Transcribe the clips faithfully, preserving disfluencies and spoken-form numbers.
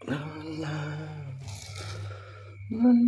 啦啦，啦啦啦。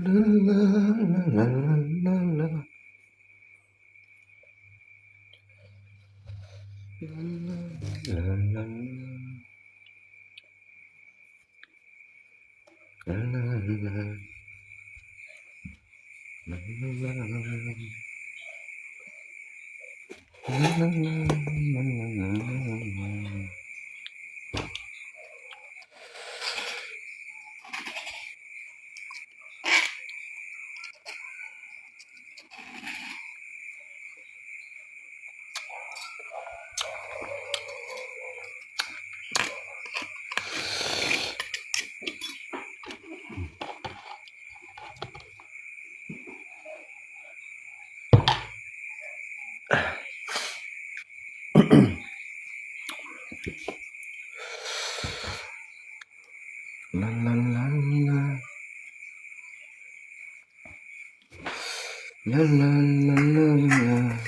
啦啦啦啦。 啦啦啦啦。啦啦啦啦啦。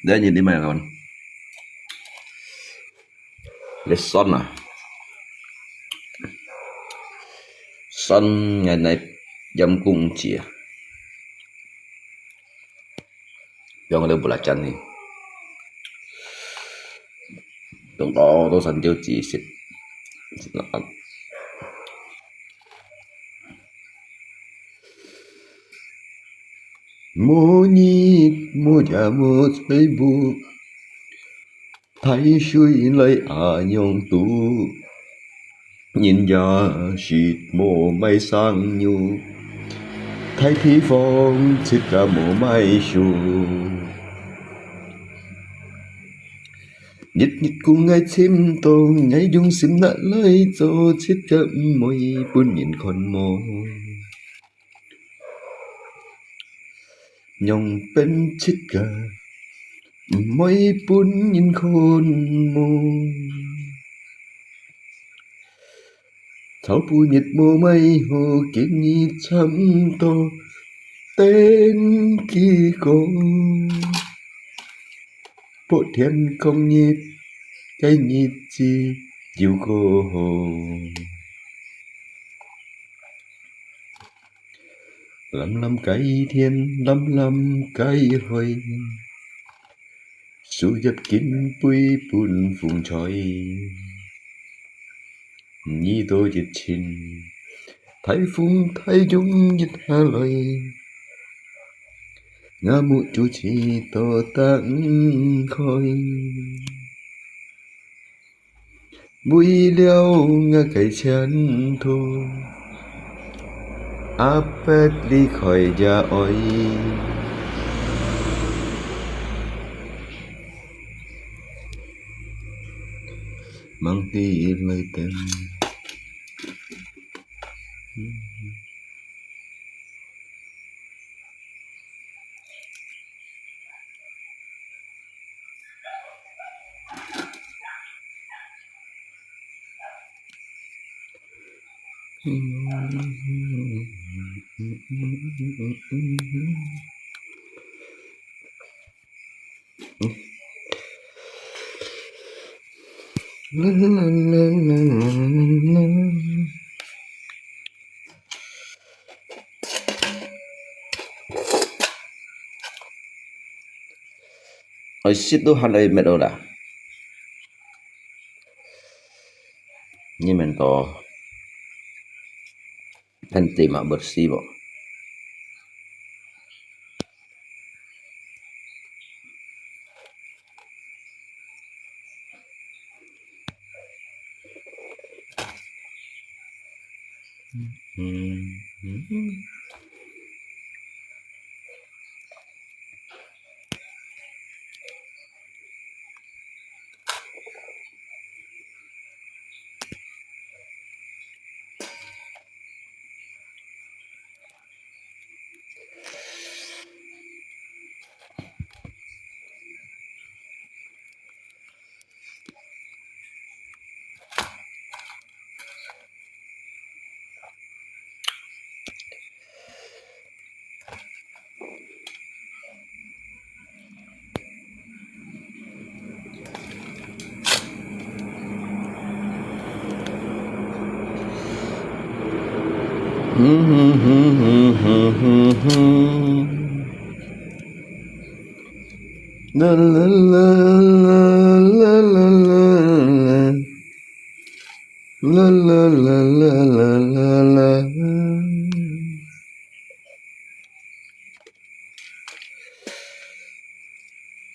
Deh, nyin di mai kawan. Lesson ah. Son ngai nai yam kung chia. Yang ada belacan ni. Tong tao to san diu chi sit. Mô-ngit mô-ya mô-chai-bu, thai sui lai a-ngiòng tu. Ngìn ya sit mô mai sang nyu, thai thi fòng chhit ka mô mai su. Ngit ngit kung ngai chhim tông, ngai yung sim na lai cho chhit ka môi pun ngìn khon mô. Ngiòng pên chhit ka, môi pun ngìn khon mô. Chau pu ngit mô mai hô, kit ngit chăm tô, tên kì kô. Pô thian kông ngit, cái ngit chi, diu kô hô. Lâm lâm cái thiên, lâm lâm cái hơi. Su yap kín pui pun phung choi. Nyi tô yit chin. Thái phung thái yung yit ha loi. Ngã mụ chu chi tô tăng khoi. Bụi liao ngã cái chén thu, áp pet ly khỏi ya oi. Mang ti lai tên. Ai, situ han ai met ola. Ni men to. Kan tema bersih bo.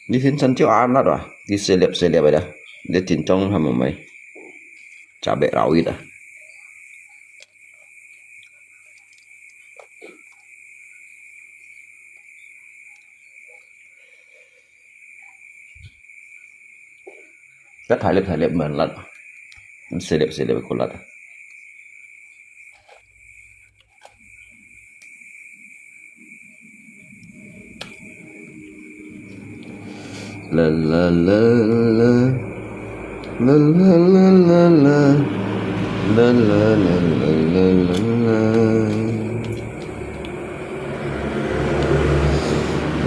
Di sini santiw anak ah, di selep-selep ada. Di tincong sama mai. Cabe rawit ah. Kat halip-halip man lat. Selep-selep kulat. La la la la. La la la la la. La la la la la la.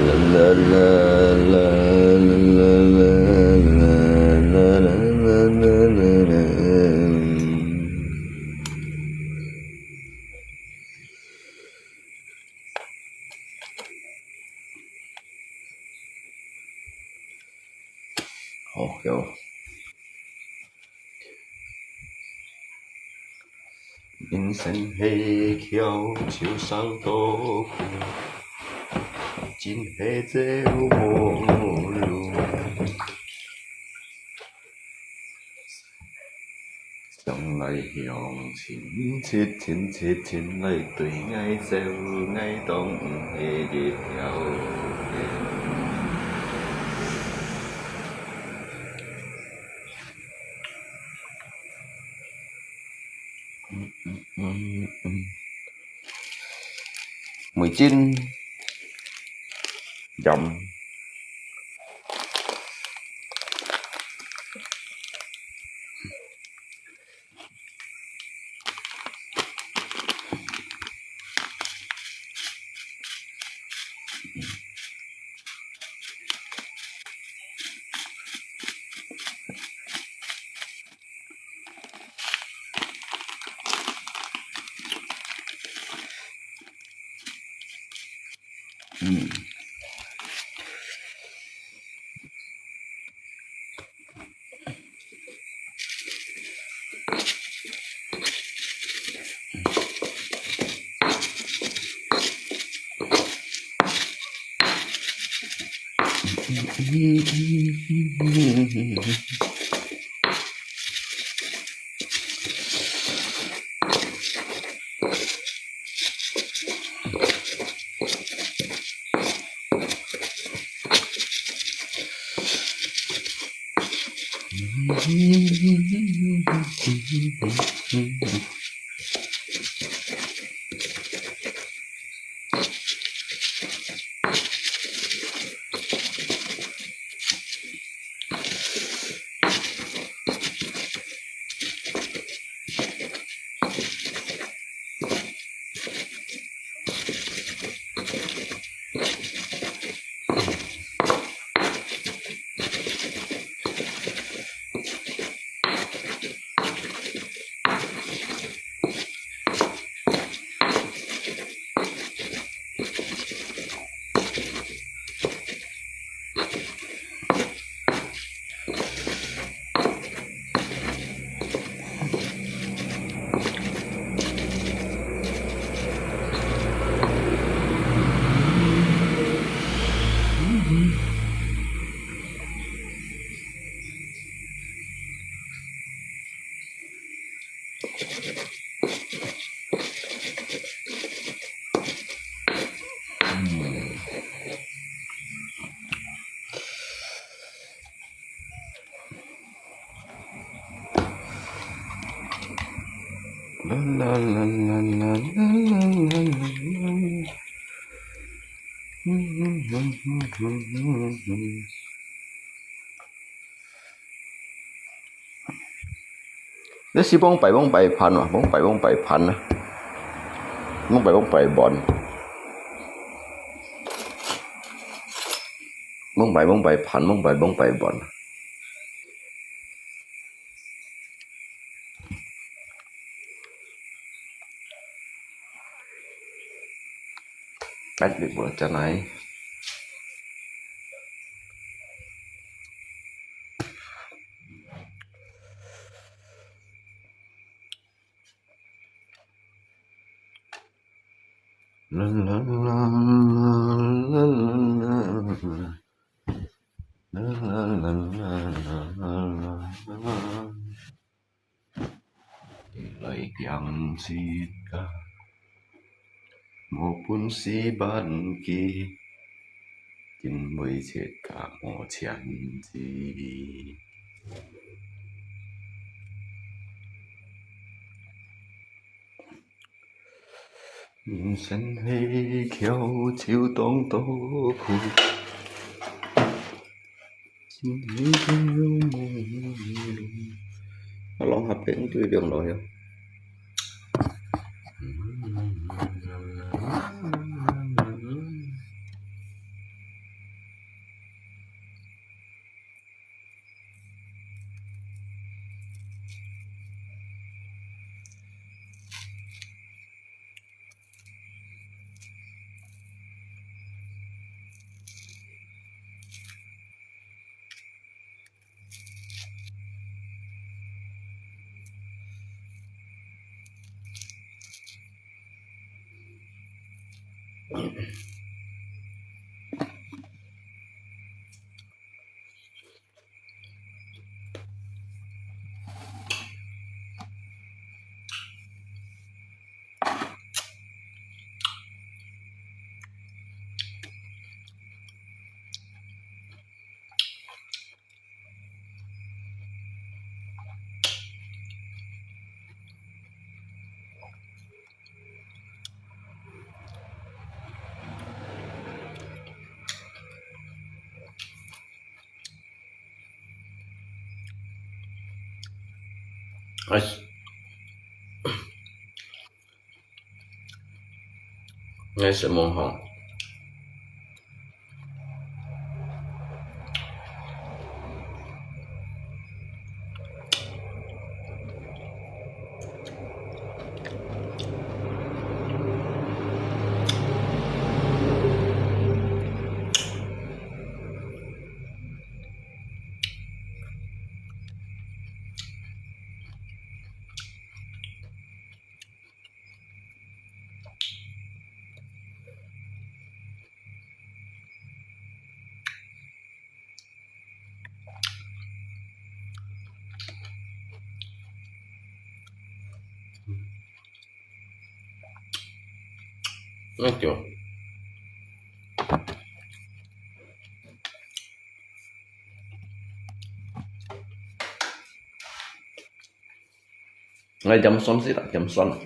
La la la la.好，有。人生係橋，就上到苦，真係走無路。 想來向親切，親切，親來對𠊎笑，𠊎當毋係一條魚。味精、鹽。 嗯。你係往擺往擺盤啊，往擺往擺盤啊，往擺往擺盤，往擺往擺盤，往擺往擺盤。哎，你無真來。 來驚自家，無本事捌佢，因為自家無錢字。 人生係橋，就當多苦。啊，浪下邊對兩來啊。哎，𠊎承蒙吼。 來，點酸先啦，點酸啦。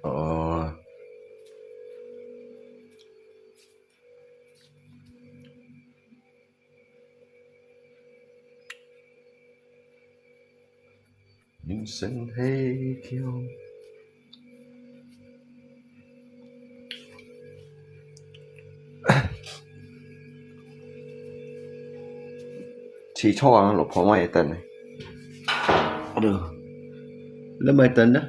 哦。 人生係橋，提倡啊，老婆买单呢。Aduh, le mai tan dah.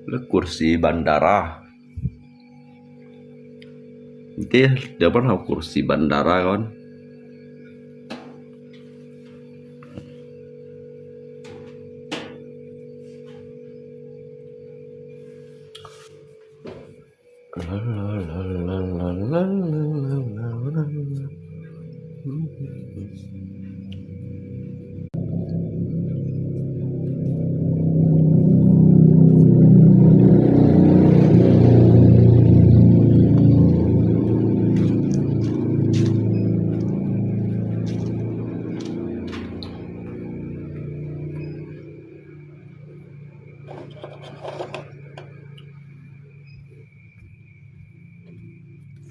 Le kursi bandara. Nanti depan hau kursi bandara kan.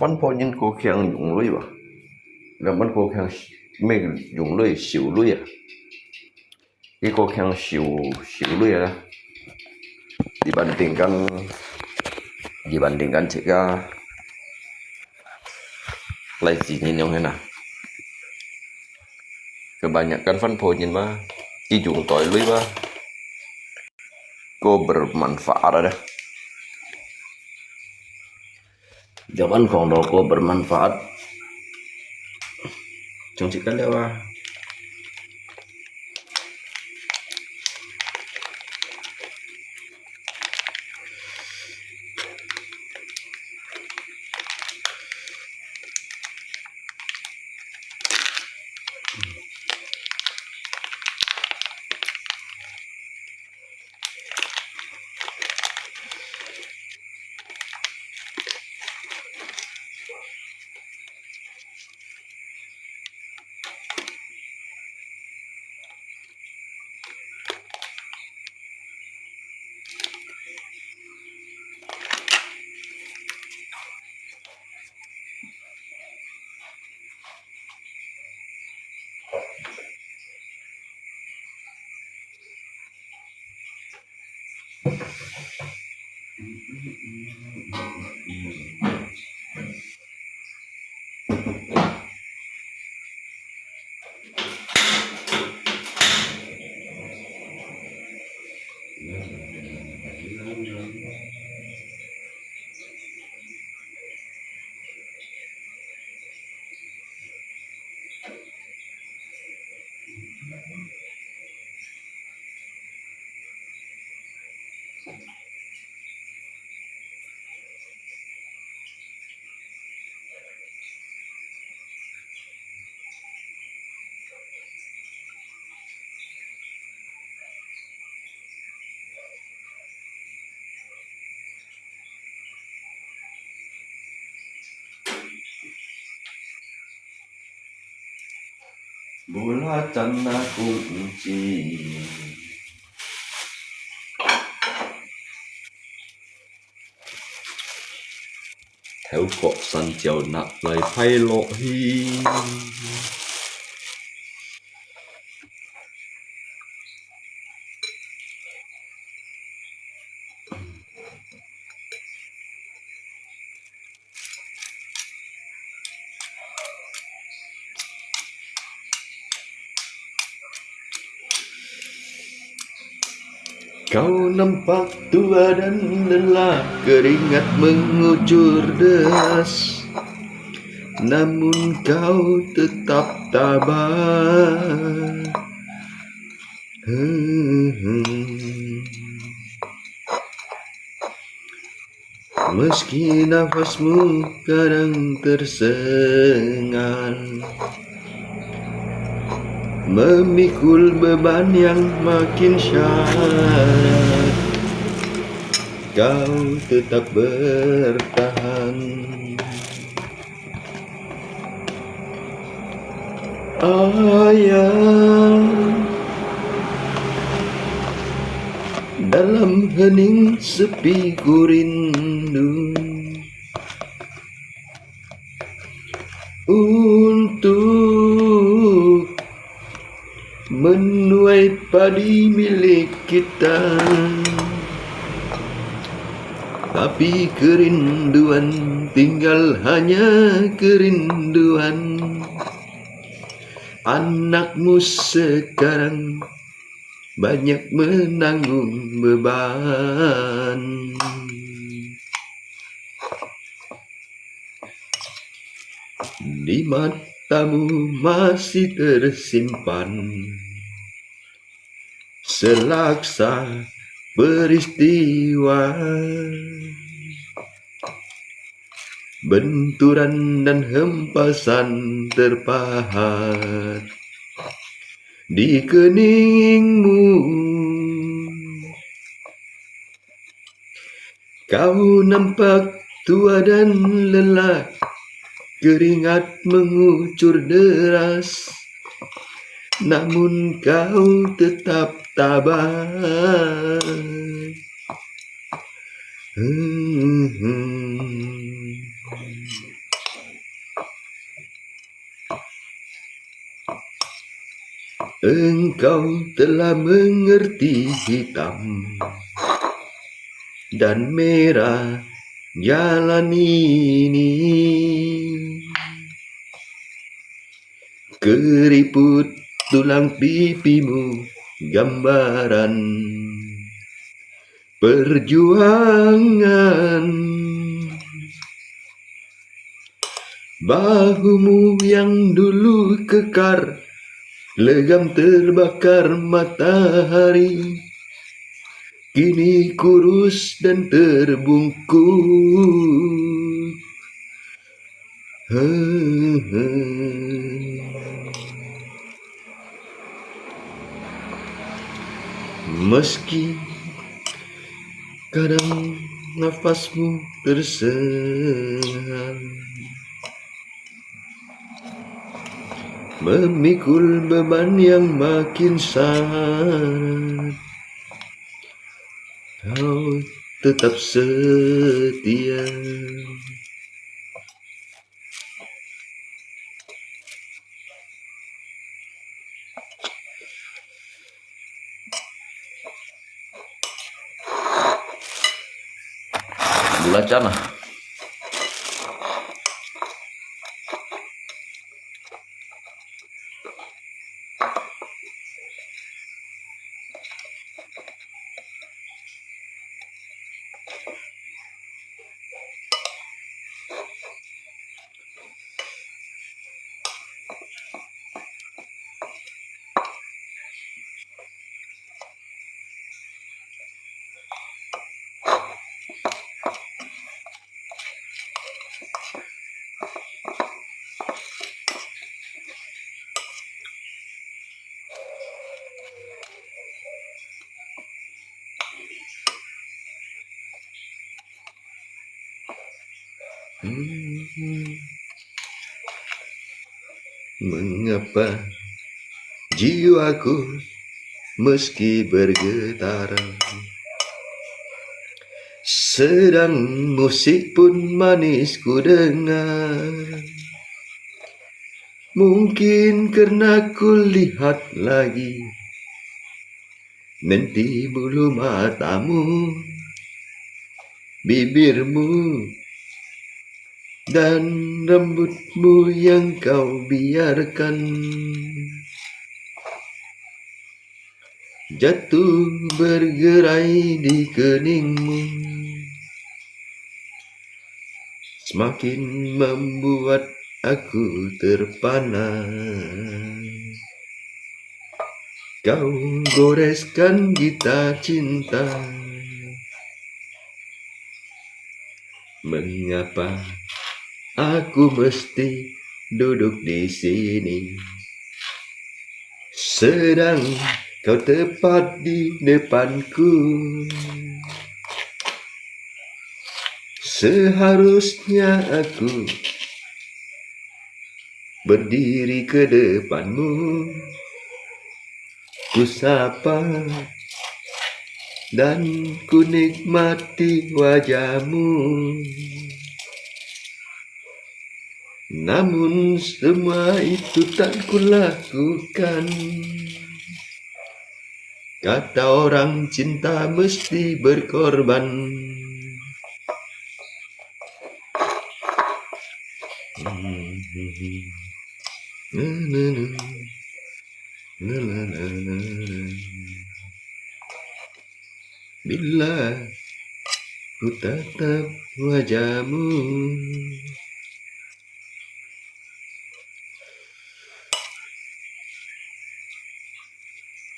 番婆人過慶用鐳吧？人們過慶咩用鐳？收鐳啊？佢過慶收，收鐳啊？Dibandingkan, dibandingkan cik ah，來自然用个啦。Kebanyakan番婆人嘛，佢用袋鐳嘛。 Ko bermanfaat ada. Zaman kong do ko bermanfaat. Cung cik kan lewa. Bola chan na kung chi. Thêu kok san chiao nak lai phai lo hi. Kau nampak tua dan lelah, keringat mengucur deras, namun kau tetap tabah. Meski nafasmu kadang tersengal, memikul beban yang makin syarat, kau tetap bertahan. Ayah, dalam hening sepi ku rindu untuk menuai padi milik kita. Tapi kerinduan tinggal hanya kerinduan. Anakmu sekarang banyak menanggung beban. Di matamu masih tersimpan selaksa peristiwa. Benturan dan hempasan terpahat di keningmu. Kau nampak tua dan lelah, keringat mengucur deras, namun kau tetap tabah. Engkau telah mengerti hitam dan merah jalan ini. Keriput tulang pipimu gambaran perjuangan. Bahumu yang dulu kekar, legam terbakar matahari, kini kurus dan terbungkus. Meski kadang nafasmu tersengal, memikul beban yang makin sarat, kau tetap setia. Belacan lah. Hmm. Mengapa jiwaku meski bergetar, sedang musik pun manis ku dengar? Mungkin karena ku lihat lagi nanti bulu matamu, bibirmu, dan rambutmu yang kau biarkan jatuh bergerai di keningmu, semakin membuat aku terpana. Kau goreskan gitar cinta. Mengapa aku mesti duduk di sini, sedang kau tepat di depanku? Seharusnya aku berdiri ke depanmu, ku sapa dan ku nikmati wajahmu. Namun semua itu tak kulakukan. Kata orang, cinta mesti berkorban. 啦啦啦啦啦。Bila ku tatap wajahmu,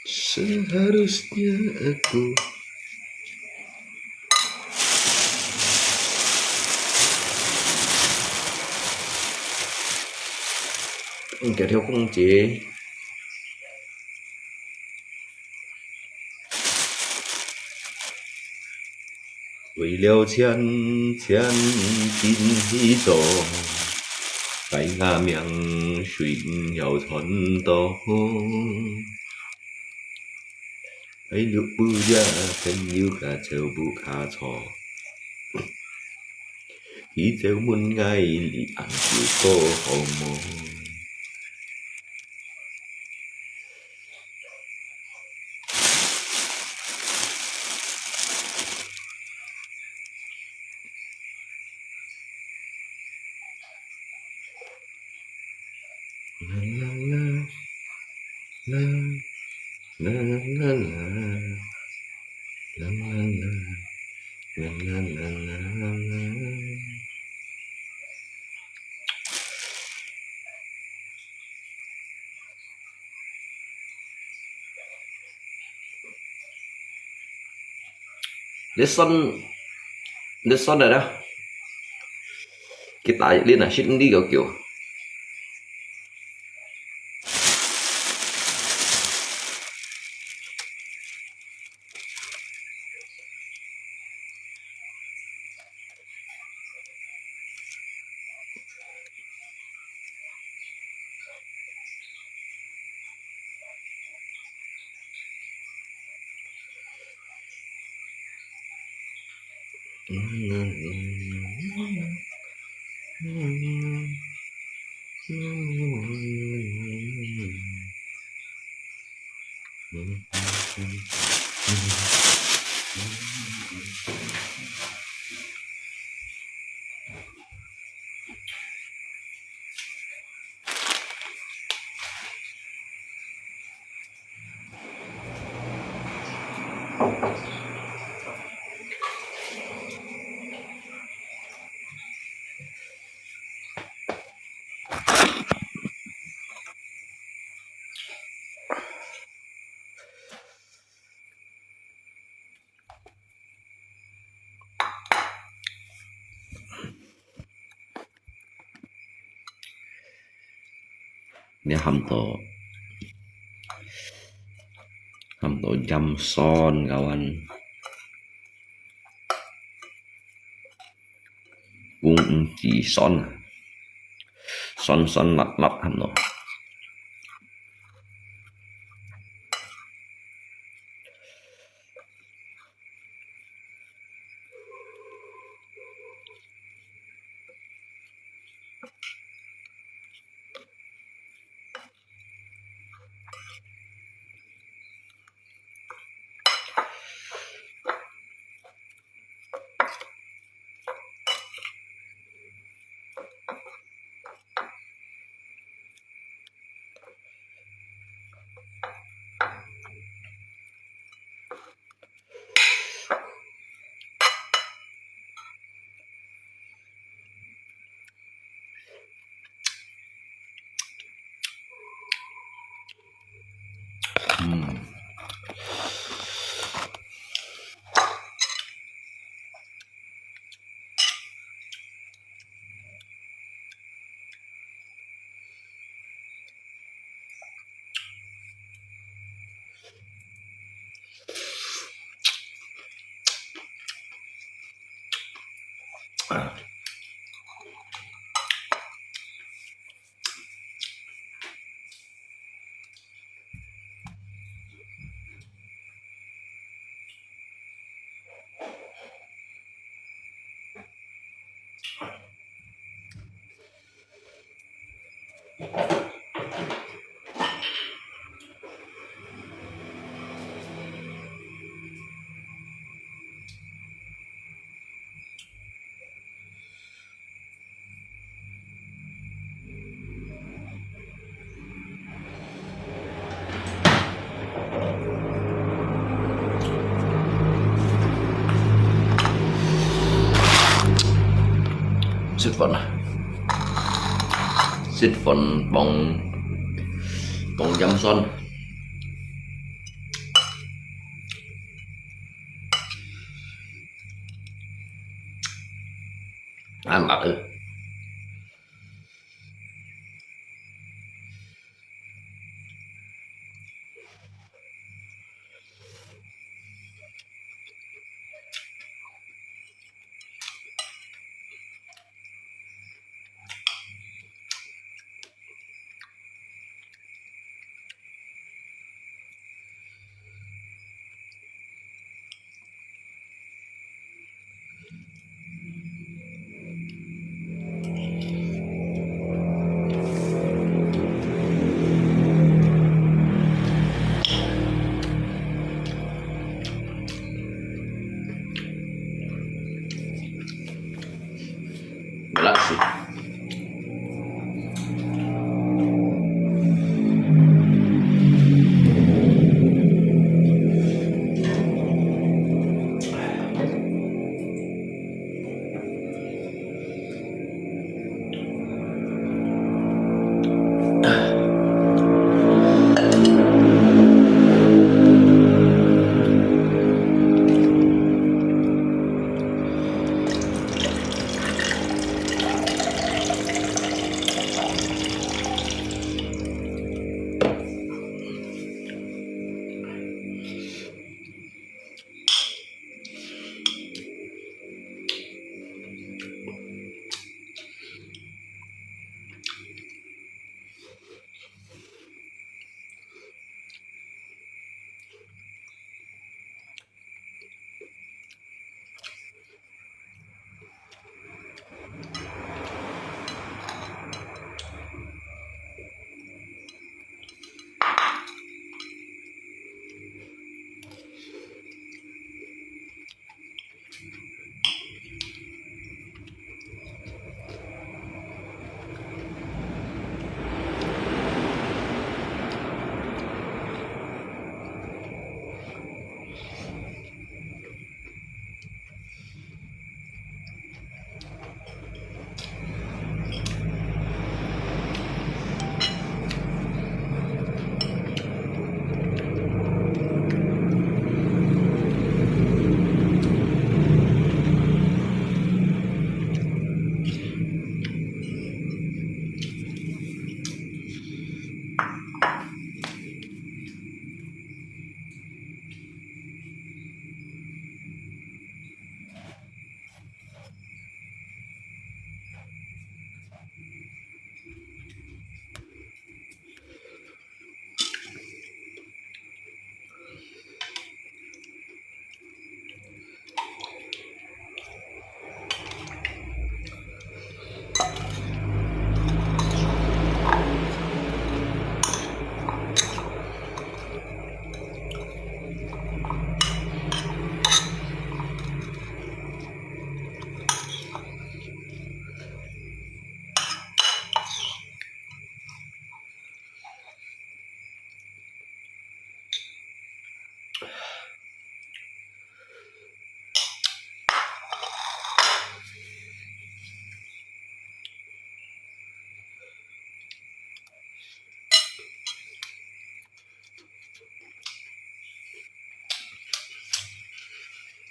seharusnya aku 嗯，條條公子。為了錢，錢變去做，改我命，誰毋曉賺到。哎，六步呀，朋友个走步較錯。 佢走問𠊎，你恁久過好無？啦啦啦，啦啦啦啦，啦啦啦，啦啦啦啦啦。 Listen, listen ada. Kita lin na shit ndi kau kau.你喊到，喊到鹽酸，kawan。 公雞酸啊，酸酸辣辣喊咯。嗯。食飯啊，食飯傍，傍鹽酸。啊，嘛，呃。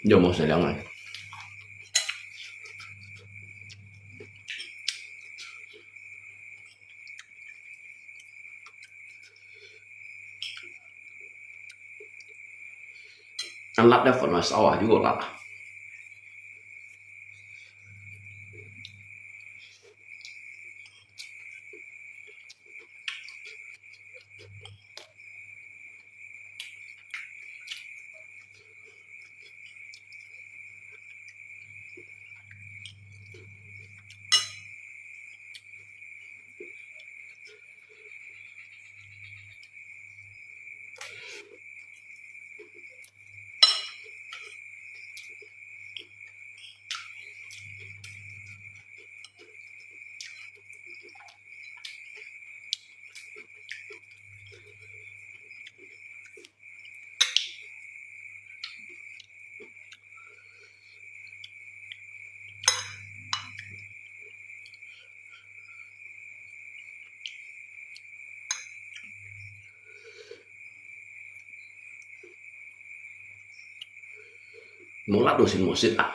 有無食涼啊？恁辣个粉來燒啊，有夠辣啊！無辣到先無食啊。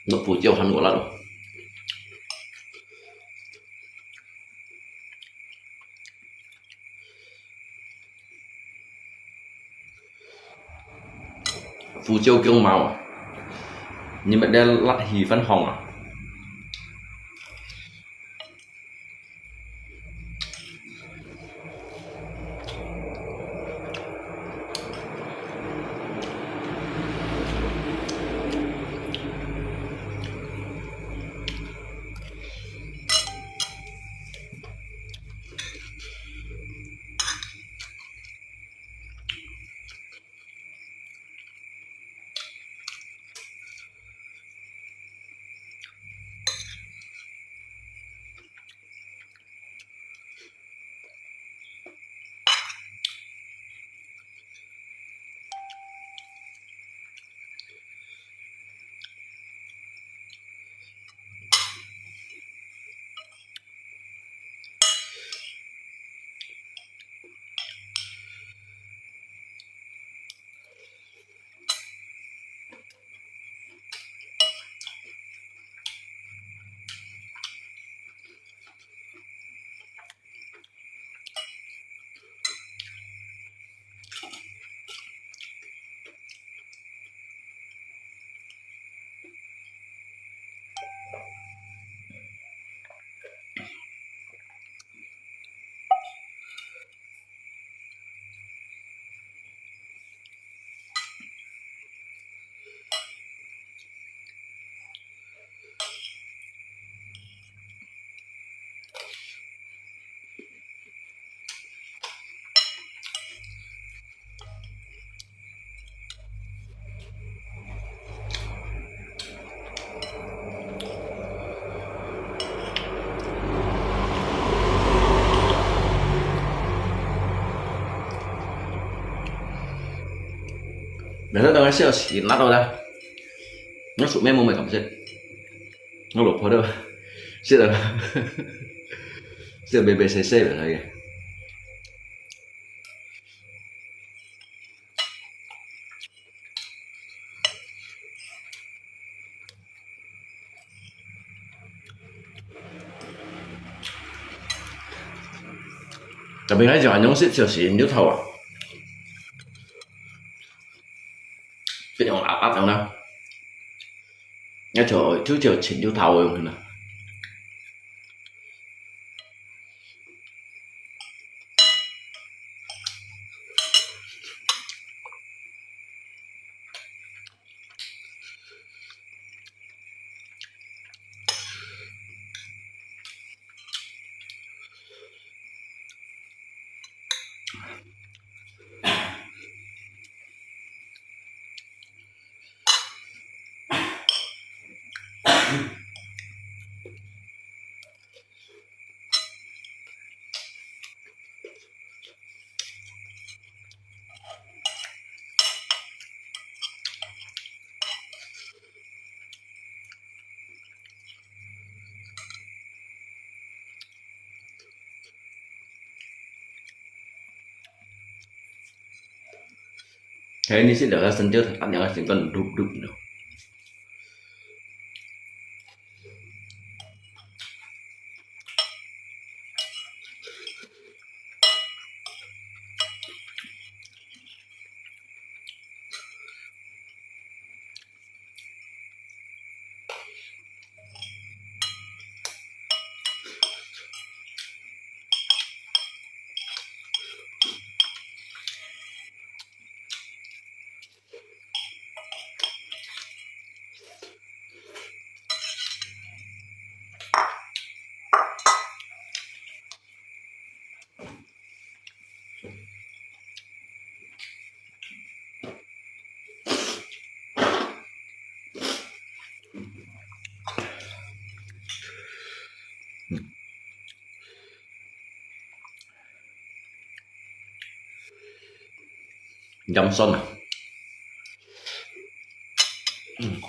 落胡椒還無辣咯。胡椒薑毛啊，你們的辣稀飯香啊。 明天等下笑死，拿到了。我煮面冇乜敢食，我老婆都食了，食白白細細个那个。 特別係像恁樣食，就係牛頭啊，非常壓壓樣啦，那就就就切牛頭个樣啦。 係，你食了該生椒，佢恁樣个成分澹澹咯。 鹽酸啊，你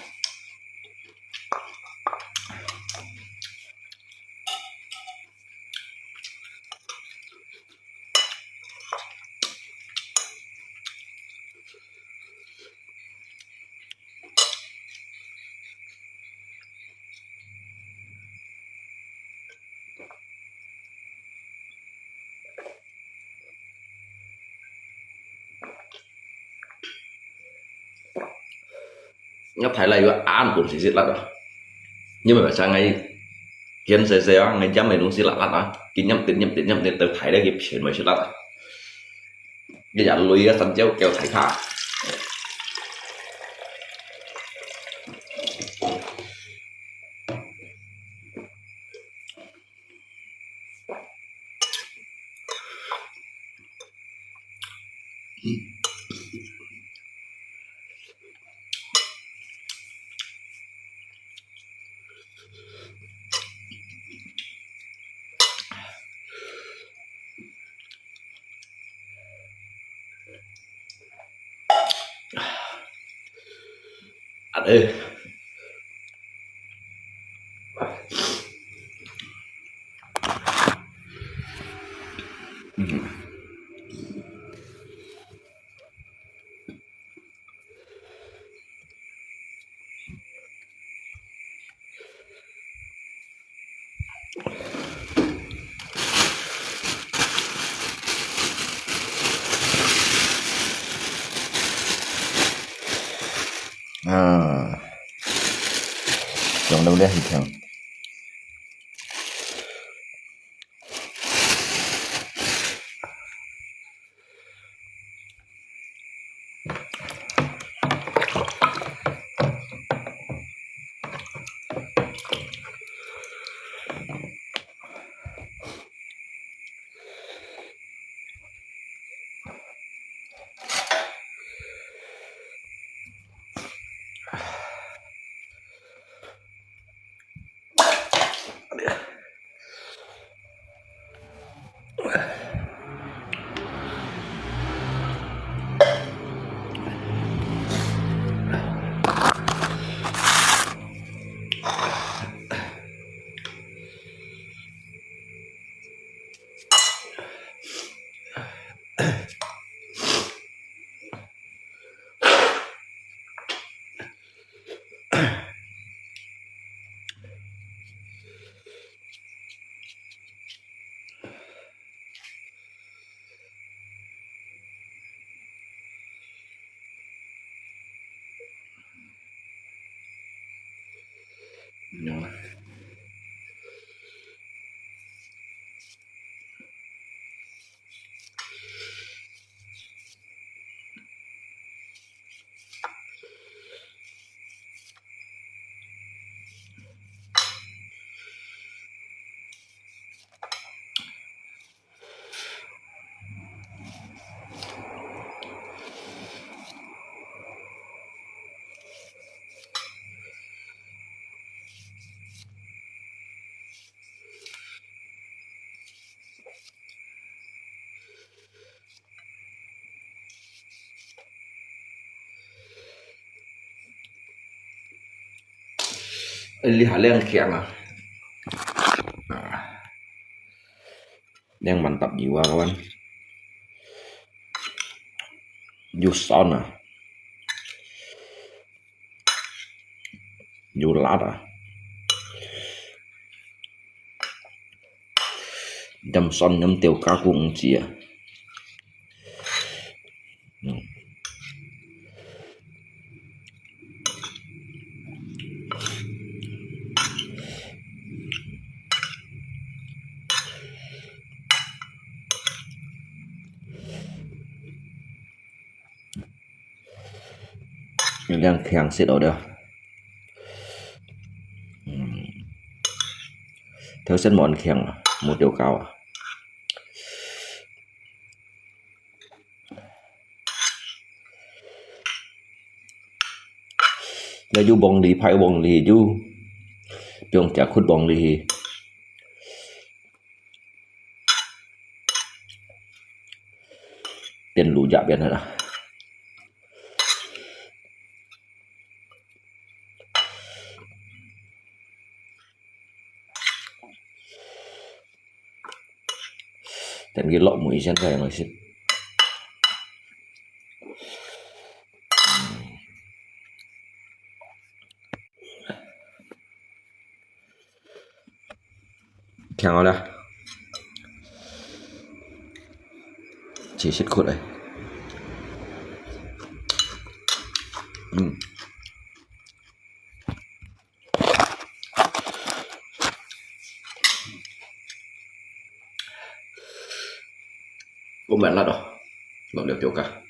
要睇來有恁多東西食辣啊！你莫想𠊎見細細啊，𠊎飲个東西辣辣啊，佢飲滴飲滴飲滴，都睇來佢偏會食辣啊！佢也累啊，三招叫睇下。 啊，用到這一條。 哎，你還恁強啊！恁滿搭油啊，各位。又酸啊，又辣啊！ 點酸點調加工資啊。嗯。有點強勢了了。嗯，頭先無恁強啊，無調高啊。那有黃梨，派黃梨，有，放隻窟黃梨去。 變滷肉變了啦。佢落梅先，再來食。聽好了，試食看咧。嗯。 毋免辣哦，落了調加。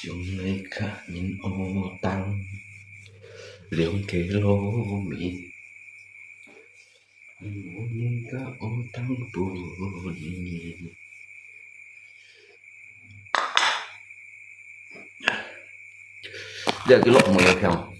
想愛佮人學當，兩个路面，無人佮學當分你。你愛去落梅个香。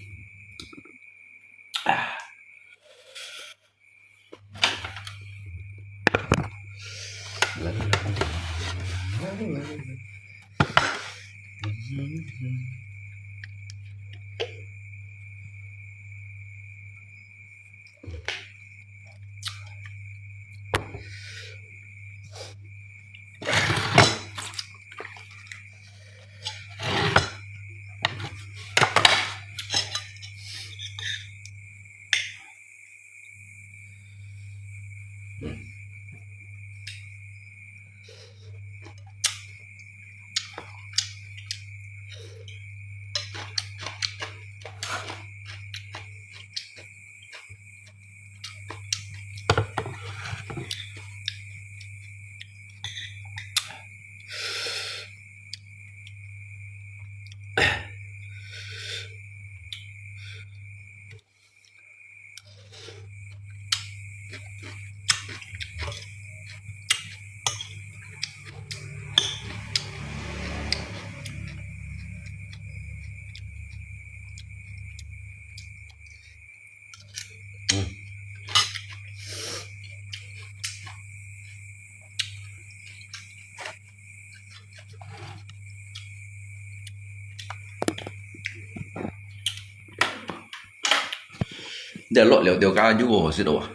你落了條街就好食咯。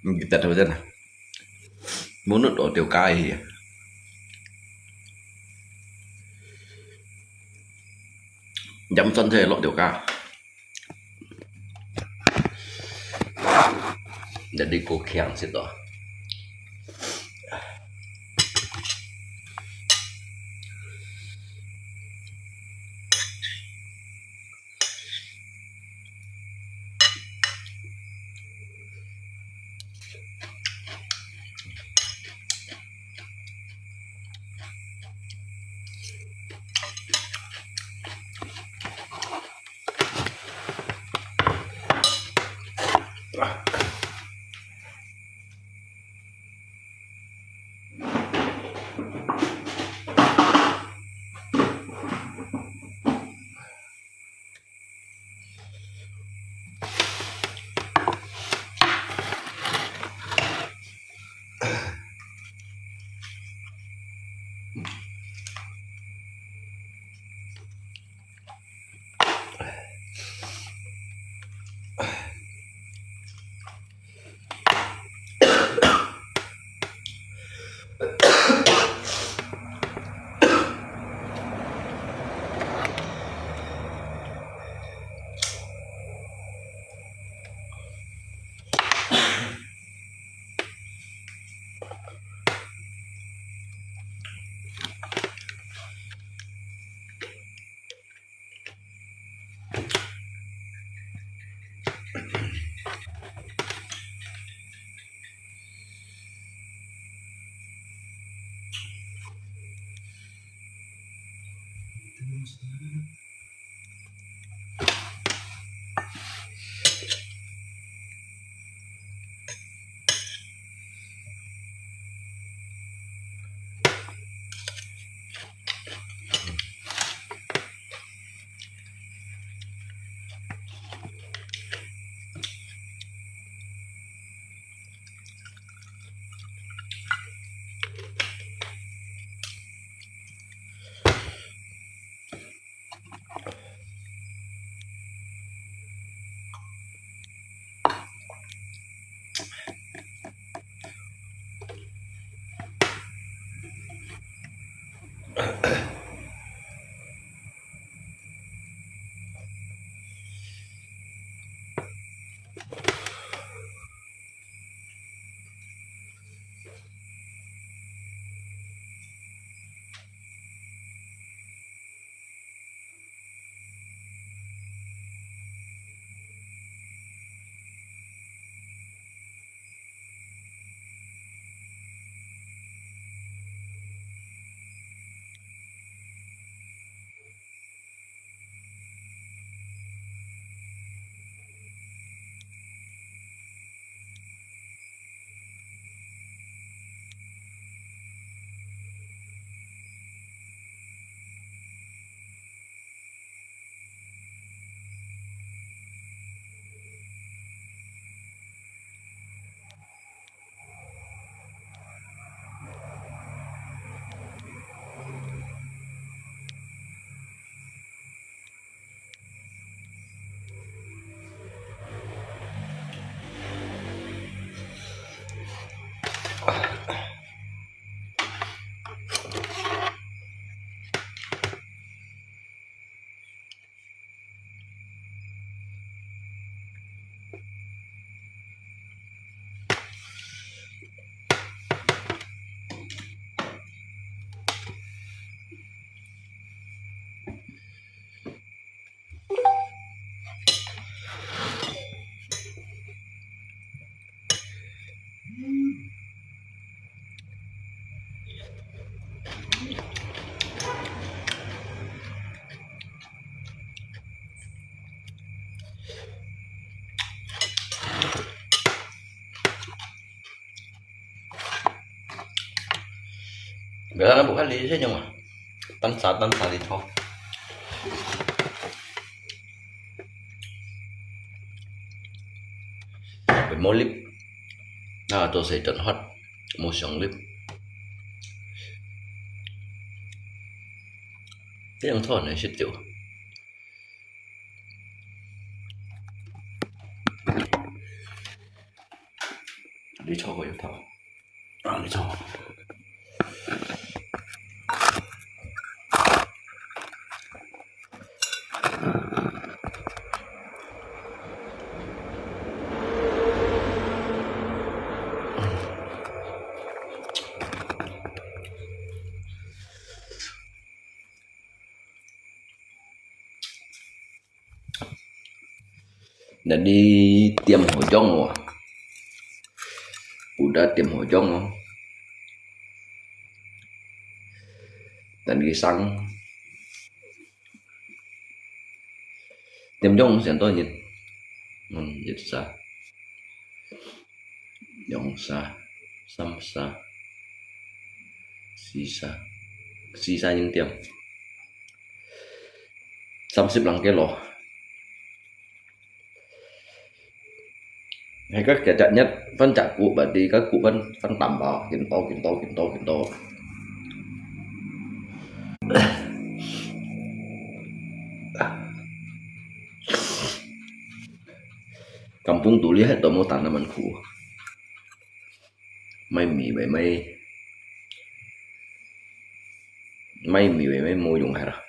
嗯，得得得。Munut哦，條街去啊。飲酸菜落條街。Jadi過強食咯。Biasa na bukan di sini mah. Tan sa, tan sa di to. Pwede mo lip. Na to sa iton hot. Mo siyang lip. Tiang to na siya to. Đi cho vào油頭。啊，你cho vào. Jadi tiêm hôi jông ôh. Udah tiêm hôi jông ôh. Jadi sang. Tiêm jông siang to nhiệt. Ừm, nhiệt sa. Jông sa. Sam sa. Si sa. Si sa nhìn tiêm. Samsip lang kilo. Hay các chả chả nhất, phân chả cũ, bởi vì các cũ phân, phân tạm vào, kiểm tô, kiểm tô, kiểm tô, kiểm tô. Kampung tu li hai to mo tan naman khu. Mai mi bai mai. Mai mi bai mai mo yung hai ra.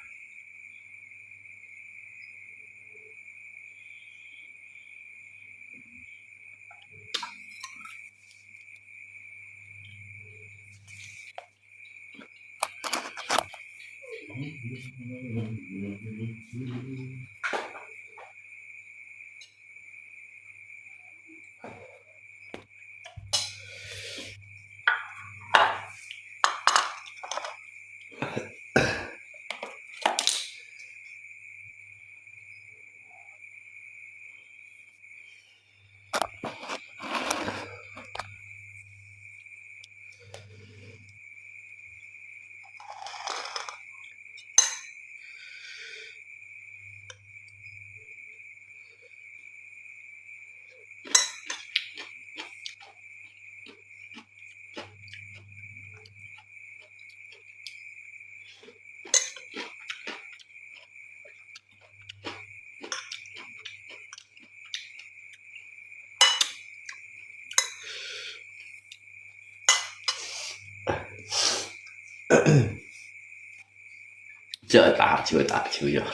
就打球打球呀。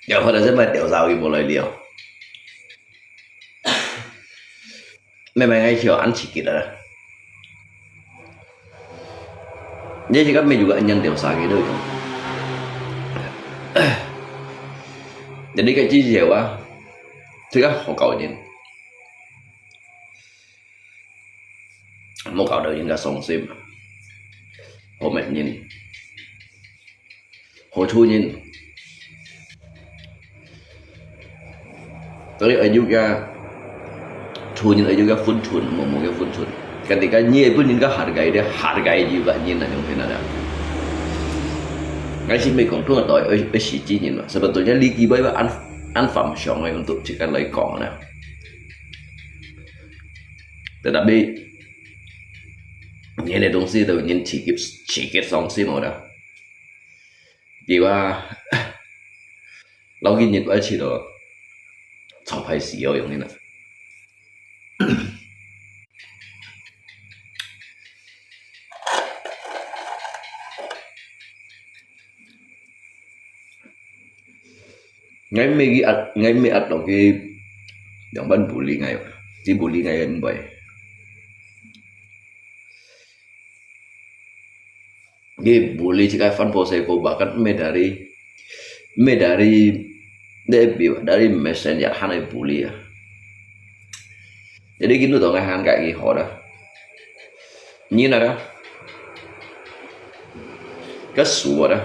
有可能係買調查會無來了。慢慢愛笑，恁刺激啊！你這个沒有个恁樣調查个都有。你个支持啊，這个好搞一點。 莫搞到人家傷心，好罵人，好臭人。所以愛有个臭人，愛有个分寸，默默个分寸。Ketika你本人个hargai，你hargai juga人啊，用个啦。Ngayon si may kong tunga to，愛愛實際人嘛。Sebetulnya你基本上按按反常个用到自家來講呢。 Tetapi，人个東西都人刺激刺激傷心好啦。對啊，老今日愛去到，超歹死哦，用个啦。Ngai mi ki at ngai mi at to ki yang ban bully ngai, ti bully ngai yang bai. Ki bully si kai fan po sai ko bahkan me dari me dari debi dari messenger han ai bully ya. Jadi kinu to ngai han kai ki ho da. Nyi na da. Ka su da.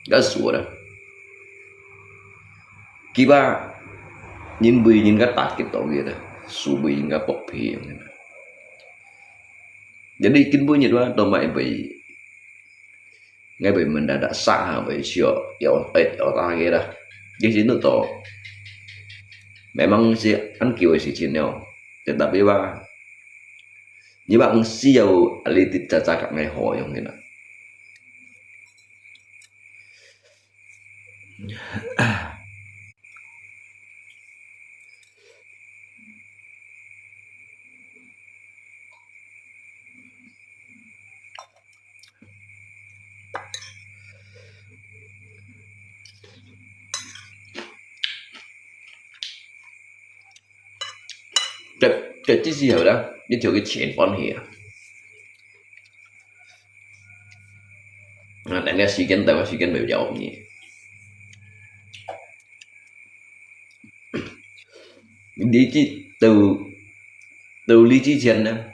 Ka su da. Kiba nyin bui nyin ka takit to ki da. Su bui nyin ka pok phi yang da. Jadi kin bui nyin wa to mai bui. Ngai bui mendadak sa ha bui sio yo et yo ta ki da. Jadi sinu to. Memang si an kiu si chin yo. Tetapi ba 你話毋需要你啲喳喳甲愛好用个啦。這這這時候啦，你就去錢關係啊。啊，等下時間到，時間袂了你。你這到到你之前呢，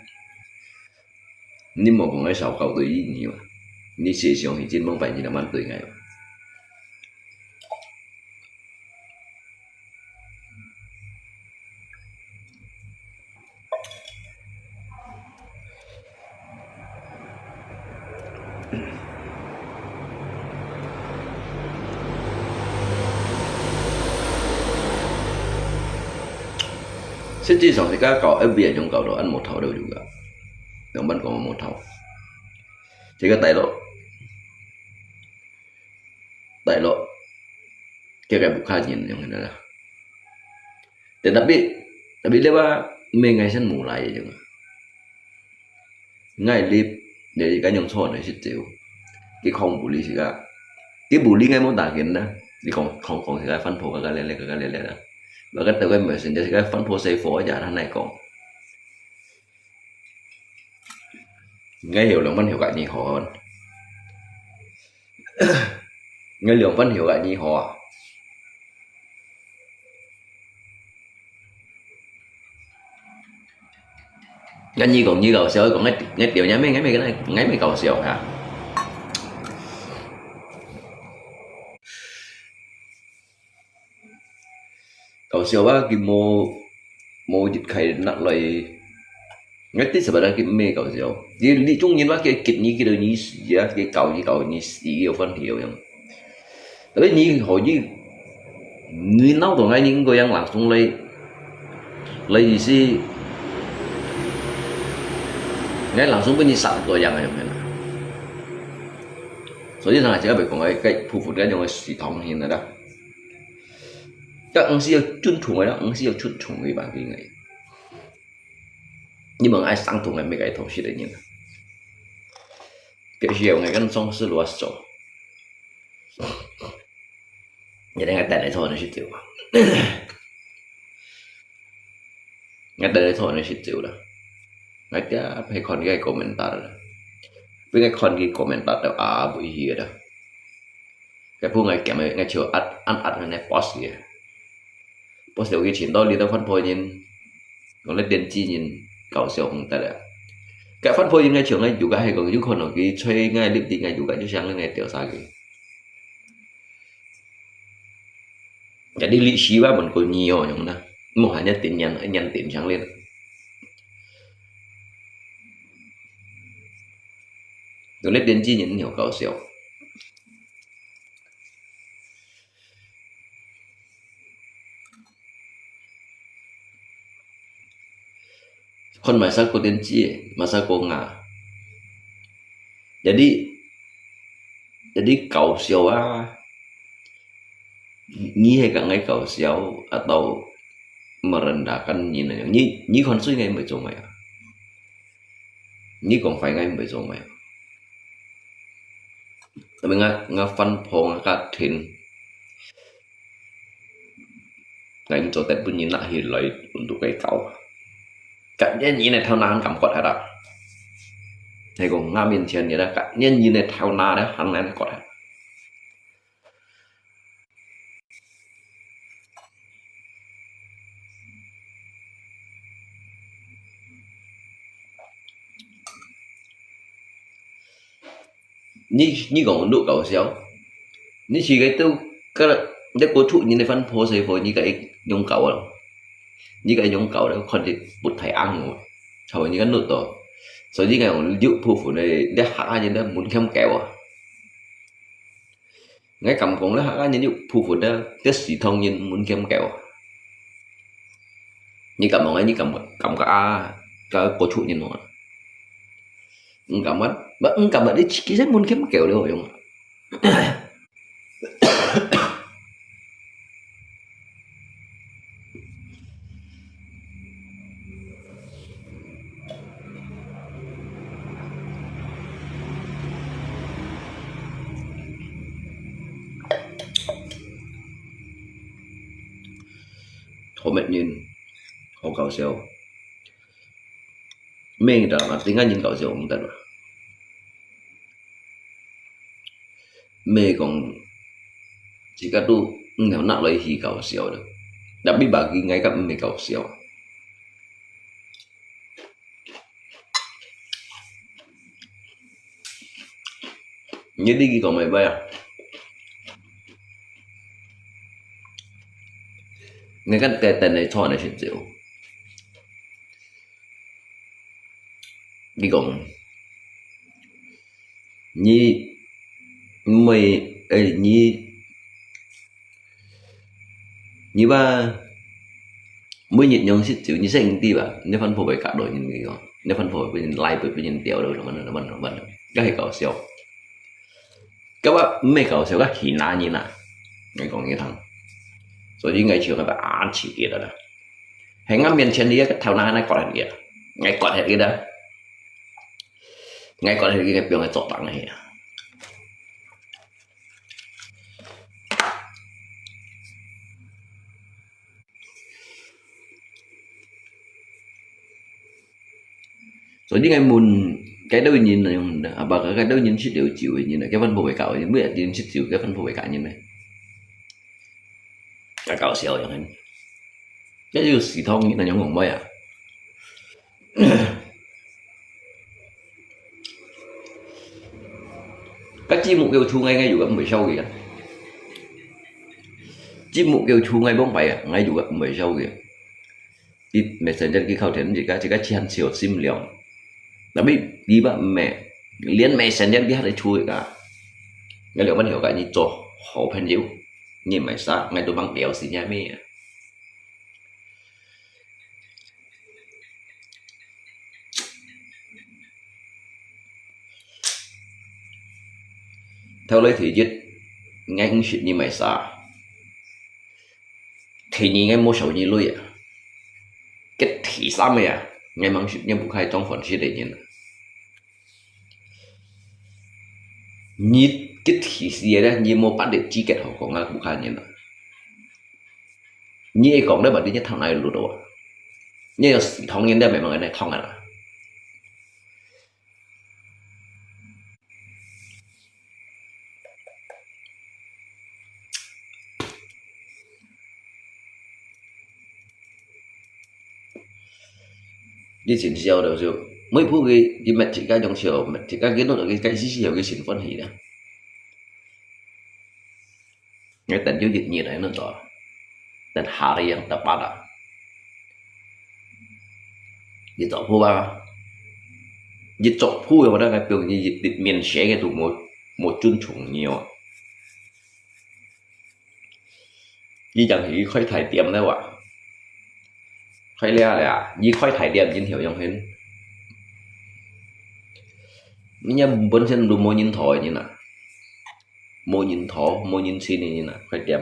你莫講愛燒烤對於你嘛，你思想已經望拜你那滿對愛嘛。 Ê, 實際上自家搞F B I種搞到恁無頭路有个，兩般講無頭。這个大陸，大陸，這个屋下人用个啦。Tetapi，tapi你話，毋係𠊎先無來个用啊。 𠊎哩，你該用錯呢，食酒。佢講無理自家，佢無理𠊎無打緊啦。你講，講，講自家飯泡，个个咧咧，个个咧咧啦。我个對个messenger，自家飯泡細火一下，他來講。𠊎有兩分有个你好。𠊎兩分有个你好啊。 𠊎你講你搞笑，講𠊎，𠊎丟人咩，𠊎咩，𠊎咩搞笑哈。搞笑啊，佢無，無一開拿來，𠊎第十八佢咩搞笑。你，你中意話，佢激你，激到你死啊，佢搞你，搞你死，有分別樣。 Tapi你可以，你鬧到𠊎，你應該讓langsung來，來意思，𠊎langsung分你殺到樣个樣个啦。所以上下自家會講个，該部分該種个系統性个啦。該毋係要尊重个啦，毋係要尊重个吧，應該。你們愛相同个，每个同事个人。 Kaya siya, ngai kan song si luas cho. Jadi ngai tanya cho na si tiu. Ngai tanya cho na si tiu la. Ngai tia pe kon ngai komentar la. Pe ngai kon ngai komentar ta a bu hi da. Cái phút ngai kiam ngai chiu at an at ngai post ye. Post liu cái chiến đó đi đâu phân phối nhìn. Còn lấy tiền chi nhìn cậu siêu không ta lẽ. Cái phân phối nhìn ngai chiu ngai juga hay còn những con nó cái chơi ngai lip đi ngai juga chứ sang ngai tiểu sa cái. Jadi lý trí ba mình có nhiều nhung na. Một hai nhát tin nhắn nhắn tin sang lên. Còn lấy tiền chi nhìn nhiều cậu siêu. Kon masa ko tiên tri, masa ko nga. Jadi, jadi搞笑啊。你係講个搞笑，atau merendahkan你呢？你，你看水个毋會做咩啊？你講壞个毋會做咩啊？Tapi nga, nga fan po nga katin. Lain cho tet pun nina hi lai untuk kai kau. Kat dia ni ne thau nan kam kot hada. Hei ko nga min thian ni da kat dia ni ne thau na da han nan kot hada. 你，你講你搞笑，你自家都，个，你過出你个番婆細婆，你个用搞啊，你个用搞了，看你不太啱我，就你个怒到，所以你个用六部分的，你下下你个門檻高啊。 𠊎感覺咧，客家人有部分咧，這系統人門檻高。你感覺，你感覺，感覺啊，該過出人哦。毋感覺，毋感覺，你其實門檻高了用啊。 好乜人，好搞笑。咩人嘛，點解人搞笑毋得啊？咩講，自家都毋曉拿來去搞笑了。Tapi bagi𠊎个毋係搞笑。 你，你講麼个啊？你看，等，等你錯了先走。你講，你，毋係，誒，你，你話，每日用食酒，你識毋知吧？你番婆會搞到人个哦，你番婆會分人拉，會分人掉了，什麼的，什麼的，什麼的，該係搞笑。該話毋係搞笑，該係拿人啊！𠊎講你聽，所以𠊎就該把啊，氣佢了啦。喺𠊎面前，你个頭那那割下去啊，𠊎割下去啦，𠊎割下去，𠊎放个桌頂个去啊。 所以𠊎問，該兜人啊，啊，不，該兜人食了酒个人啊，該番婆會搞，每日人食酒，該番婆會搞人呢？該搞笑樣，該就死湯人啊，樣講咩啊？ 該節目叫出，𠊎，𠊎又毋會笑佢啊。節目叫出，𠊎講白啊，𠊎又毋會笑佢。佢Messenger佢靠天，自家，自家只很小心量。Tapi佢吧毋係，連Messenger佢還得出个。𠊎兩萬條个，你做好朋友，你毋係啥，𠊎都幫表示你咩啊？ 頭來第一，𠊎毋識你麼儕；第二，𠊎無收你鐳啊；該第三个啊，𠊎吂識你屋下裝潢師个人啊。你該第四个呢，你無法律資格好講啊屋下人啊。你會講了嘛？你頭那路到啊？你有死湯人了，慢慢个來燙啊啦。 你真笑了就，每步个，你乜自家用笑，乜自家个弄到个，个時時有个心歡喜啦。你等有一日来弄到，等下个样大把啦。你做步啊，你做步个话，那个表你面前个都无，无尊重你哦。 你正去開大店了哇？開了了，你開大店，人曉用很。你本身都無人討个人啊，無人討，無人請个人啊，開店。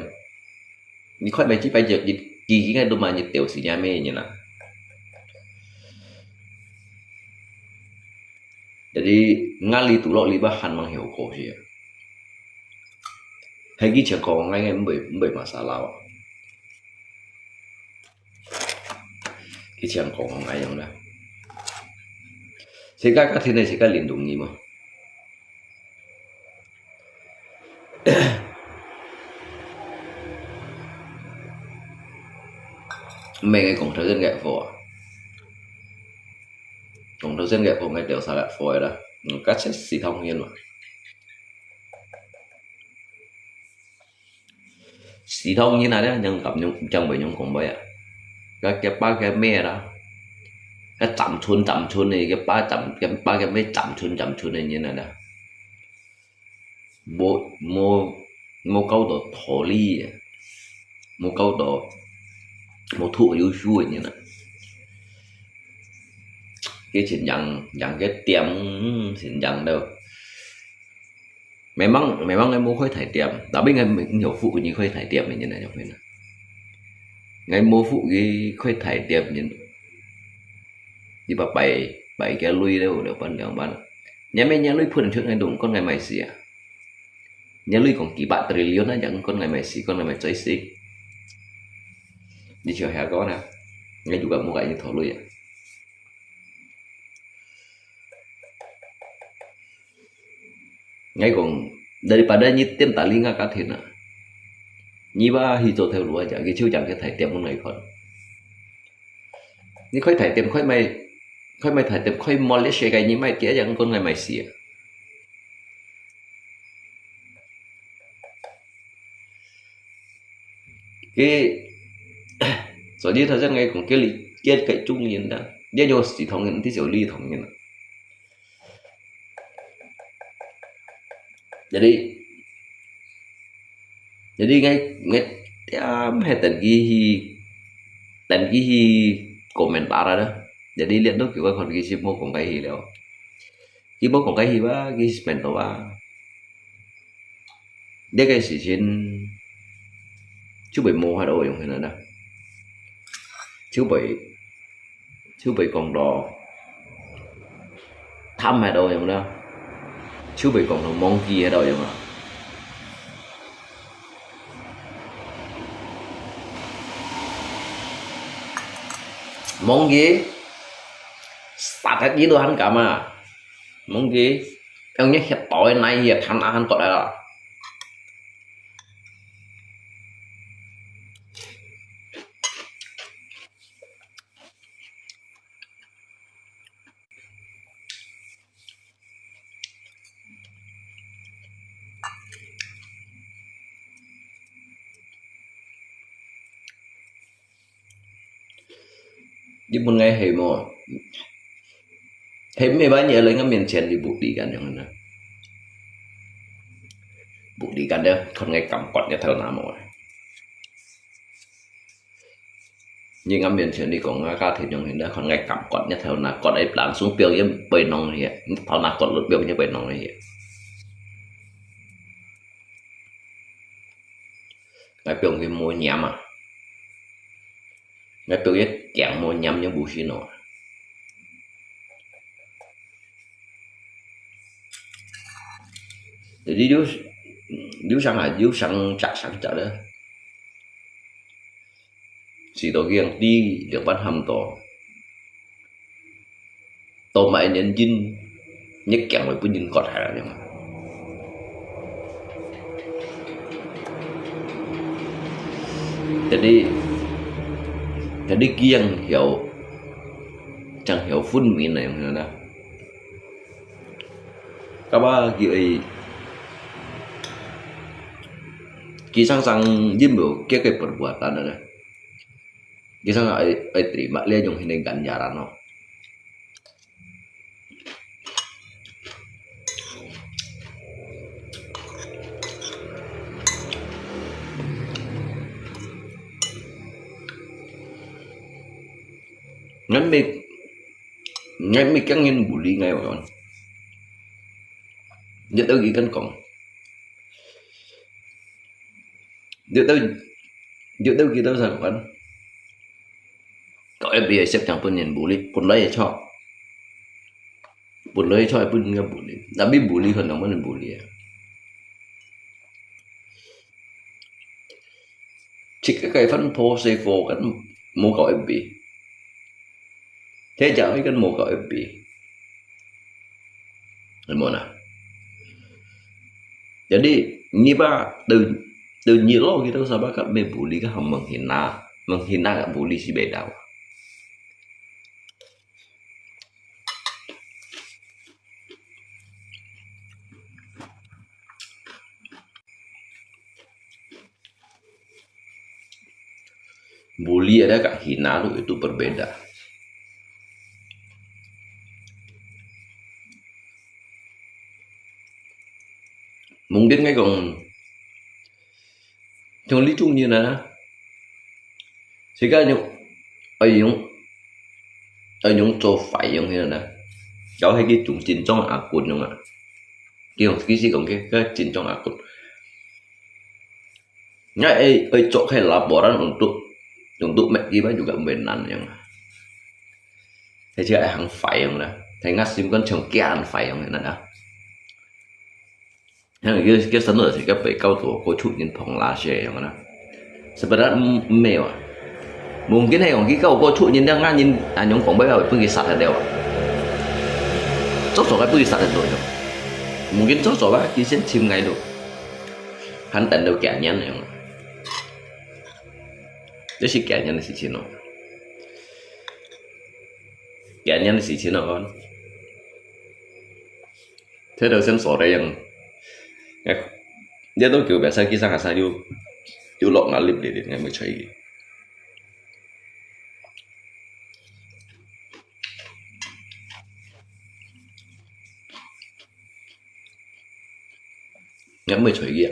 你開賣幾百隻，你，你應該都賣一條是人咩人啊？Jadi，壓力堵落你，還吂曉過去啊。 係佢前講𠊎个毋會，毋會masalah啊。佢前講𠊎樣啦。自家家庭个自家領導你嘛。毋係𠊎講頭先个話啊。講頭先个話，𠊎掉下个話啦。嗯，該係當然嘛。 死湯人啊，你正敢用，正會用講話啊？該，該爸該姆啦，該斬村斬村个，該爸斬，該爸該姆斬村斬村个人啊啦。無，無，無教導道理啊，無教導，無讀有書个人啊。佢先養，養个店，先養到 Memang，memang𠊎無開大店，tapi𠊎毋，毋曉服務你開大店个人來講呢。𠊎無服務佢開大店人，你把擺，擺个鐳了，了半兩半。你咩，你鐳分出來，都毋管𠊎麼事啊。你鐳講幾百triliun啊，也毋管𠊎麼事，管𠊎麼嘴事。你就遐講啊，𠊎就講無佮你討論啊。 𠊎講，daripada你店打理𠊎家庭啊，你吧去做頭路啊，佢就將佢大店分𠊎看。你開大店，開麼，開麼大店，開Malaysia个，你麼，佢也毋管𠊎麼事啊。 Cái, 所以頭先𠊎講，佢，佢，佢中意人啊，佢有時同人，佢就理同人啊。Jadi，jadi𠊎，𠊎點係等佢去，等佢去komentar啦。Jadi lihat tu佢會看佢係無講該戲了。佢無講該戲吧，佢係mental啊。這個事情就會無法度用起來啦。就會，就會講到貪下到用啦，就會講到忘記下到用啊。忘記，殺忒佢都還敢啊！忘記，用你血到个奶血，貪啊還過來啦。你分𠊎喊無？喊咩吧，你來𠊎面前，你bully kan樣呢？Bully kan呢，看𠊎敢割你頭那毛啊！ 你𠊎面前你講𠊎家庭用現在看𠊎敢割你頭那，割你langsung表演背囊去，頭那割了表演背囊去。𠊎表演無黏啊，𠊎表演驚無黏，你無信哦。Jadi有，有想啊，有想着想着咧。 試到佢樣知兩班喊到，到麼个年紀，你驚會分人割下來了嘛？Jadi，jadi佢樣曉，正曉分明了，你看啦。 Kaba佢會，佢常常因為佢个perbuatan呢，佢常常會，會terima這種形个ganjaran咯。Ngan mi 𠊎毋係驚人bully𠊎哦。你兜佢跟講，你兜，你兜佢兜想講，到一邊係識聽分人bully，本來係錯，本來係錯，分人家bully，tapi bully可能分人bully啊。自家个番婆細個跟無搞一邊。 Thế giờ ấy kan mô kau F B. Mô na. Jadi, ngi ba, từ, từ ngi lo kita sabar kat me bully ka hâm menghina. Menghina kat bully si beda. Bully ada kat hina tu, itu berbeda. Mungkin ngai kong, trong lý chung như na, sika yung, ay yung, ay yung cho phải yung hina na, cháu hay cái chúng chính trong à cuốn yung à, cái yung cái gì cũng cái, cái chính trong à cuốn. Ngai ai, ai cok hai laporan untuk, untuk mek kiba juga mbenan yang. Hai cia ai hang fai yang na. Hai ngat sim kan chang kia an fai yang na da. Yang kia, kia sana si ka pai kau tu ko chu nyin phong la she yang na. Sebenarnya mei wa. Mungkin hai yang ki kau ko chu nyin dang ngan nyin an yang kong bai bai pun ki sat ha deu. Cok cok kai pun ki sat ha deu. Mungkin cok cok ba ki sen chim ngai tu. Hàn tần đâu kẻ nhắn này không? Đó là kẻ nhắn là gì chứ nó? Kẻ nhắn là gì chứ nó con? Thế đâu xem số đây yang. Nhớ tôi kiểu bé sai kia sang sang yêu, yêu lọc ngã lip lip lip ngày mới thấy. Ngắm mười chuối kìa.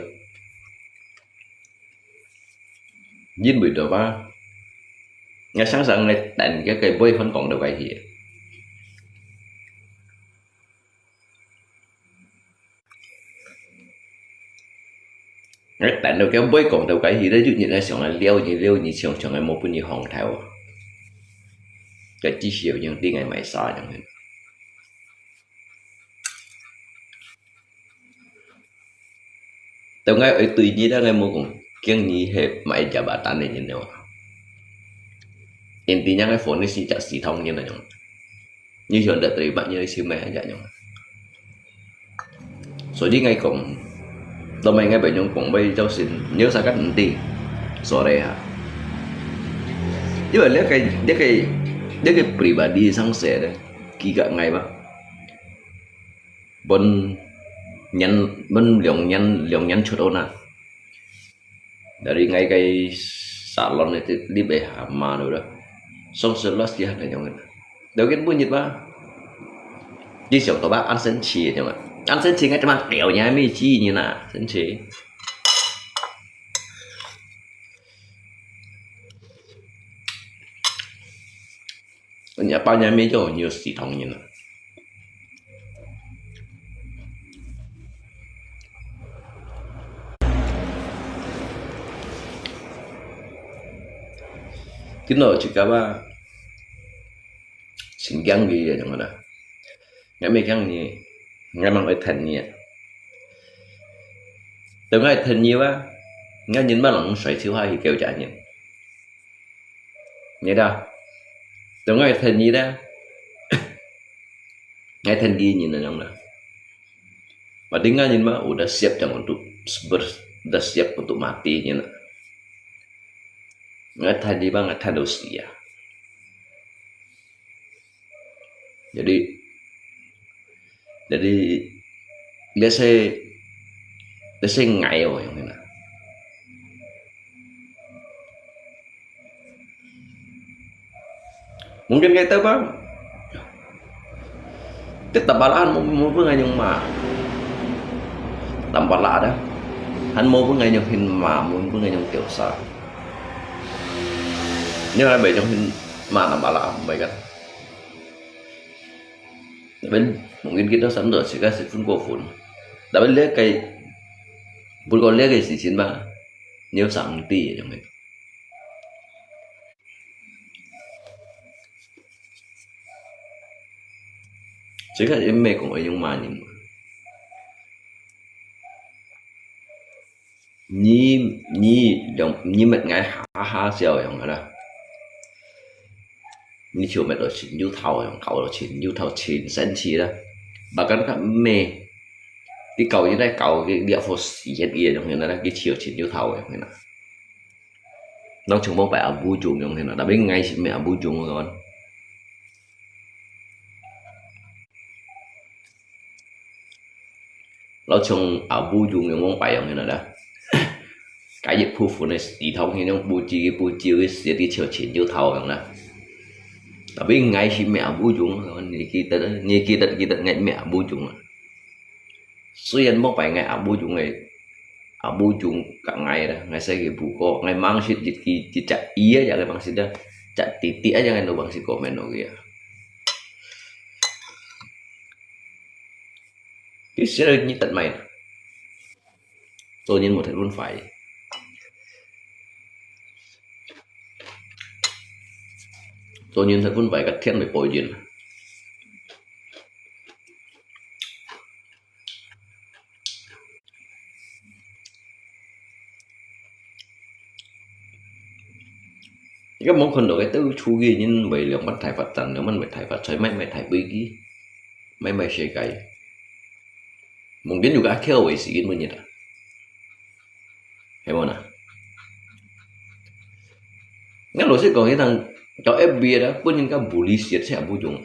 Yin buổi đầu ba. 𠊎想想，𠊎等該个尾番講到該去。𠊎等到該尾講到該去，咧，有日𠊎想𠊎撩你，撩你，想想𠊎無分你放頭啊。該至少有人知𠊎賣啥樣。 Tau ngai oi tui nyi ta ngai mô kong kiang nyi he mai jabatan ne nyi ne wa. Intinya ngai phone ni si chak si thong nyi na nyong. Nyi hion da terima nyi si mai aja nyong. So di ngai kong. Tau mai ngai bai nyong kong bai jauh sin. Nyi sa kan enti. Sore ha. Iba dia kai dia kai dia kai pribadi sang se de. Ki ka ngai ba. Bôn nhắn, bôn lòng nhắn, lòng nhắn chuột ôn à. Dari ngai cái salon này thì đi về hà mà nữa đó. Xong sự last kia này nhung. Đầu tiên bún nhịt ba. Đi xuống tàu ba ăn sen chi nhung. Ăn sen chi ngay trong tiểu nhà mi chi như nà, sen chi. Nhà ba nhà mi cho nhiều xì thông như nà. Cái nồi chỉ có ba xin gang gì vậy mà đó. Ngay mấy gang gì, ngay mang ơi thành gì. Từ ngay thành gì ba, ngay nhìn ba lòng xoay chiếu hai thì kêu trả nhìn. Nhớ đó. Từ ngay thành gì đó. Ngay thành gì nhìn là lòng đó. Mà tính ngay nhìn ba, udah siap jangan untuk ber, udah siap untuk mati nhìn. Ngay thành gì ba, ngay thành đâu xì à. Jadi, jadi, let's say, let's say ngai oh yang kena. Mungkin ngai tahu bang. Tetap balahan mau mau pun ngai nyong ma. Tambah lah ada. Han mau pun ngai nyong hin ma, mau pun ngai nyong tiosa. Ini orang baik nyong hin ma tambah lah, baik kan. Tapi mungkin kita sandal sih kasih pun kau pun. Tapi lihat kai, pun kau lihat kai si sin ba, nyo sang ti yang itu. Sehingga dia mekong ayong manim. Nyi, nyi, dong, nyi met ngai ha ha siao yang ada. Nyi chiu met lo chin yu thao yang kau lo chin yu thao chin sen chi da. Bahkan ka me. Di kau yi dai kau di dia fo si het ye dong yang ada di chiu chin yu thao yang na. Nang chung bong pai abu jung yang na. Tapi ngai si me abu jung kan. Lo chung abu jung yang bong pai yang na da. Cái gì phu phu này đi thông thì nó bu chi bu chi cái sẽ đi chiều chín chiều thâu rồi nè. Tapi ngai si mẹ bu jung, ni kita ni kita kita ngai mẹ bu jung. Suyan mo pai ngai abu jung ngai abu jung ka ngai da ngai sai ki bu ko ngai mang sit jit ki jit chak iya ya ngai mang sit da chak titi aja ngai no bang sit ko men no ya. Ki sia ni tat mai. Cho nên một thật luôn phải. Cho nên thật luôn phải cắt thiên phải bồi dưỡng. Cái món con đồ cái tư chu ghi nhưng vậy là mất thải phát triển, nếu mình phải thải phát xoay máy, máy thải bơi ghi, máy máy xe cái. Mungkin juga akhir away si gin menye ta. Hei mana? Ngan lo si kong itang tau F B da pun ka bully siat siat bu jung.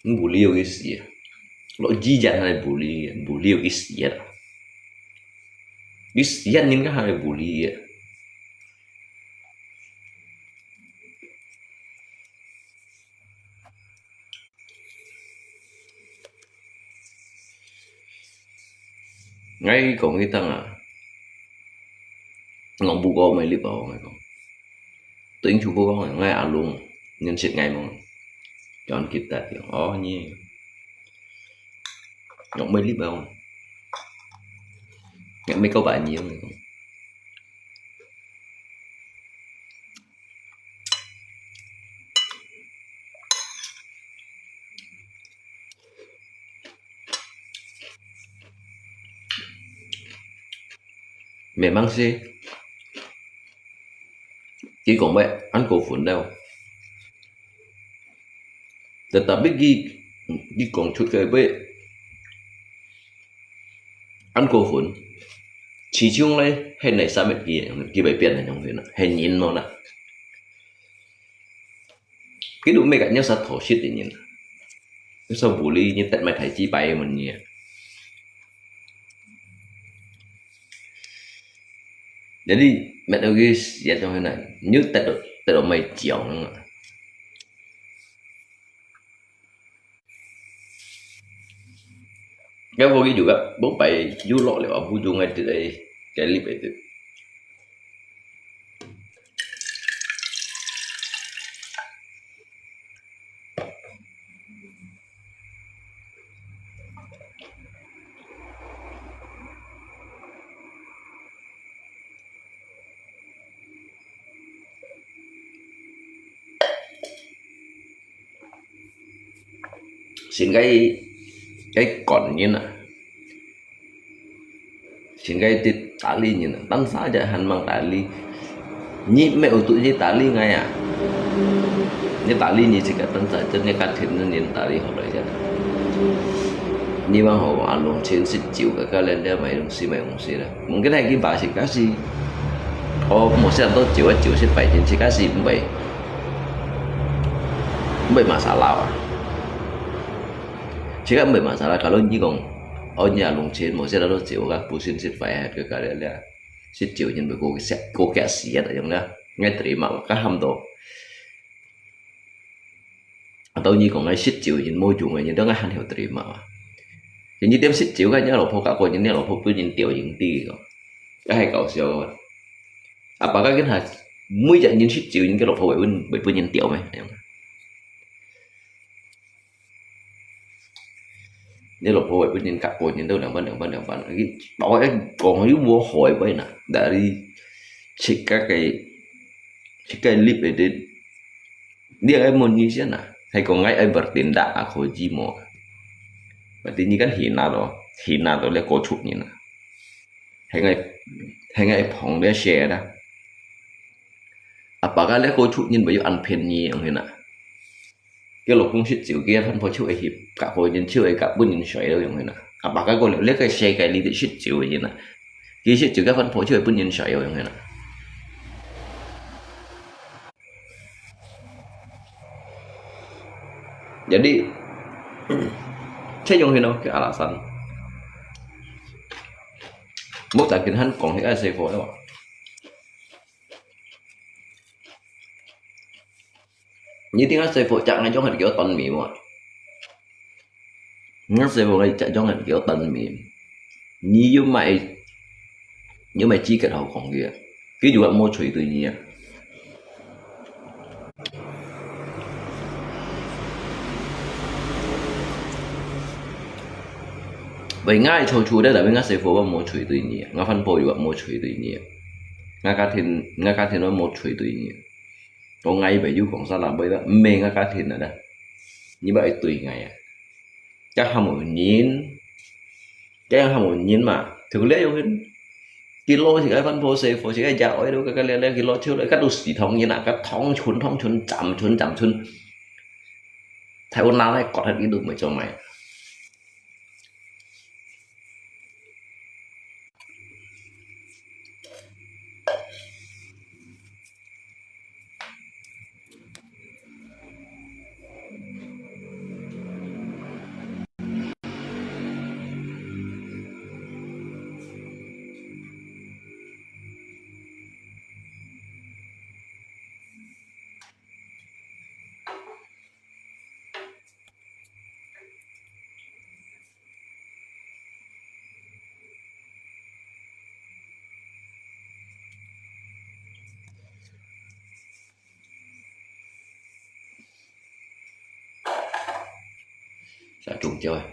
Bully yo isi. Lo jijan hai bully, bully yo isi ya. Isi ya nin ka hai bully ya. Ngai kong itang a. Ngong bu ko mai lip a ngai kong. 對應出國講，𠊎阿龍，認識𠊎無？John Kidd哦，你，用咩禮貌？𠊎咩告白你用？Memang sih，佢講會恁過分了。Tetapi佢，佢講出个會恁過分，始終咧，係內心个佢，佢會變个樣形啦，係人無啦。佢都毋係个，你實討食个人。你所無理，你得買台機牌个問題啊。Jadi，乜到佢寫咗去呢，你又得到，得到買獎啊。 Kaya ko gitu ka, bông pai yulok liao, abu yung ai tui ai, kaya lip ai tui. Singkai, eh, kon nyin ah. Singkai ti tali nyin ah. Tan sa aja han mang tali. Nyi me utu ji tali ngai ah. Nyi tali nyi singkai tan sa, jen nyi katin nyin tali holo aja. Nyi mang ho alung chin sit jiu ka ka len dia mai dong si mai dong si la. Mungkin hai ki ba si ka si. Oh, mo si to jiu jiu si pai jin si ka si mbai. Mbai masalah ah. Singkai mbai masalah kalau nyi kong, oh, nyi alung chin mo si to jiu ka pusin sit pai hai ka ka len dia. Sit jiu jin bai ko siat, ko kia siat ayong dia. Ngai terima ka ham to. Atau nyi kong ngai sit jiu jin mo jung ngai nyi dong ngai han hiu terima. Nyi tiam sit jiu ka nyi lo pho ka ko nyi lo pho pun nyin tiau jing ti ko. Ka hai kau siau. Apa ka kin ha, mui ja nyin sit jiu nyin ka lo pho bai pun, bai pun nyin tiau me. Ayong. Nyi lo pho bai pun nyin ka ko nyin dong dang ban dang ban dang ban. Ki, bao ai kong yu wo hoi bai na. Dari singkai, singkai lip edit. Dia ai mo nyi sian na. Hai kong ngai ai bertindak ako ji mo. Berarti nyi kan hina to. Hina to le ko chuk nyin na. Hai ngai, hai ngai phong dia share da. Apa ka le ko chuk nyin bai yu an phen nyi ayong hina. Kia lo kong sit jiu kia phan pho chiu ai hip, ka ko nyin chiu ai ka pun nyin shoi lo ayong hina. Apa ka ko le, le ka share ka li ti sit jiu nyin na. Ki sit jiu ka phan pho chiu ai pun nyin shoi lo ayong hina. Jadi, che ayong hina ke alasan. Mo ta kin han kong he ai se ko lo. Nyi ting a sư傅chắc ngay trong hạt kiểu tân mỹ mà. Ngay sư傅ngay chắc trong hạt kiểu tân mỹ. Nyi yu mai, yu mai chi cái hậu khổng kìa. Cái yu mo chui tui nyi à. Vậy ngay cho chu đấy là với ngay sư傅mo chui tui nyi à. Ngay phân bố yu mo chui tui nyi à. Ngay cá thiên, ngay cá thiên mo chui tui nyi à. Có ngay vậy yu khổng sa là bây giờ mê ngay cá thiên là đấy. Như vậy tui ngay à. Chắc hàm một nhìn. Chắc hàm một nhìn mà. Thực lẽ yu hin. Kilo thì cái phân bố sư傅thì cái giá oi đâu cái cái lẽ lẽ kilo chiu lẽ cái đồ xì thông như là cái thông chun thông chun chậm chun chậm chun. Thái ôn nào này có thật ít đồ mới cho mày. 就中招啊。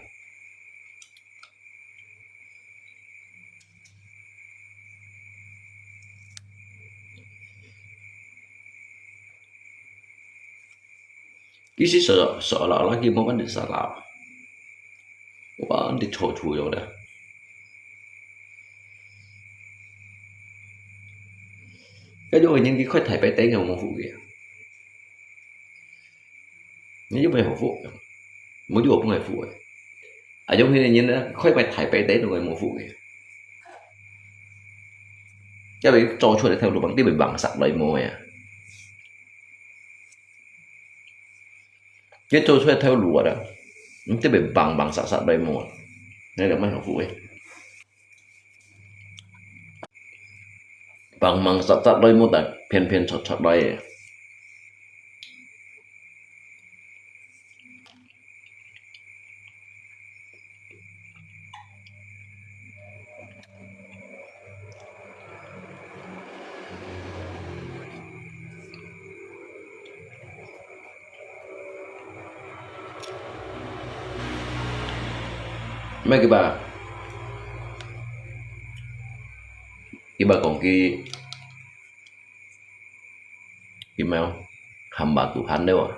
其實說，說了，那個無問題，說了，我把你抽出來了。該種人佢開大排店个，無福个。你又毋係好福，無有本个福个。啊，有些人呢，開個大排店都係無福个。因為做出來頭路，你會忙煞來無呀？你做出來頭路啊，你會忙忙煞煞來無？你就毋係好福个。 幫忙煞煞來，無得偏偏出出來个。毋係佢吧？佢吧講佢，佢咩？Hamba Tuhan了啊，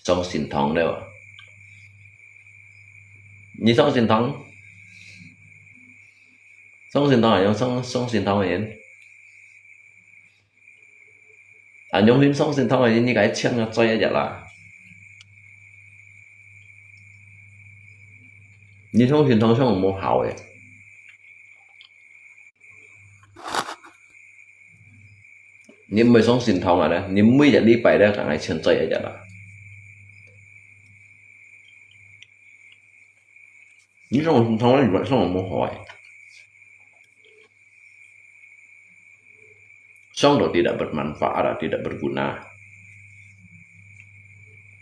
上神堂了啊。你上神堂？上神堂啊，用上，上神堂个人。 啊，用心上神堂个人，你該請啊，做一日啦。你上神堂上無效个，你毋係上神堂啊咧，你每日禮拜咧，趕快請做一日啦。你上神堂咧，你上無效个。 上到tidak bermanfaat啊，tidak berguna。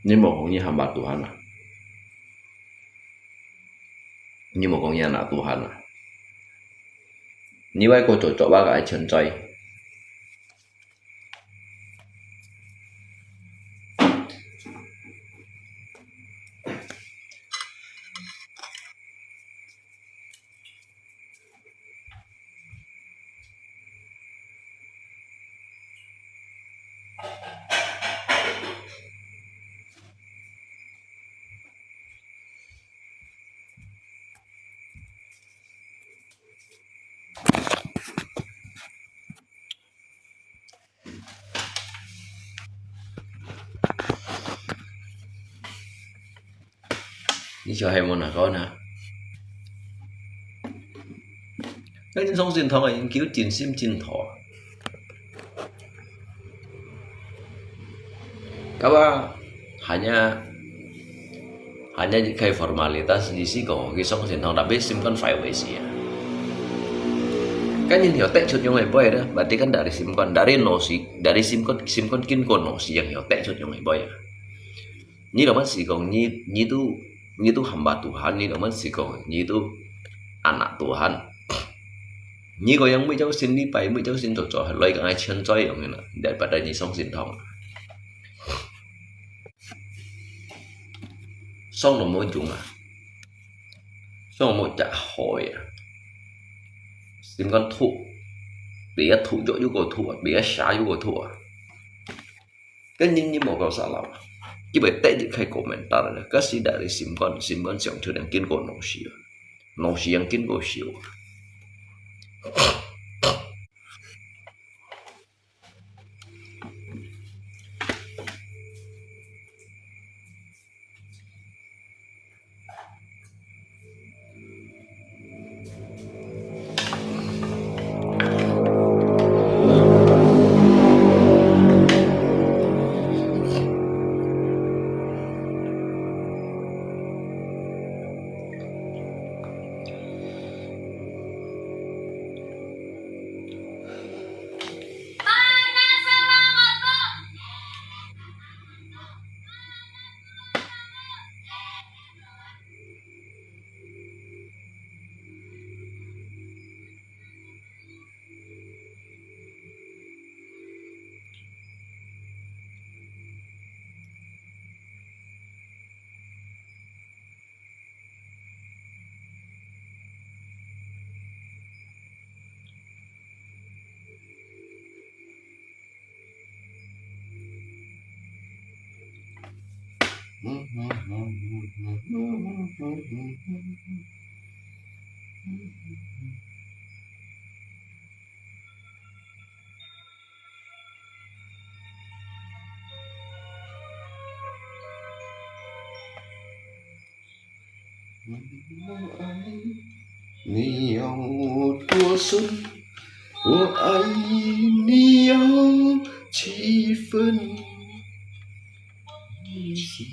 你無講你hamba Tuhan啊？你無講你anak Tuhan啊？你會過做做啊，該存在。 你就係問哪個呢？該你上神堂个人，佢真心真土啊。Kawa hanya, hanya kaya formalitas di siko, kisong sintong, tapi simkon five ways iya. Kan yun yo tek chut yung iboy da, berarti kan dari simkon, dari nosi, dari simkon, simkon kin ko nosi yang yo tek chut yung iboy ya. Nyi lo man sikong, nyi, nyi tu, nyi tu hamba Tuhan, nyi lo man sikong, nyi tu anak Tuhan. Nyi ko yang mui jau sin li pai, mui jau sin to cho, loi kang ai chen choi yung ina, daripada nyi song sintong. Song lo mo jung a. Song lo mo jak hoi a. Sim kan thu. Bia thu jo yu ko thu a, bia sha yu ko thu a. Kan nin ni mo kau salah. Ki bai tek di kai komentar le. Kasi dari sim kan, sim kan siang chu yang kin ko no shi a. No shi yang kin ko shi a. 我爱你有多深？我爱你有几分？你心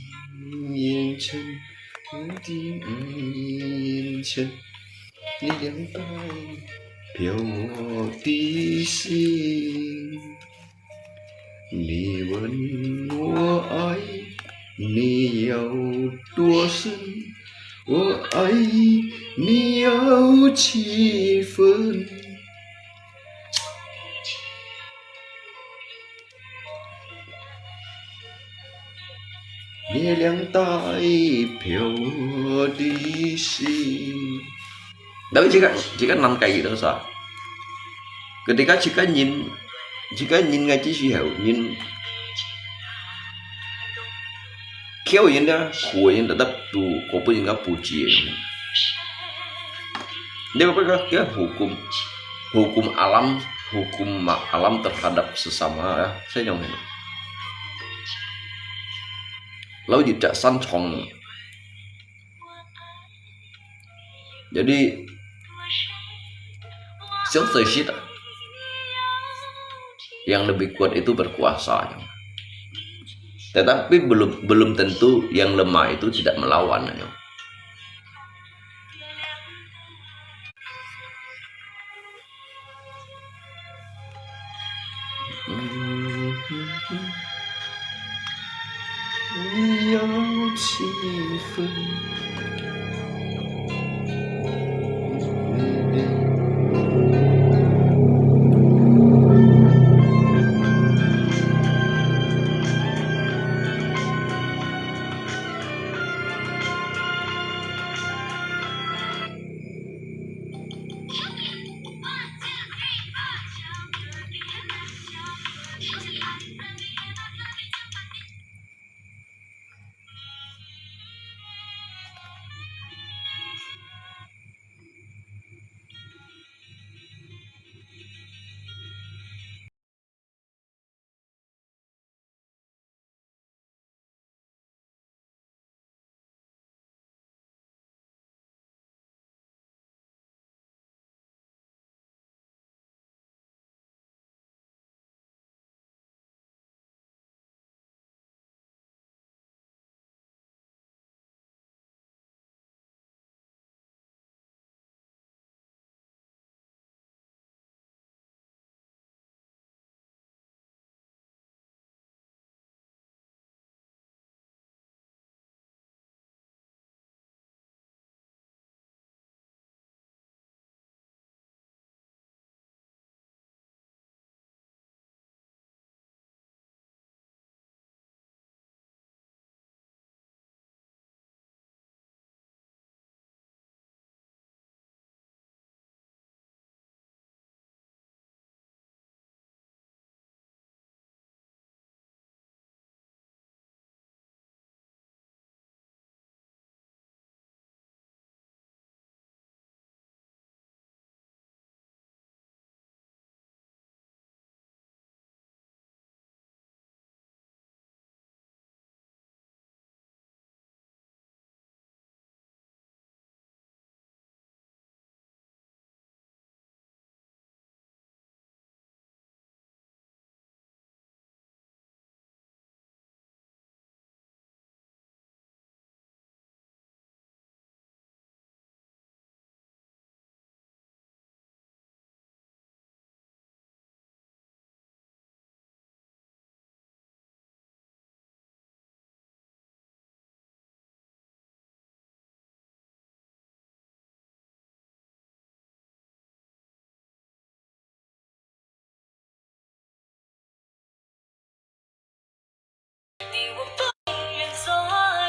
眼深，我的眼深，月亮代表我的心。 你问我爱你有多深，我爱你有几分？月亮代表我的心。Tapi jika, jika nam kayak gitu sa. Ketika jika nyin, jika nyin ngaji sih hau, nyin kêu yin dah, ku yin tetap tu, ko pun yin ka puji. Dia apa ka, dia hukum, hukum alam, hukum ma-, alam terhadap sesama ya, saya nyong ini. Lalu tidak sanchong. Jadi, siang sesita. Yang lebih kuat itu berkuasa. Tetapi belum, belum tentu yang lemah itu tidak melawan.你有几分？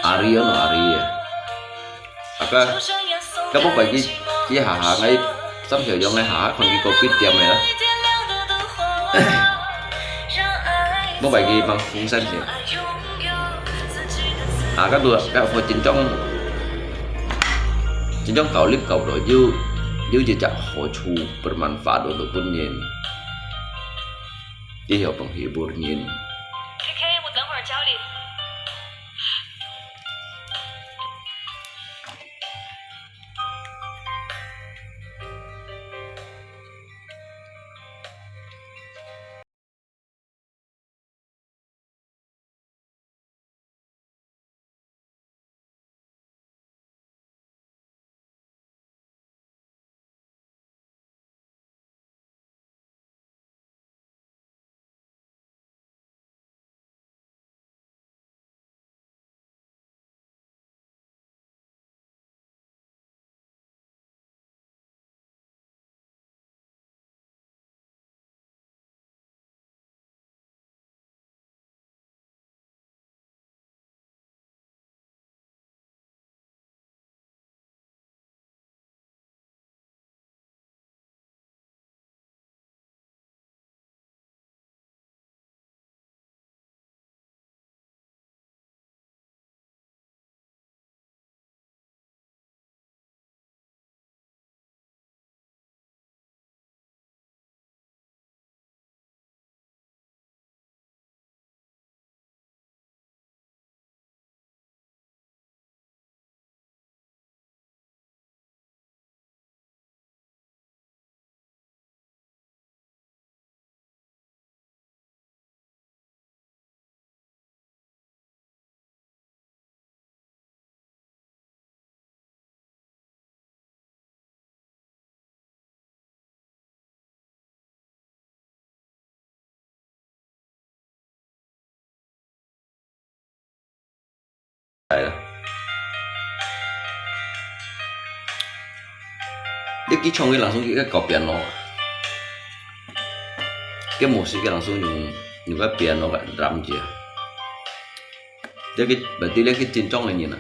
Ari ano, Ari ya. Aka, kamu bagi ki haha ngai, sam siya yung ngai haha, kung ki kopi tiam ya. Mo bagi mang fung san siya. 啊，該度，該會真正，真正搞入搞落，有，有一隻好處，bermanfaat untuk分人，也有分hibur人。K K，我等會兒教你。來了。你去唱个langsung去个搞piano，个模式个langsung用，用个piano个drum去啊。你去，berarti你去真正个人啊。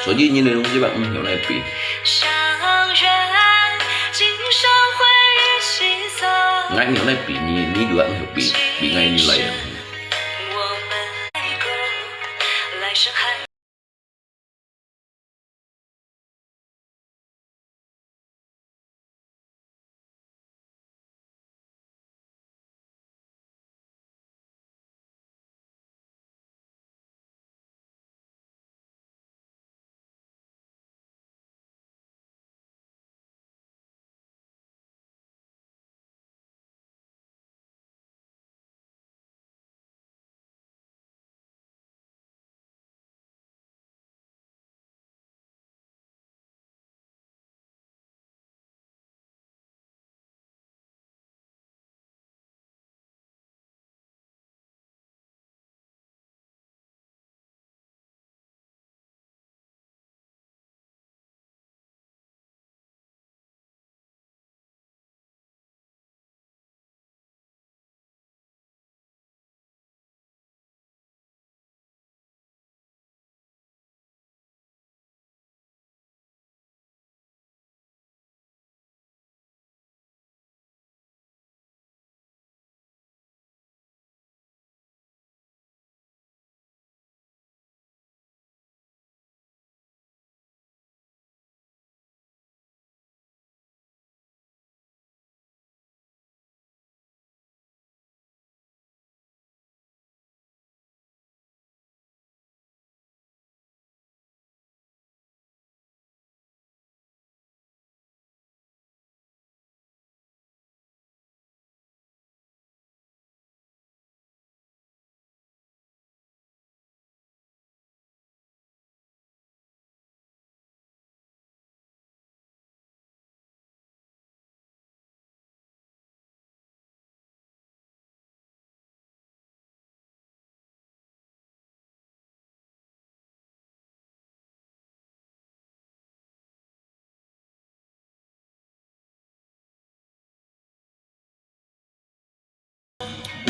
所以你个東西吧，嗯，用來比。𠊎用來比你，你就用來比，比𠊎你來啊。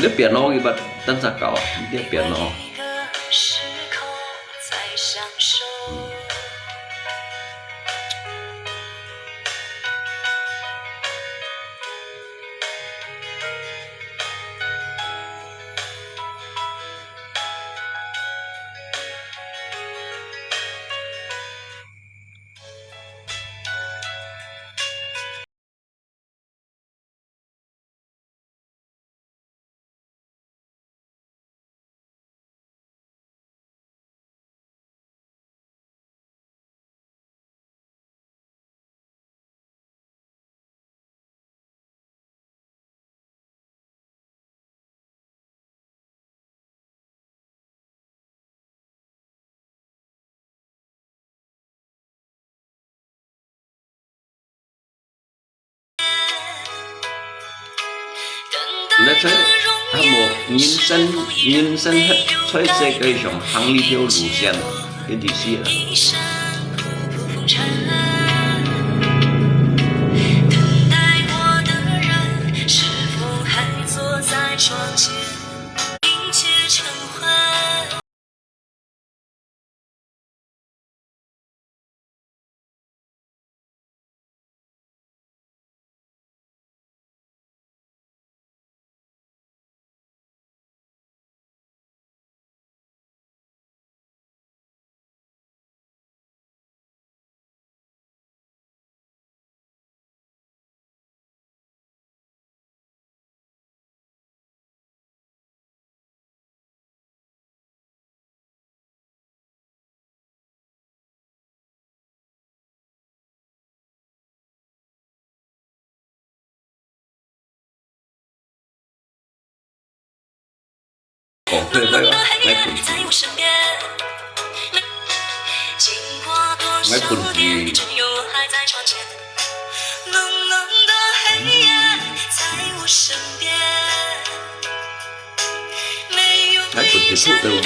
你piano佢捌等下教啊，你piano。你在喊我人生，人生在世界上行這條路線，一直是啊。講對話啊，愛分佢，愛分佢。愛分佢吐到佢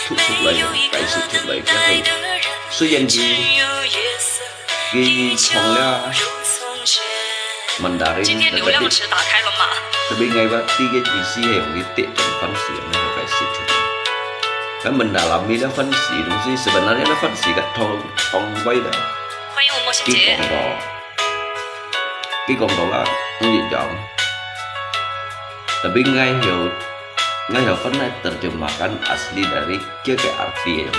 吐出來，解釋出來，這個雖然佢 佢講了Mandarin，今天流量池打開了嗎？特別，特別𠊎捌知个意思係用佢第一種方式，用該个解釋出來。該Mendalami了Fancy東西，sebenarnya了Fancy个通，通位个。歡迎我莫欣姐。佢講到，佢講到啦，你講。Tapi𠊎有，𠊎有pernah terjemahkan asli dari dia ke arti yang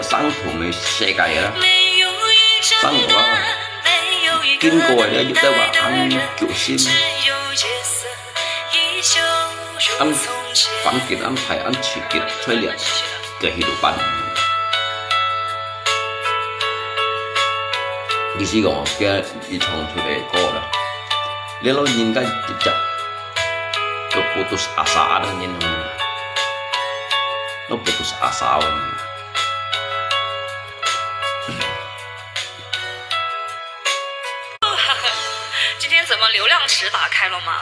生活个世界啦，生活啊，經過个咧，又得話恁久心，恁反擊，恁歹，恁刺激，催烈，就去到半。意思講，佢佢唱出來个歌啦，你老人家直接就putus asa，恁樣人，都putus asa个人。 今天怎么流量池打开了吗？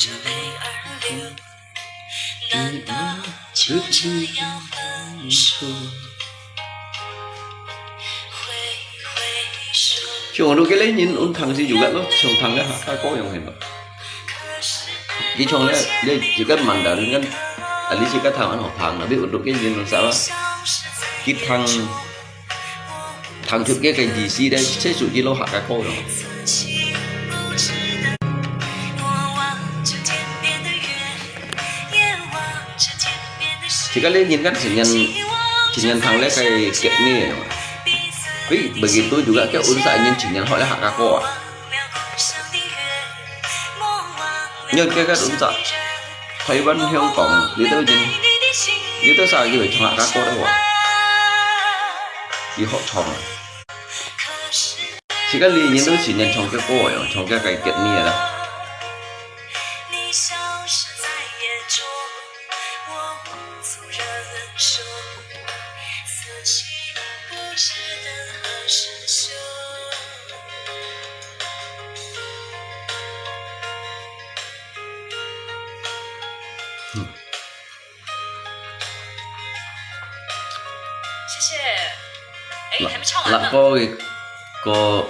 像我這个人，𠊎聽時有个咯，像聽个客家歌樣形咯。佢唱咧，你自家慢點，你看，啊，你自家聽，恁好聽，tapi untuk个人，𠊎啥啦？佢聽，聽出个个意思咧，這屬於老客家歌樣。 Jika le nyin kan sinyan, sinyan thang le kai kiet ni ya. Kui, begitu juga ke unsa nyin sinyan hok le Hakka ko a. Nyo ke kan unsa. Taiwan, Hong Kong, li tau nyin. Li tau sa ki wei chong Hakka ko le wa. Ki hok chong. Jika li nyin tau sinyan chong ke ko ya, chong ke kai kiet ni ya la. 你消失在眼中，我无从人说，此情不知等何时休。 谢谢。哎，还没唱完呢。辣，辣个歌，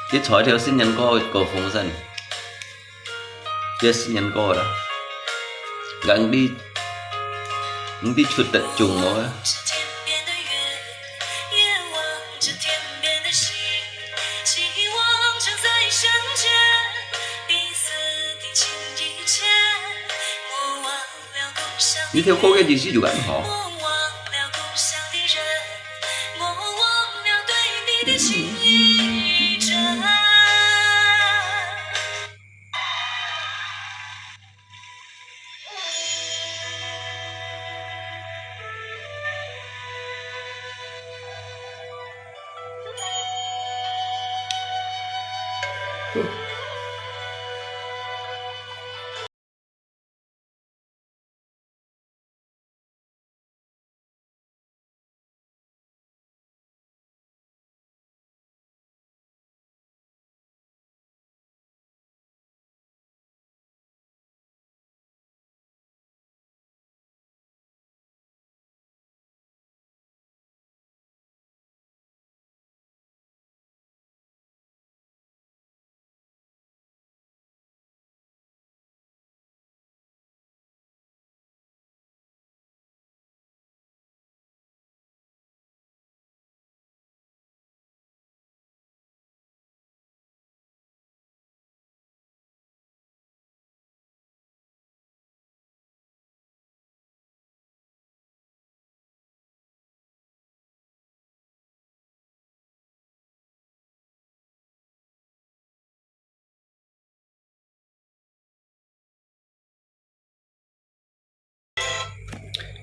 佢唱一條新年歌个歌風先，這新年歌啦。人哋，人哋出得中無啊？ 你條歌个意思就恁好。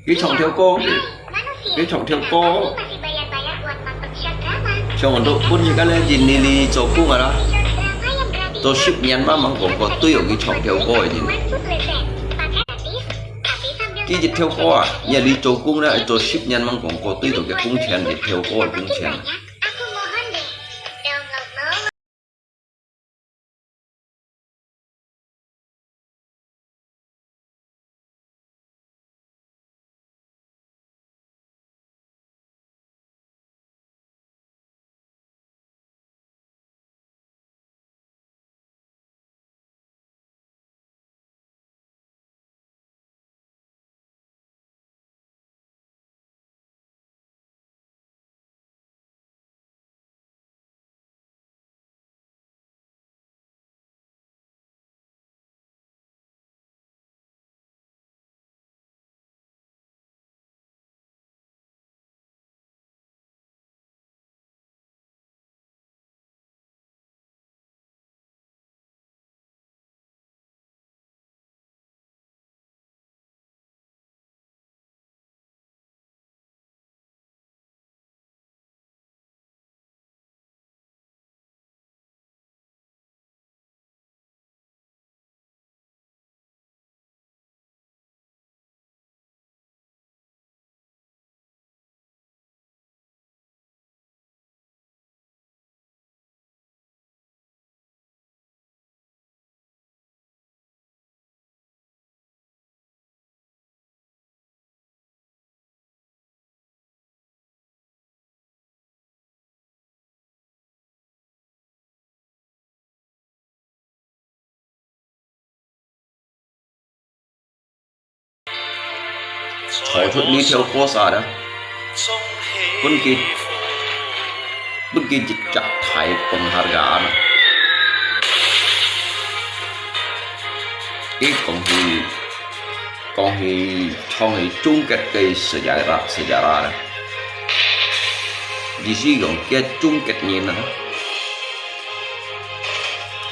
佢唱條歌，佢唱條歌，唱到分時間咧，印尼裡做工啊啦，做十年嘛，吂講過對佢唱條歌个人。佢一條歌啊，也裡做工咧，做十年吂講過對到个工錢，一條歌个工錢。唱出這條歌啥呢？分佢，分佢一隻大崩下个啊！佢講起，講起唱起中國个sejarah，sejarah呢，意思講佢中國人啊，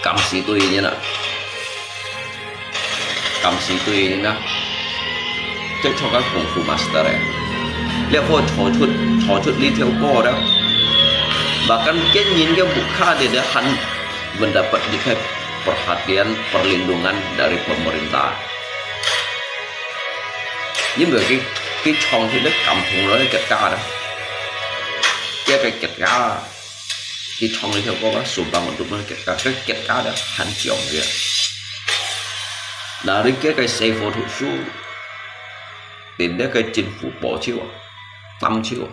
敢死隊人啊！ 敢死隊呢，這唱个功夫master欸，這課唱出，唱出這條歌了，bahkan个人个屋下个人還mendapat perhatian perlindungan dari pemerintah。因為佢，佢唱出了感動了國家了，這個國家。 佢唱這條歌啊，送分𠊎兜个國家，个國家个還強个。那你个个師傅讀書，連那個政府保佑啊，擔救啊。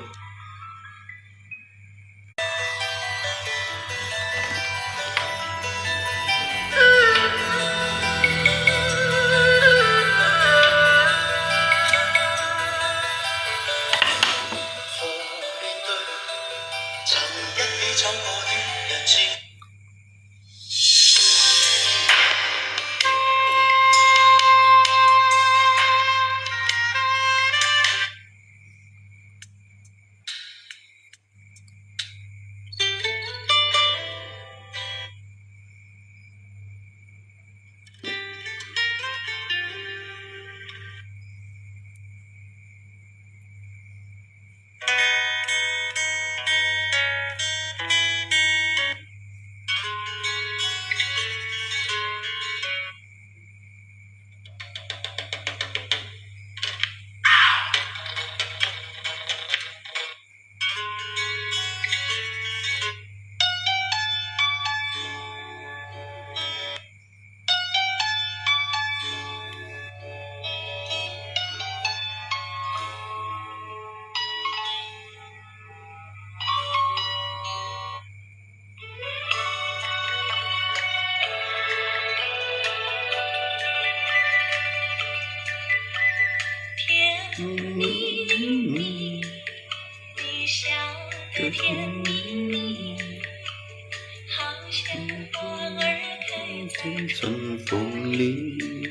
春风里，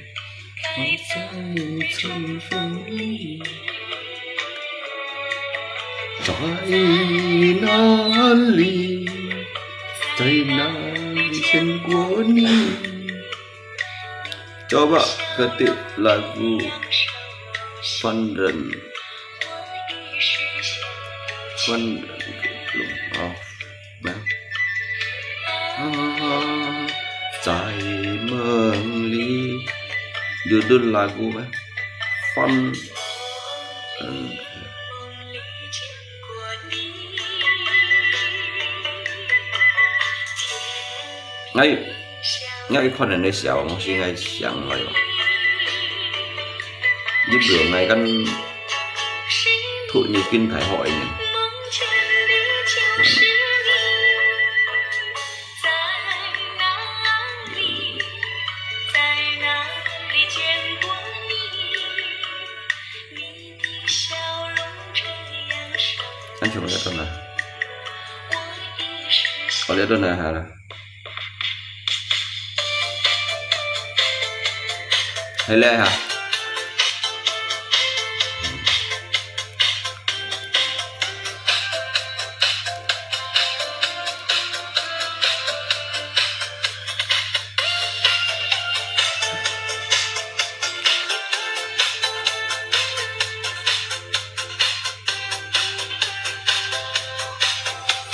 开在春风里。在哪里，在哪里见过你？Coba ketik lagu Fun Run. Fun Run. Oh. Nah. Ah, 在梦里。Judul lagu apa? Fun. Hmm. Ngai, ngai khuôn nè nè xiao, mong si ngai xiang ngai. Yip lu ngai kan thut ni kin thai hoi ni. Anh chụp ở đâu nè? Ở đây đâu nè hả? Hay lẽ hả?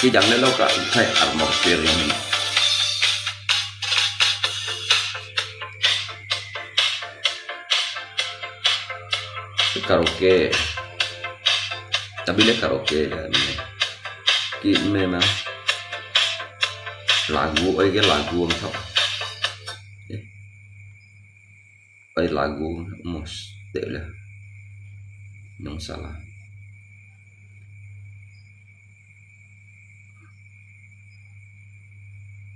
Ki jang ne lo ka thai atmosphere yang ni. Karaoke. Tapi le karaoke kan. Ki memang lagu, oi ke lagu ang thap. Eh. Oi lagu mos te le. Nong salah.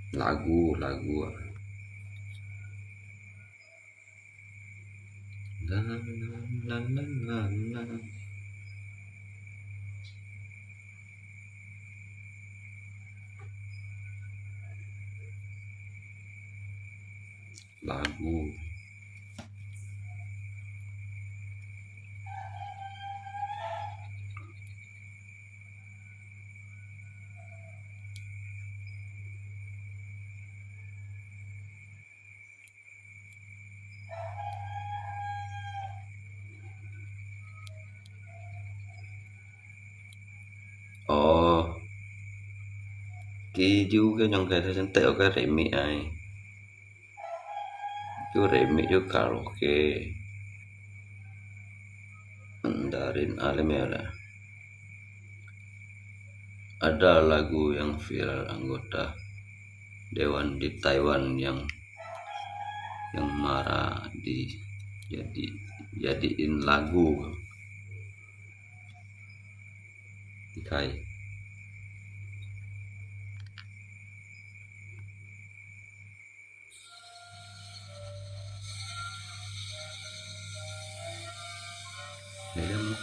Lagu, lagu. 啦啦啦啦啦啦。Lagu. Oh, ki ju ke ñong ke, ta sen te ke remix ai. Ju remix ju karaoke. Andarin alam ya lah. Ada lagu yang viral anggota dewan di Taiwan yang yang marah di jadi jadiin lagu. Dikai. Hello.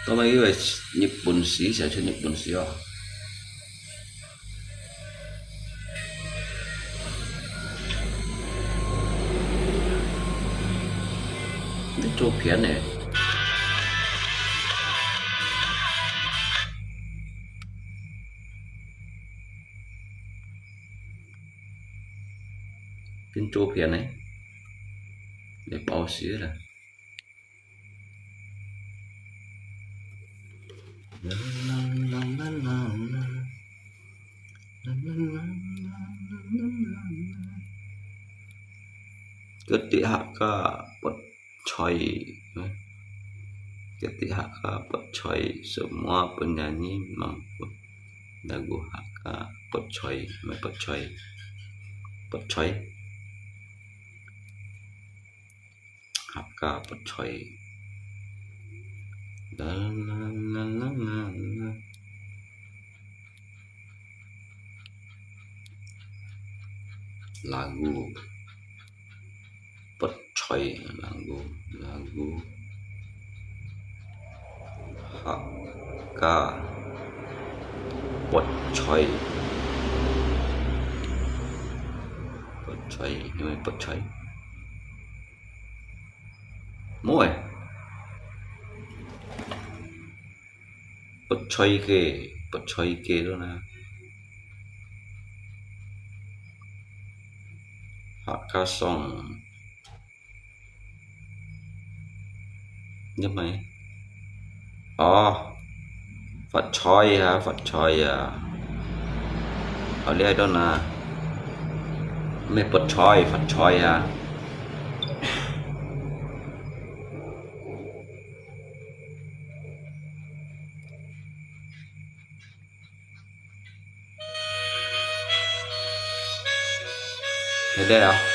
Tao mai iway Nhật Bản sĩ, sẽ cho Nhật Bản sĩ à? Cái chụp phiến này. Phiến chụp phiến này. Để bao xíu là. Keti Hakka Put Choi. Keti Hakka Put Choi. Semua penyanyi mampu lagu Hakka Put Choi. Mai Put Choi. Put Choi. Hakka Put Choi. La la la la la la. Lagu Put Choi, lagu, lagu Hakka Put Choi. Put Choi, 因為 Put Choi. Muaj. Put Choi ke, Put Choi ke tu na. Hakka song. Nhớ mày. Ồ, Put Choi hả, Put Choi à. Ở đây đó nè. Mày Put Choi, Put Choi hả. Thế đây à?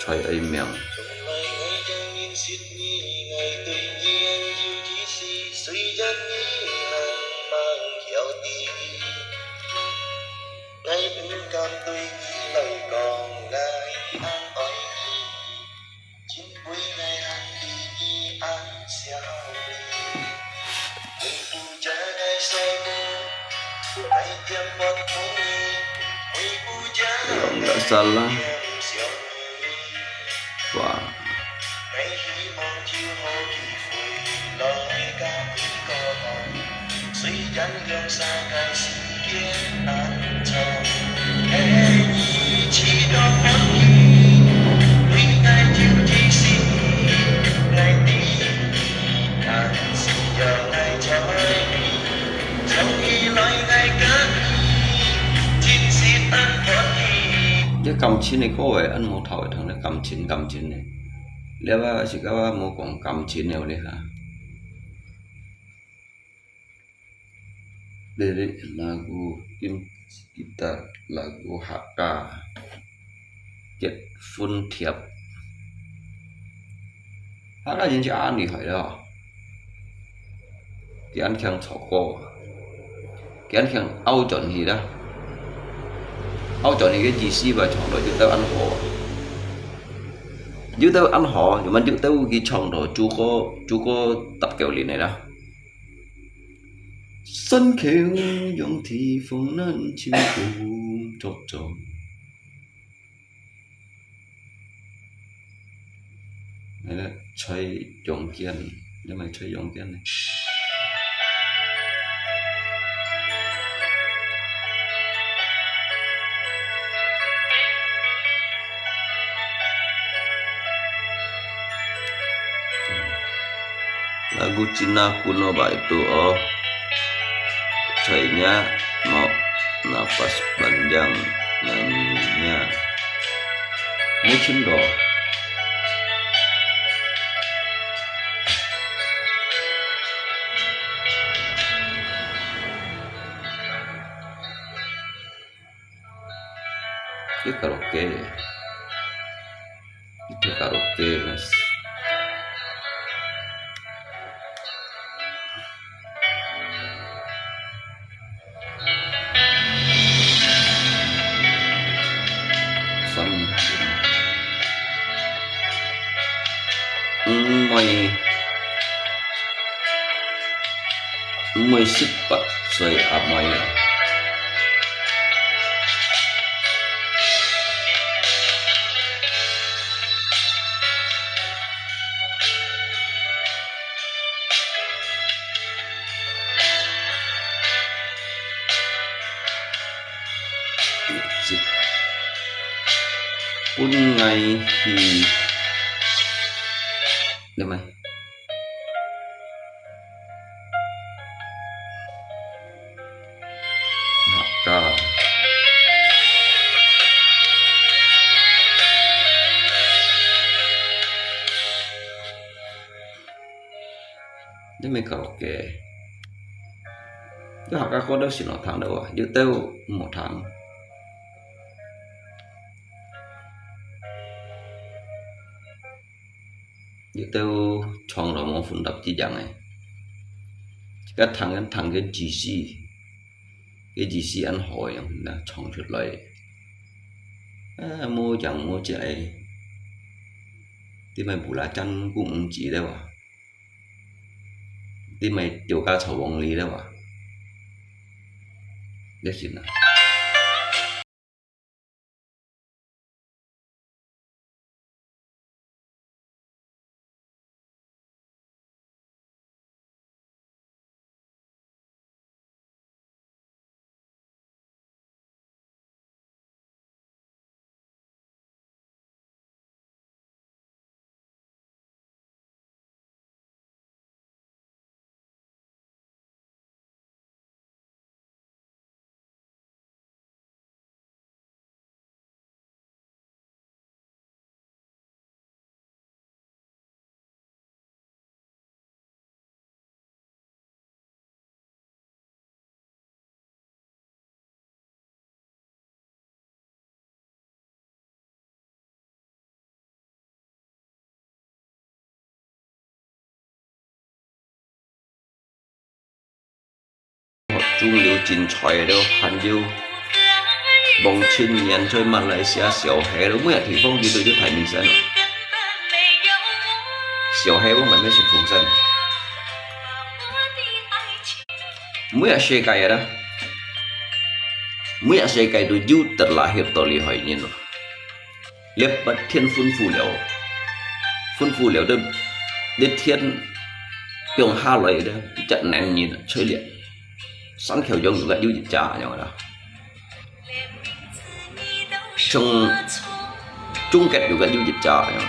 Choi ơi mèo. Kalau nggak salah, wah. Cái感情个歌誒，恁無頭會唱个感情感情个。你話自家話無講感情个有理哈。Lirik lagu, gitar lagu Hakka. 結婚帖。客家人就恁厲害了，佢恁慶祝過，佢恁慶拗轉去啦，拗轉去个意思嘛，唱到有兜恁好啊，有兜恁好，有嘛有兜佢唱到主歌，主歌搭狗輪个啦。山口洋地方，南清古作庄。 你咧，吹陽間，你咪吹陽間呢？Lagu Cina kuno ba itu, oh. Cahayanya mau napas panjang nyanyinya. Mucin do. Itu karaoke. Itu karaoke, guys. Mười, mười 十八歲阿妹啊。 分𠊎去，你們。 客家。你毋係卡拉OK，你客家歌都先好聽到啊，有兜毋好聽。 有兜唱到無分別一樣誒。自家聽緊聽个意思，个意思恁好樣，那唱出來。啊，無樣無隻誒，你們不拉真cũng毋知了啊，你們丟家炒黃梨了啊，這是哪？ 中流精彩了，還有黃俊彥在馬來西亞小黑了，每個地方佢都有大明星了。小黑我們沒先風聲。每個世界个啦，每個世界都有得啦，有道理害人咯。 這把天吩咐了，吩咐了，這，這天降下來个，一隻男人出來，山口洋有個有一隻樣啦，像鍾傑有個有一隻樣，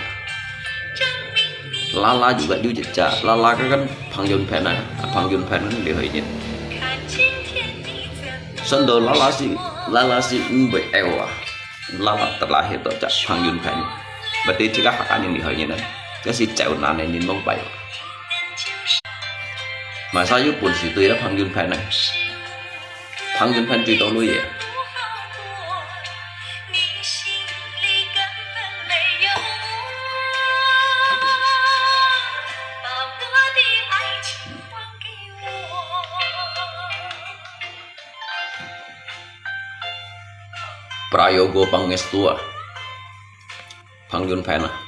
拉拉有個有一隻，拉拉个跟彭永平啊，彭永平厲害人。算到拉拉是，拉拉是毋會out啊。 拉拉得拉係到隻彭永平，berarti自家客家人厲害人啊，這係潮南个人無敗。Masa有本事對了彭永平呢，彭永平最多鐳个。Prayogo Pangestu啊，彭云盘啊。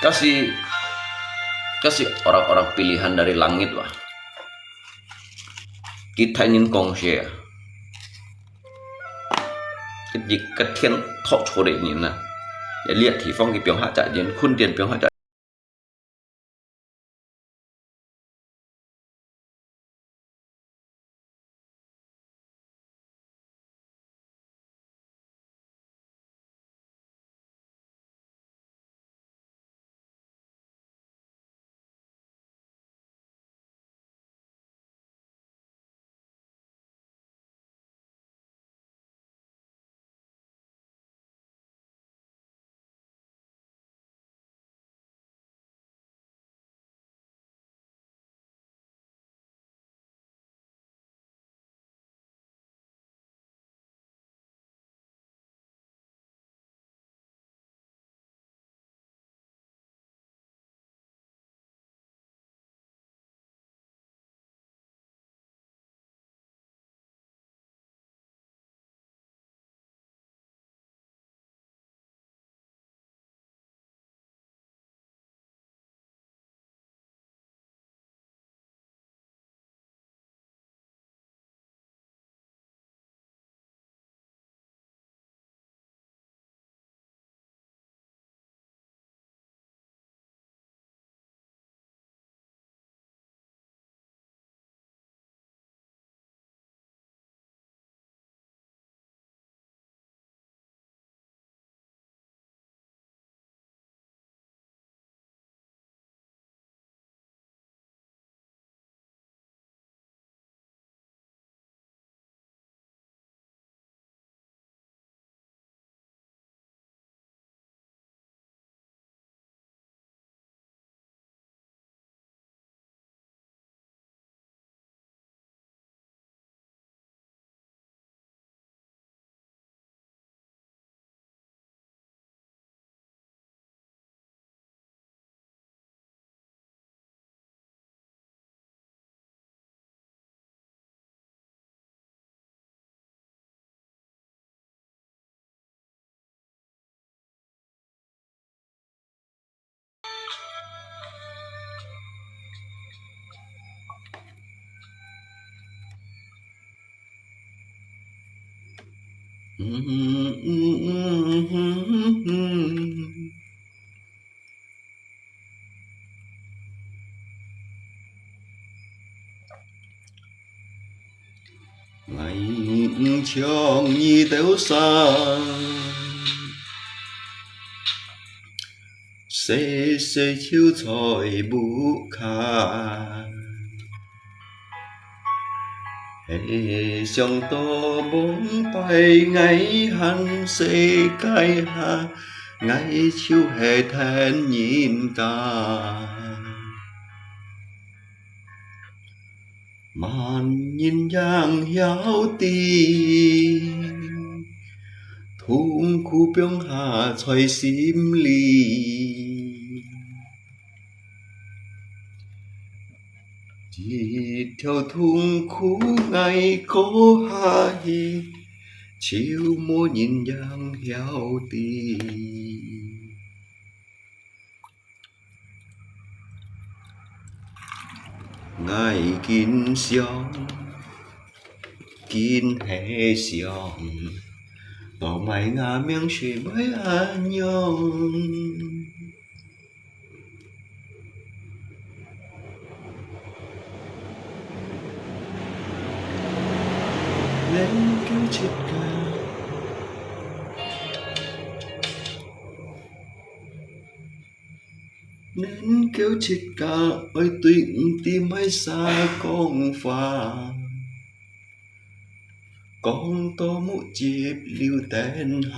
該時，該時orang-orang pilihan dari langit哇。佢大人講事啊，佢，佢个天托出來人啊，這个地方佢放下隻人，墾田放下隻 𠊎像你兜山，細細就在屋下。係想到往擺𠊎還世界下，𠊎就係跈人家。 麼人正曉得，痛苦放下在心裡。一條痛苦𠊎過下去，就無人正曉得。 𠊎緊想，緊係想，到尾吾命係會恁樣。能夠自家叫自家愛對毋知麼儕講話，講到目汁流等下。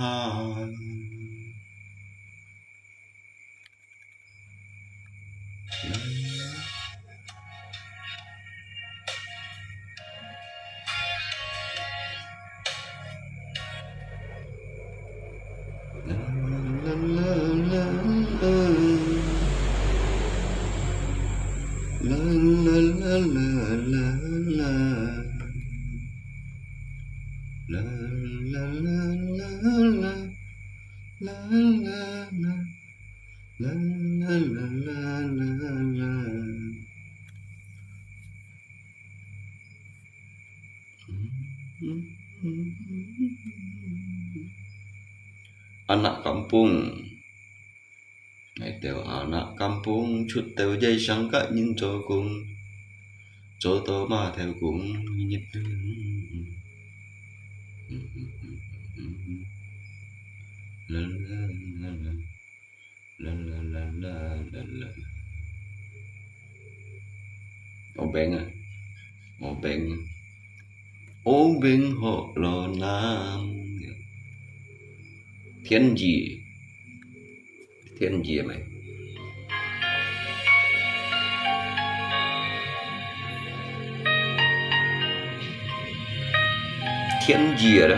Anak kampung. Ngai têu anak kampung, chhut têu dai sang kat nin cho kung, cho to ma thêu kung, nit. La la la la. La la la la la la. Ôbeng à? Ôbeng. Ôbeng hok lo nam. Thiên Di. Thiên Di mày. Thiên Di à đó.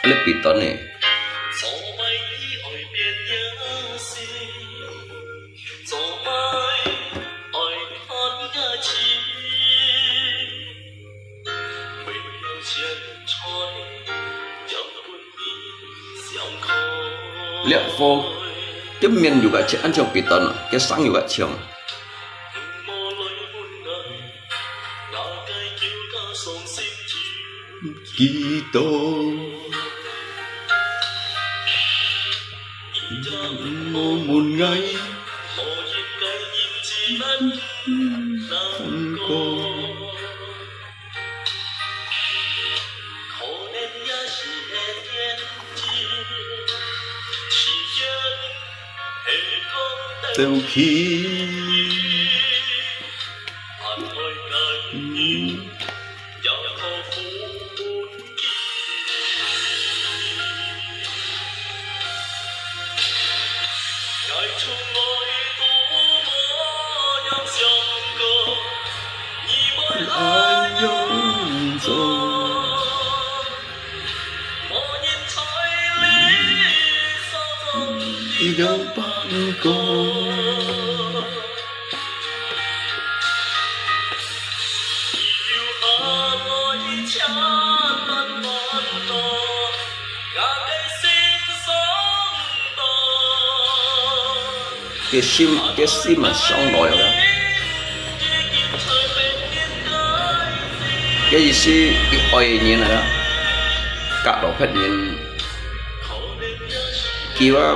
Lep pi ton nè. Liak fo, cái miệng有cái chim, ăn chim pi ton, cái sang有cái chim. Kito. Mo mun ngai. Kong ko. Têu khi. Ai yong zo. Đi đâu bạn có. Cái sim, cái sim mà sống nổi rồi đó. Cái gì xí, cái oi nhìn rồi đó. Cả đó phát nhìn. Kì bác,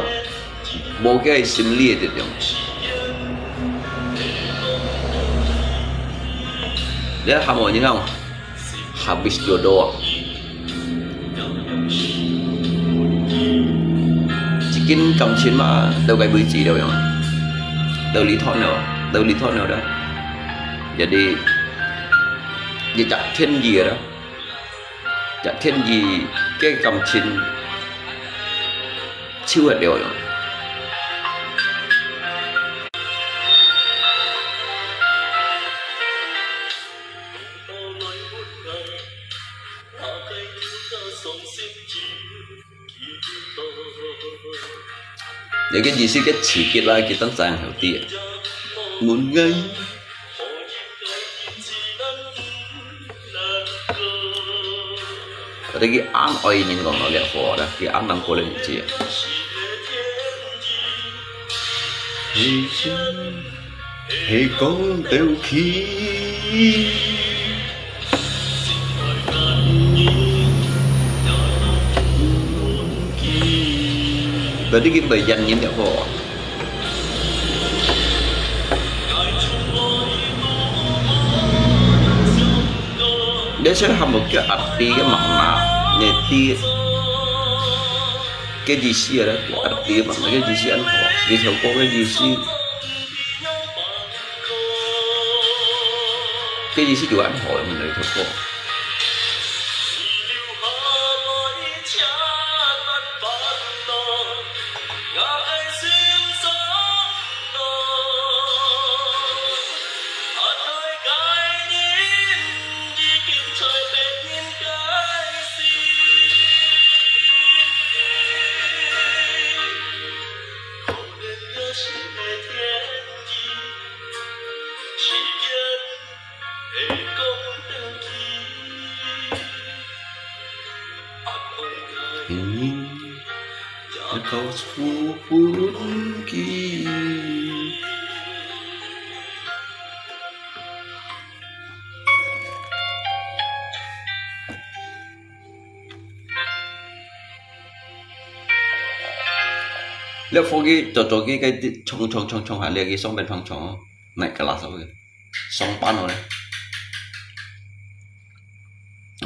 bố cái sim lia tiệt yong. Dia hamo nhìn không? Habis jodoh. Chỉ kín cảm情嘛, đâu cái bưởi chỉ đâu yong. Đâu lý thoát nào, đâu lý thoát nào đó. Jadi, jadi chắc thiên gì đó. Chắc thiên gì cái cảm情. Chiu hệt điều yong. Nếu cái gì xí cái chỉ kia là cái tăng sang hậu tiệ. Muốn ngay. Ở đây cái án oi nhìn còn nó lẹ khó đó, cái án đang cô lên chị. 係講鬥氣。Berarti佢毋係演員了吼。你這下無叫阿弟个媽媽，你弟个意思啊，阿弟个媽媽个意思安好，你頭過个意思，个意思就安好，你頭過。 嗯，一口出分佢。你放佢做做佢个衝衝衝衝下，你个上邊放衝哦，哪个拉手个，上班哦咧。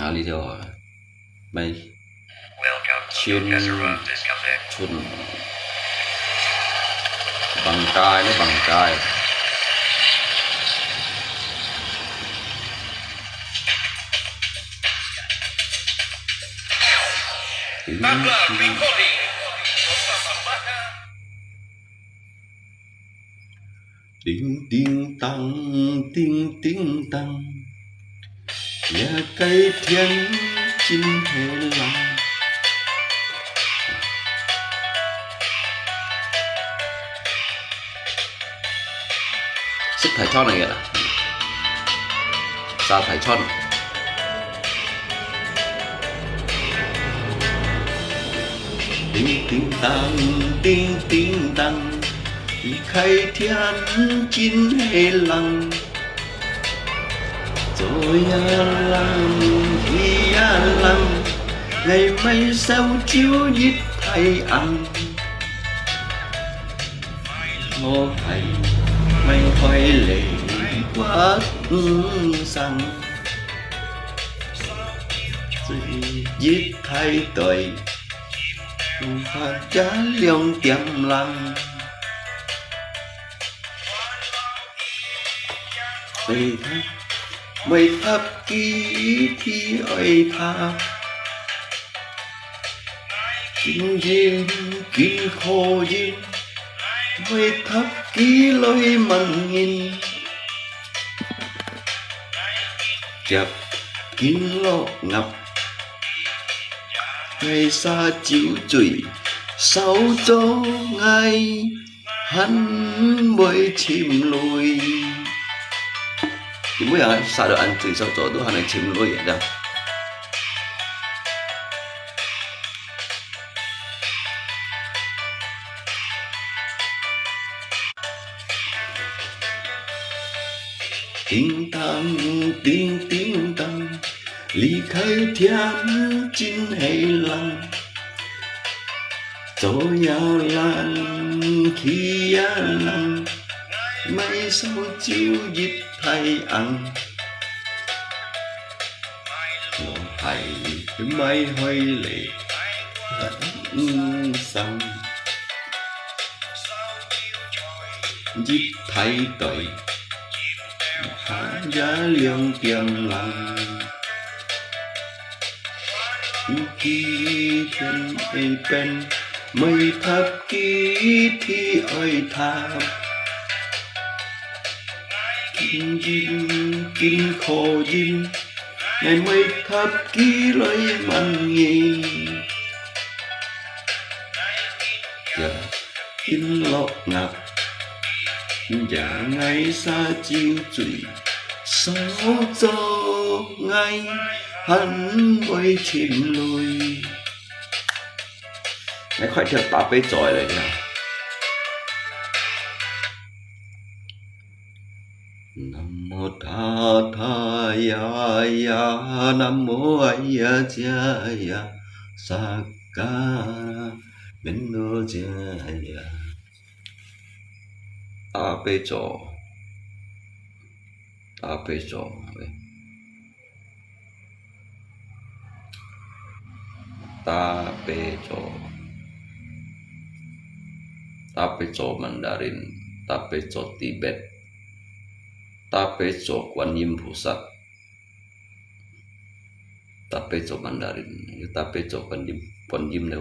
啊，你就好了。 Mai chun chun bangkai le bangkai. Ting ting tang, ting ting tang, ya cái thiên chính thế lắm. Sắp thải chọn này kìa. Sa thải chọn. Ting ting tang, ting ting tang, đi khai thiên chính thế lắm. Cho ya lắm, đi ya lắm, ngày mai sao chiếu ít thay ăn. Hô thầy, mày hỏi lễ quá sang. Chỉ giết thầy tội, phạt giá liông tiệm lăng. Mày thấp, mày thấp kỹ thì ơi thấp. Kín yin, kín khó yin, mày thấp kỹ lối mặn nhìn. Kiap kín lọ ngập, ngày xa chiếu chửi, sao cho ngày hẳn mới chìm lùi. Thì mới hả, xa được ăn chửi sao cho tôi hẳn chìm lùi vậy đó. Ting tang, ting ting tang, lý khai thiên chính thế lắm. Cho ya lắm, khi ya lắm, mày sao chiếu dịch thay ăn. Lo hai mai hoi lê sang. Jit thái tỏi. Há ya liang tiang lăng. Kỳ thiên ơi bên. Mây tháp kỳ thi ơi tháp. Kín yin, kín khó yin, ngày mây tháp ký lối mặn nghi. Dạ, kín lọ ngạc, dạ ngày xa chiêu chửi, sao cho ngày hẳn mới chìm lùi. Ngày khỏi theo tạp bế chọi lại nha. Buddhāya, namo Āyācāya, Sakkāra, Meno Cāya. 大悲咒，大悲咒，大悲咒，大悲咒曼達林，大悲咒Tibet，大悲咒觀音菩薩，大悲咒曼達林，大悲咒觀音，觀音了。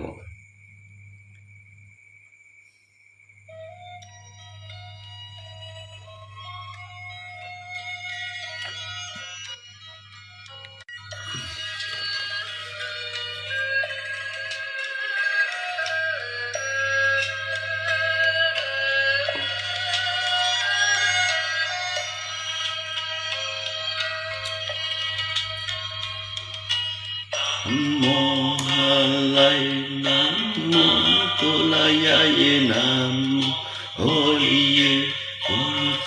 Namo Haraye, namo Atulaye, namo Horiye, Horiye.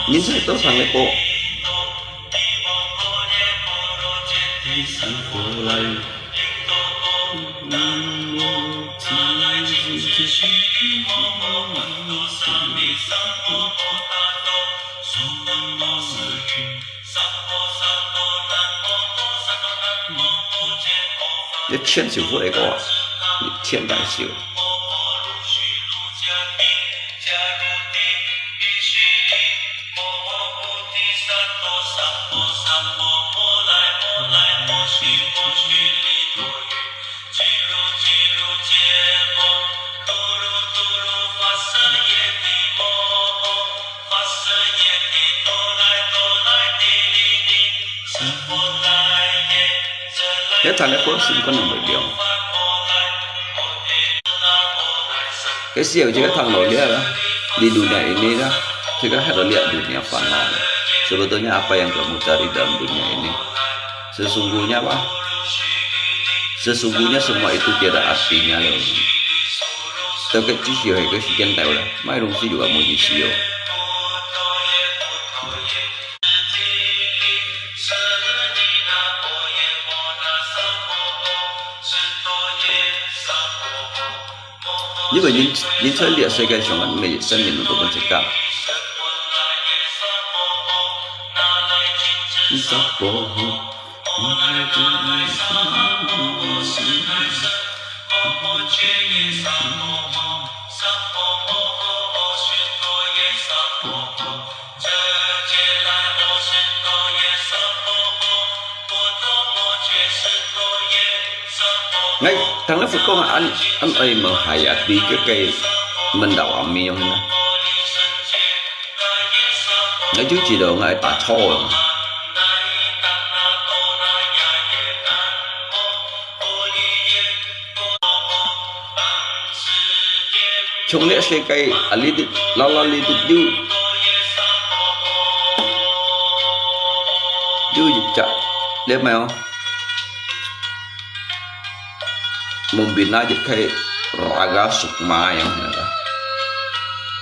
Nini toh sang le ko. Ye chien siu fu e ko, ye chien tai siu. Ye tan le ko sim ko nang mai liang. Kasiau jua tang lo lia la, di dunia ini la, jua hat lo lia dunia fana la. Sebetulnya apa yang kamu cari dalam dunia ini? Sesungguhnya apa? Sesungguhnya semua itu tiada artinya loh. Tapi只是有一个时间到了，卖东西就要没意思哦。 因為人，人在這世界上，每一生人都分自家。𠊎聽了佛講，恁，恁愛問下啊，對這个問答阿彌樣呢。𠊎就知道𠊎打錯了。 從這世界啊，這兜，老老這兜有，有一隻，這咩哦？Membina一个raga sukma樣那个，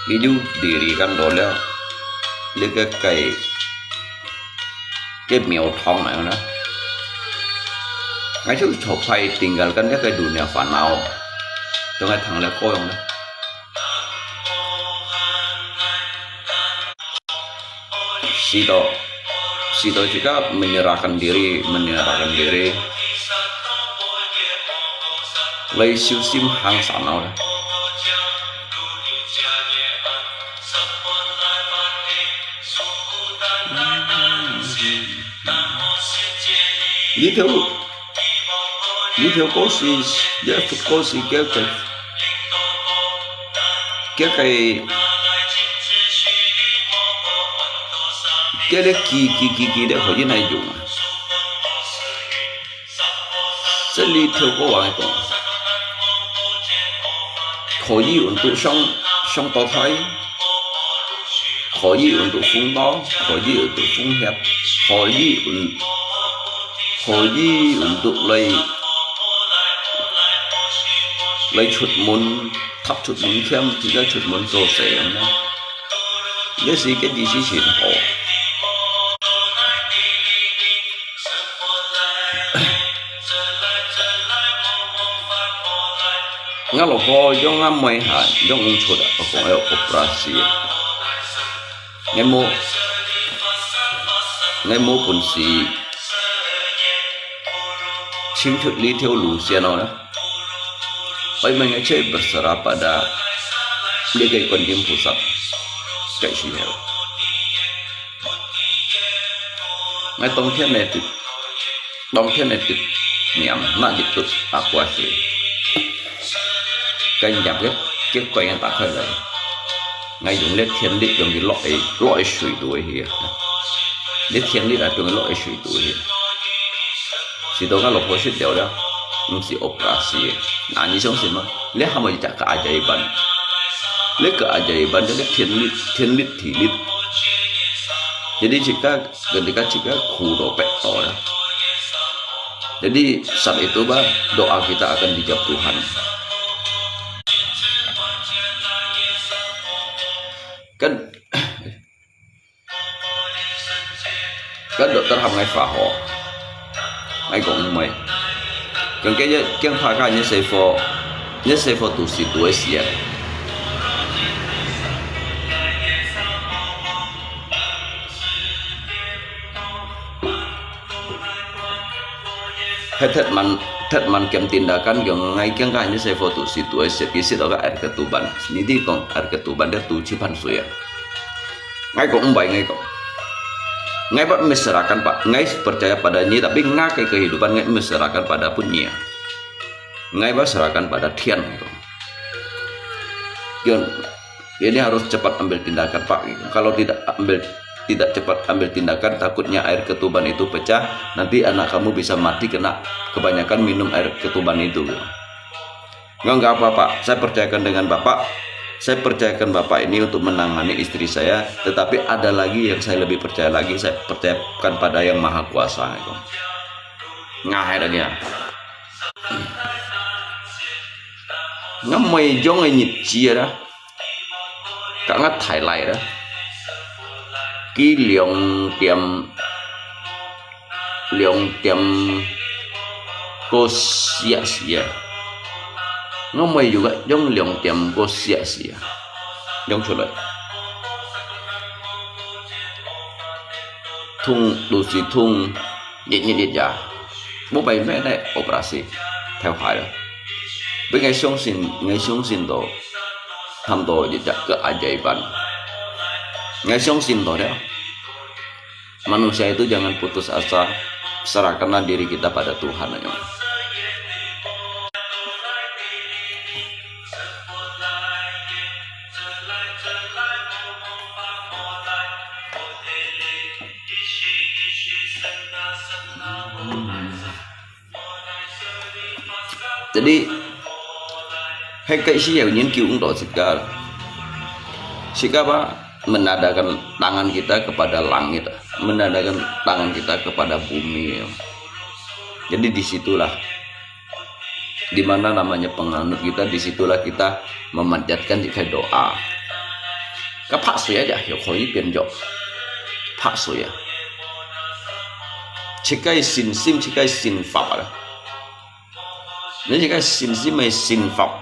佢就離離開到了，這个个 个廟堂來啦。𠊎就頭擺tinggalkan這个dunia fana，當𠊎聽了過樣啦。Sida，sida juga menyerahkan diri，menyerahkan diri，來修心行善惡啦。 這條，這條歌詞，這條歌詞叫做，叫个，叫个記，記，記，記得可以來用啊。 這裡頭過往个講，可以運動上，上到台，可以運到風刀，可以運到風匣，可以運，可以運到來，來出門，踏出門檻，直接出門做事恁樣。這係个意思真好。 𠊎老婆仰恁尾下，仰毋出啊，𠊎講愛operasi。𠊎無，𠊎無本事，尋出這條路線哦。愛問𠊎去berserah pada這個觀音菩薩，該時候。 𠊎當天个，當天个念，拿一滴aqua水，該念个結界个打開來，𠊎用這電力用佢落个，落个水肚去啊，這電力啊用佢落个水肚去，使到𠊎老婆食了了，毋使operasi个。那你相信嗎？這還無一隻keajaiban，這keajaiban，這電力，電力、體力。Jadi自家 Ketika自家苦到逼到了。Jadi saat itu bah doa kita akan dijawab Tuhan. Kan, kan dokter ham ngai fa ho. Ngai kong mai. Keng kaya keng pha ka nye sai fo, nye sai fo tu si tu ai sian. He thet man, thet man kiam tindakan kiong ngai kiang ka ini sai fo tu si tu ai siat ki siat ka air ketuban. Ni di kong air ketuban dia tu cipan suya. Ngai kong umbai ngai kong. Ngai pak meserakan pak, ngai percaya pada nyi, tapi ngai ke kehidupan ngai meserakan pada pun nyi. Ngai pak serahkan pada Tian. Yun, ini harus cepat ambil tindakan, Pak. Kalau tidak ambil, tidak cepat ambil tindakan, takutnya air ketuban itu pecah, nanti anak kamu bisa mati kena kebanyakan minum air ketuban itu. Enggak, enggak apa-apa, saya percayakan dengan Bapak. Saya percayakan Bapak ini untuk menangani istri saya, tetapi ada lagi yang saya lebih percaya lagi, saya percayakan pada Yang Maha Kuasa. Ngahai lagi ya. Ngam mai jong ai nyit chia dah. Ka ngat thai lai dah. Ki liong tiam, liong tiam ko sia sia. Ngam mai juga jong liong tiam ko sia sia. Jong chulai. Thung, tu si thung. Nhiệt nhiệt nhiệt ya. Bố bày mẹ này operasi. Theo phải rồi. Với ngày sống xin, ngày sống xin đó. Tham đó nhiệt ya keajaiban. Ngày sống xin đó đấy. Manusia itu jangan putus asa. Serahkanlah diri kita pada Tuhan aja. Jadi, hai kai si yau nyin kiu ung do sika. Sika apa? Menadakan tangan kita kepada langit, menadakan tangan kita kepada bumi. Jadi di situlah di mana namanya penganut kita, di situlah kita memanjatkan jika doa. Ka phak sui aja, yo koi pian jo. Phak sui ya. Chikai sin sim, chikai sin fap ala. Ni chikai sin sim mai sin fap.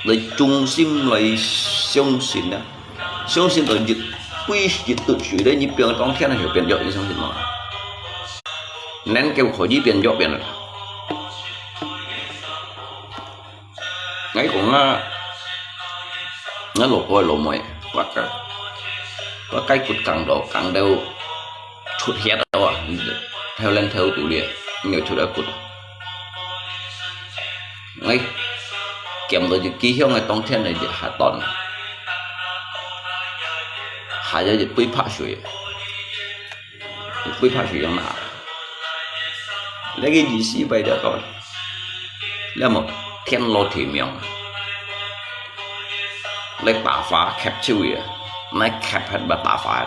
Lai chung sim lai xiong sin ya. Xiong sin to jit, pui jit tu sui dai ni pian tong tian yo pian jo ni xiong sin ma. Nen kêu koi pian jo pian. Ngai kong nga, nga lo koi lo moi, bak kai, bak kai kut kang do, kang deu, chut hiat do, theo len theo tu lia, ngai chut a kut. Ngai kiam do jik ki hiong ngai tong tian ngai jik ha ton. Ha ya jik pui phak sui. Pui phak sui yang na. Lagi di si bai da kau. Lagi mau tian lo ti miang. Lagi pa fa kep chiu ya. ，𠊎cap核把打坏。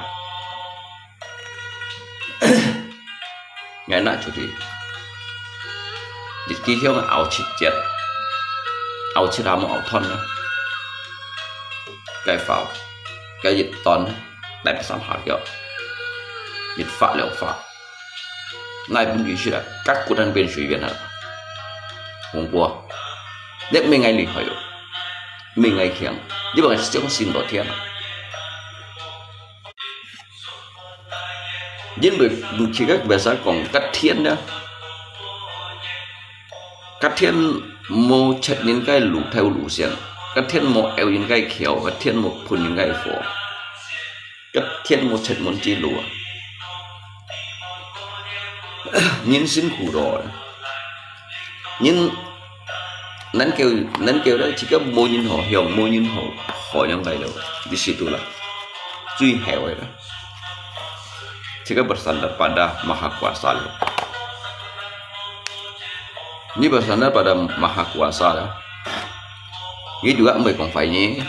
𠊎拿出去，一支香拗七節，拗七下無拗斷呢，該包，該一段，大約三下腳，一發兩發。 哪會分佢食啊？甲骨還變水變啊！紅波，你毋係𠊎厲害哦，毋係𠊎強，你莫相信到天啊！因為毋係个，為啥講甲天呢？甲天無切人个路頭路線，甲天無拗人个橋，甲天無噴人个火。 甲天無出門之路啊！人辛苦咯，人能夠能夠咧，自家無人好向，無人好好樣个咯，你識到啦，最後个啦，自家bersandar pada Maha Kuasa咯。你bersandar pada Maha Kuasa啦，佢就毋會講壞你。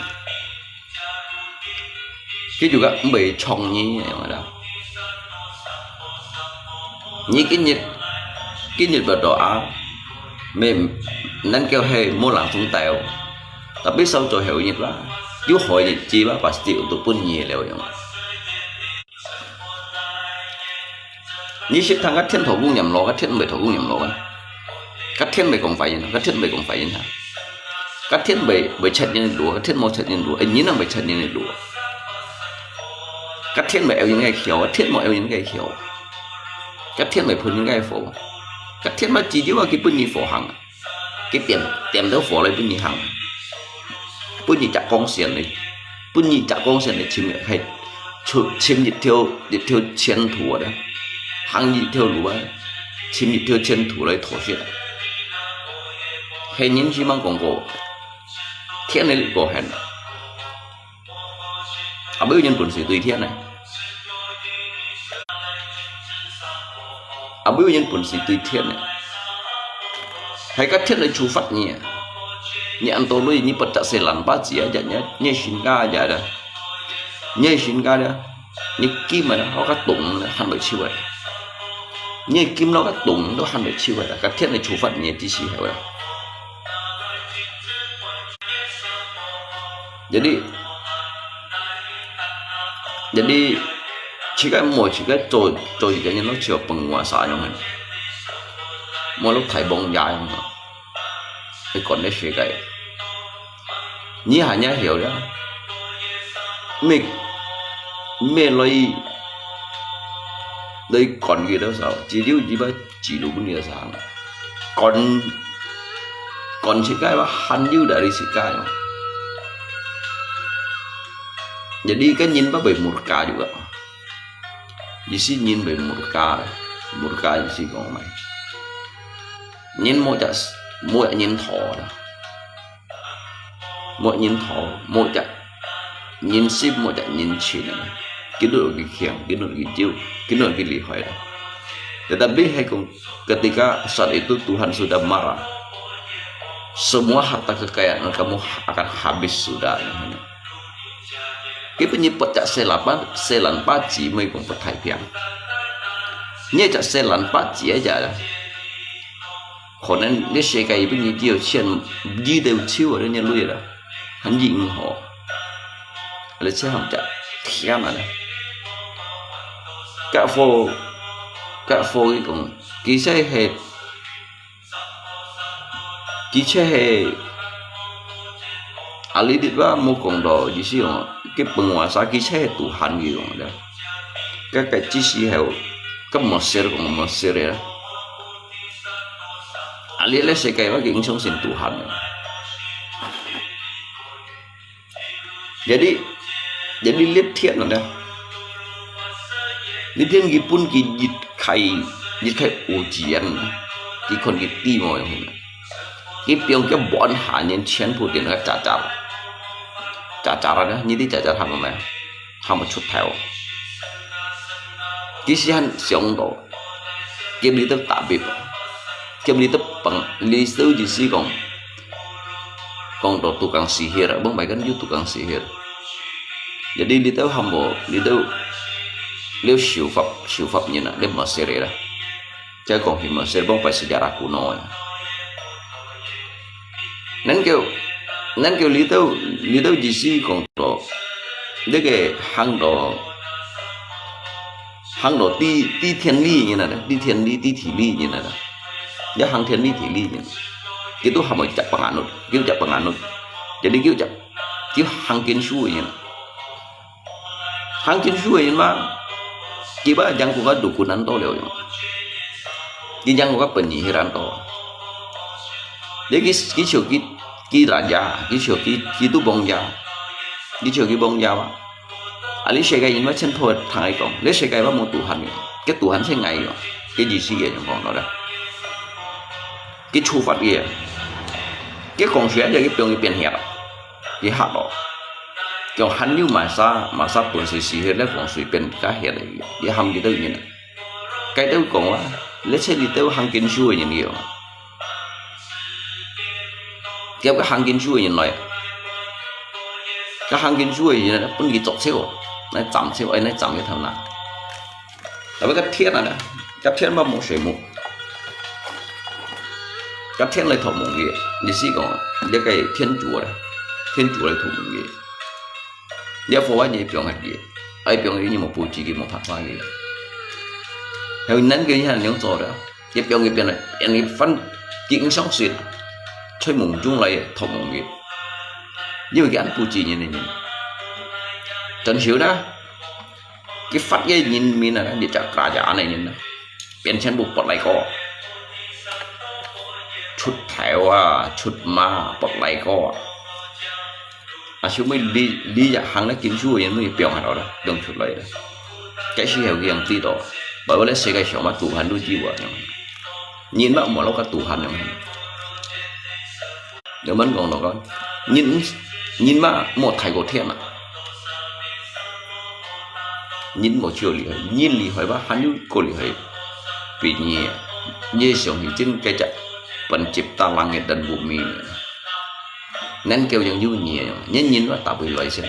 佢就个毋會創你，樣啦。你今日今日berdoa，memang能夠係無langsung到，tapi sau做後日啦，有好日子啦，pasti untuk分你了樣。 你識聽个天討公念老，个天毋係討公念老个，个天毋係講壞人，个天毋係講壞人啊，个天毋係會切人路，个天無切人路，誒，人啊會切人个路，个天毋係拗人个橋，个天無拗人个橋，个天毋係噴人个火，个天嘛只有啊，佢分你火行啊。 佢點點到火來分你行，分你隻光線來，分你隻光線來尋，係尋尋一條一條前途啊！行一條路啊，尋一條前途來妥協。係人希望講過，天來過限。 啊，無有人本事對天呢？啊，無有人本事對天呢？係个天來處罰你啊！你恁多鐳，你不得死爛巴子啊！你你你身家呀啦，你身家啦，你金啊，好个洞啦，還未出來。你金落个洞都還未出來，个天來處罰你，只時候啦。 Jadi，jadi，自家無自家做做一個人咯，像penguasa樣个，無落大王爺樣个，你管這世界。你還也曉了，咩咩來來管佢多少，只有一個 指路分你个啥？管管自家嘛，還有在你自家嘛。Jadi kan人嘛會murka juga，意思人會murka，murka意思講咩？人無隻無隻人頭啦。 無人頭，無隻人心，無隻人情啊！Kinun佢強，kinun佢少，kinun佢厲害啦。Tetapi係講，ketika saat itu Tuhan sudah marah, semua harta kekayaan kamu akan habis sudah. Kipen你不隻細喇叭，細喇叭姊妹講不太平，你隻細喇叭姊一隻啦。 可能你世界入邊你只有錢，你都有手啊，你鐳啦，還銀行，而且還只天啊呢。甲火，甲火佢講，其實係，其實係，啊，你哋話無講到，意思講，佢本話啥，其實係Tuhan佢講个，个个只是係，个Mesir講Mesir个啦。 啊，你咧世界，我已經相信Tuhan了。Jadi，jadi你天了呢？你天佢分佢一開，一開ujian，佢看佢知無用。佢放佢滿下年全部變个渣渣，渣渣了呢？你知渣渣係麼个？ 喊佢出頭。其實還想到，佢毋係得打別，佢毋係得幫，你所以係講，講到tukang sihir，毋係講有tukang sihir。Jadi 這兜喊無，這兜，這修法，修法人啊，這無識个啦。再講起無識，講白是假啦，古腦啊。能夠，能夠這兜，這兜意思講到，這个行到，行到知，知天理人啊，知天理，知地理人啊，也行天理地理人，佢都喊無一隻平安律，佢一隻平安律，jadi佢一隻，佢行緊修个人。 行緊修个人嘛，佢把贏過个dukun恁多了樣，佢贏過个本尼係恁多。你佢，佢笑佢，佢raja，佢笑佢，佢都王爺，佢笑佢王爺嘛。啊，你世界人嘛，全部聽佢講，你世界嘛無Tuhan个，个Tuhan係𠊎个，个意思个人講到了。佢處罰佢个，佢講出來就佢放佢變血了，佢嚇咯。 講還有麼儕，麼儕本事是迄個風水變甲遐个，也喊佢兜人啊。該兜講啊，你切你兜行緊修个人了。叫个行緊修个人來，个行緊修个人分佢捉手，來斬手，哎，來斬个頭那。 特別个天啊，个天嘛無水木，个天來托夢个，意思講，這个天主啊，天主來托夢个。這佛啊，你放下个，愛放下你無布置个，無辦法个。還有人个人兩做了，你放一邊來，人家反佢毋相信，在夢中來托夢个，因為佢安布置人个人，真少啦。 佢發个人面啊，一隻raja恁个人啊，變全部pot lai哥，出頭啊，出馬，pot lai哥啊。啊，後尾你，你也行得緊修个人，你放下來了，放出來了。該時候佢樣知道，包括咧世界上嘛，Tuhan都有啊，人嘛無落个Tuhan樣。 有人講到講，人，人嘛無大過天啊。人無就厲害，人厲害吧，還有過厲害比你啊。你想起真个只，pencipta langit dan bumi。能夠用有你啊，人人嘛打不來先。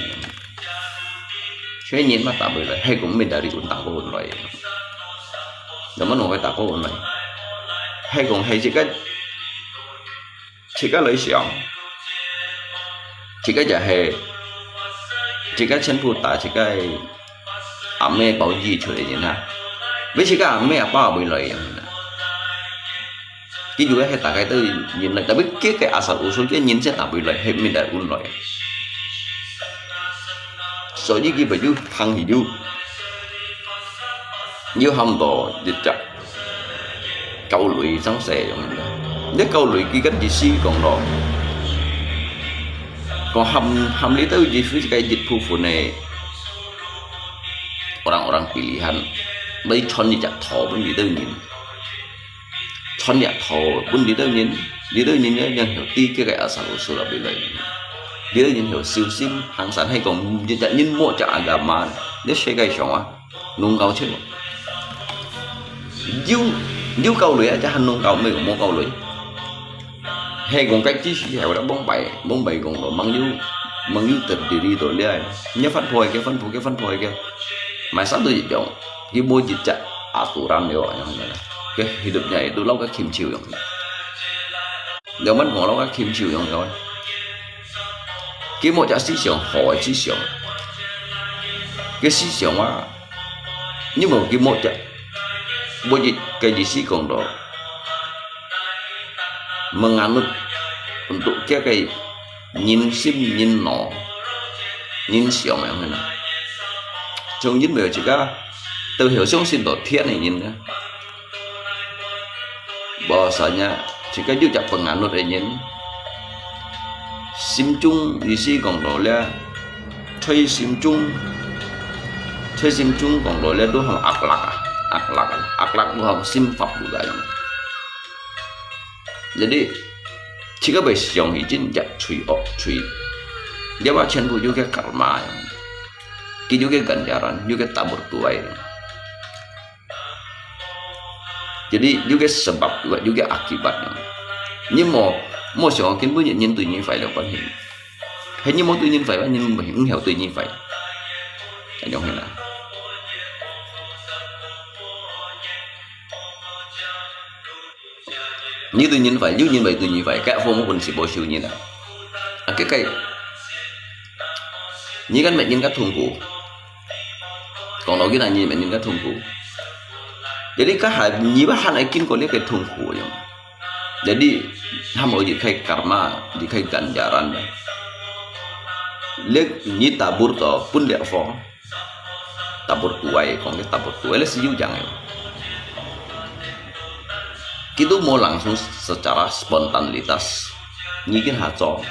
所以人嘛打不來，係講咩道理打不來。有人講个打不來，係講係這个 自家來想，自家就係，自家全部打自家阿姆包醫出來人啊，比自家阿姆阿爸還來人啊。佢就係大家都人來，tapi佢个asal usul，佢人先打不來，係毋得運來。所以佢就行去就，又喊到一隻 狗類生死樣个。你狗類佢个意思講咯，講含，含你兜意思个一部分个，orang-orang pilihan，你傳一隻道分你兜人，傳一隻道分你兜人，你兜人呢，然後知佢个asal usul啊，未來，你兜人後修心行善，係講一隻人無隻agama，你世界上啊， 弄搞清楚。有，有搞類啊，就喊弄搞，無，無搞類。係講該知識係為了蒙蔽，蒙蔽講咯，網友，網友特別哩到了，你翻破个，翻破个，翻破个，買衫都一樣，佢無一隻aturan了，樣樣啦。佢hidup-nya itu老个禽獸樣。兩萬五老个禽獸樣樣。佢無隻思想，好个思想。佢思想啊， 因為佢無隻，無一个意思講到，menganut untuk佢个人心、人腦、人想樣个啦。像因為自家都係相信到天个人呢，bahwasanya自家有隻penganut个人，心中意思講到了，在心中，在心中講到了都喊akhlak啊，akhlak啊，akhlak都喊心法都該樣。Jadi，自家會想起真正罪惡罪，這話全部有个karma樣，佢有个ganjaran，有个tabur tuai樣。 Jadi，有个sebab，有个akibat。你莫，莫想根本人對你壞了關係，係你莫對人壞，人毋曉對你壞。恁樣形啊。你對人壞，有人會對你壞，該方面本是無收人啊。啊，該个，你敢愐人家痛苦？講到今啊，你愐人家痛苦。Jadi該下你會還愛經過這个痛苦樣。Jadi，還無離開karma，離開ganjaran。你，你tabur to，分裂火。Tabur tuai，講个tabur tuai，這是有影个。Kita無langsung secara spontanitas，你跟下做，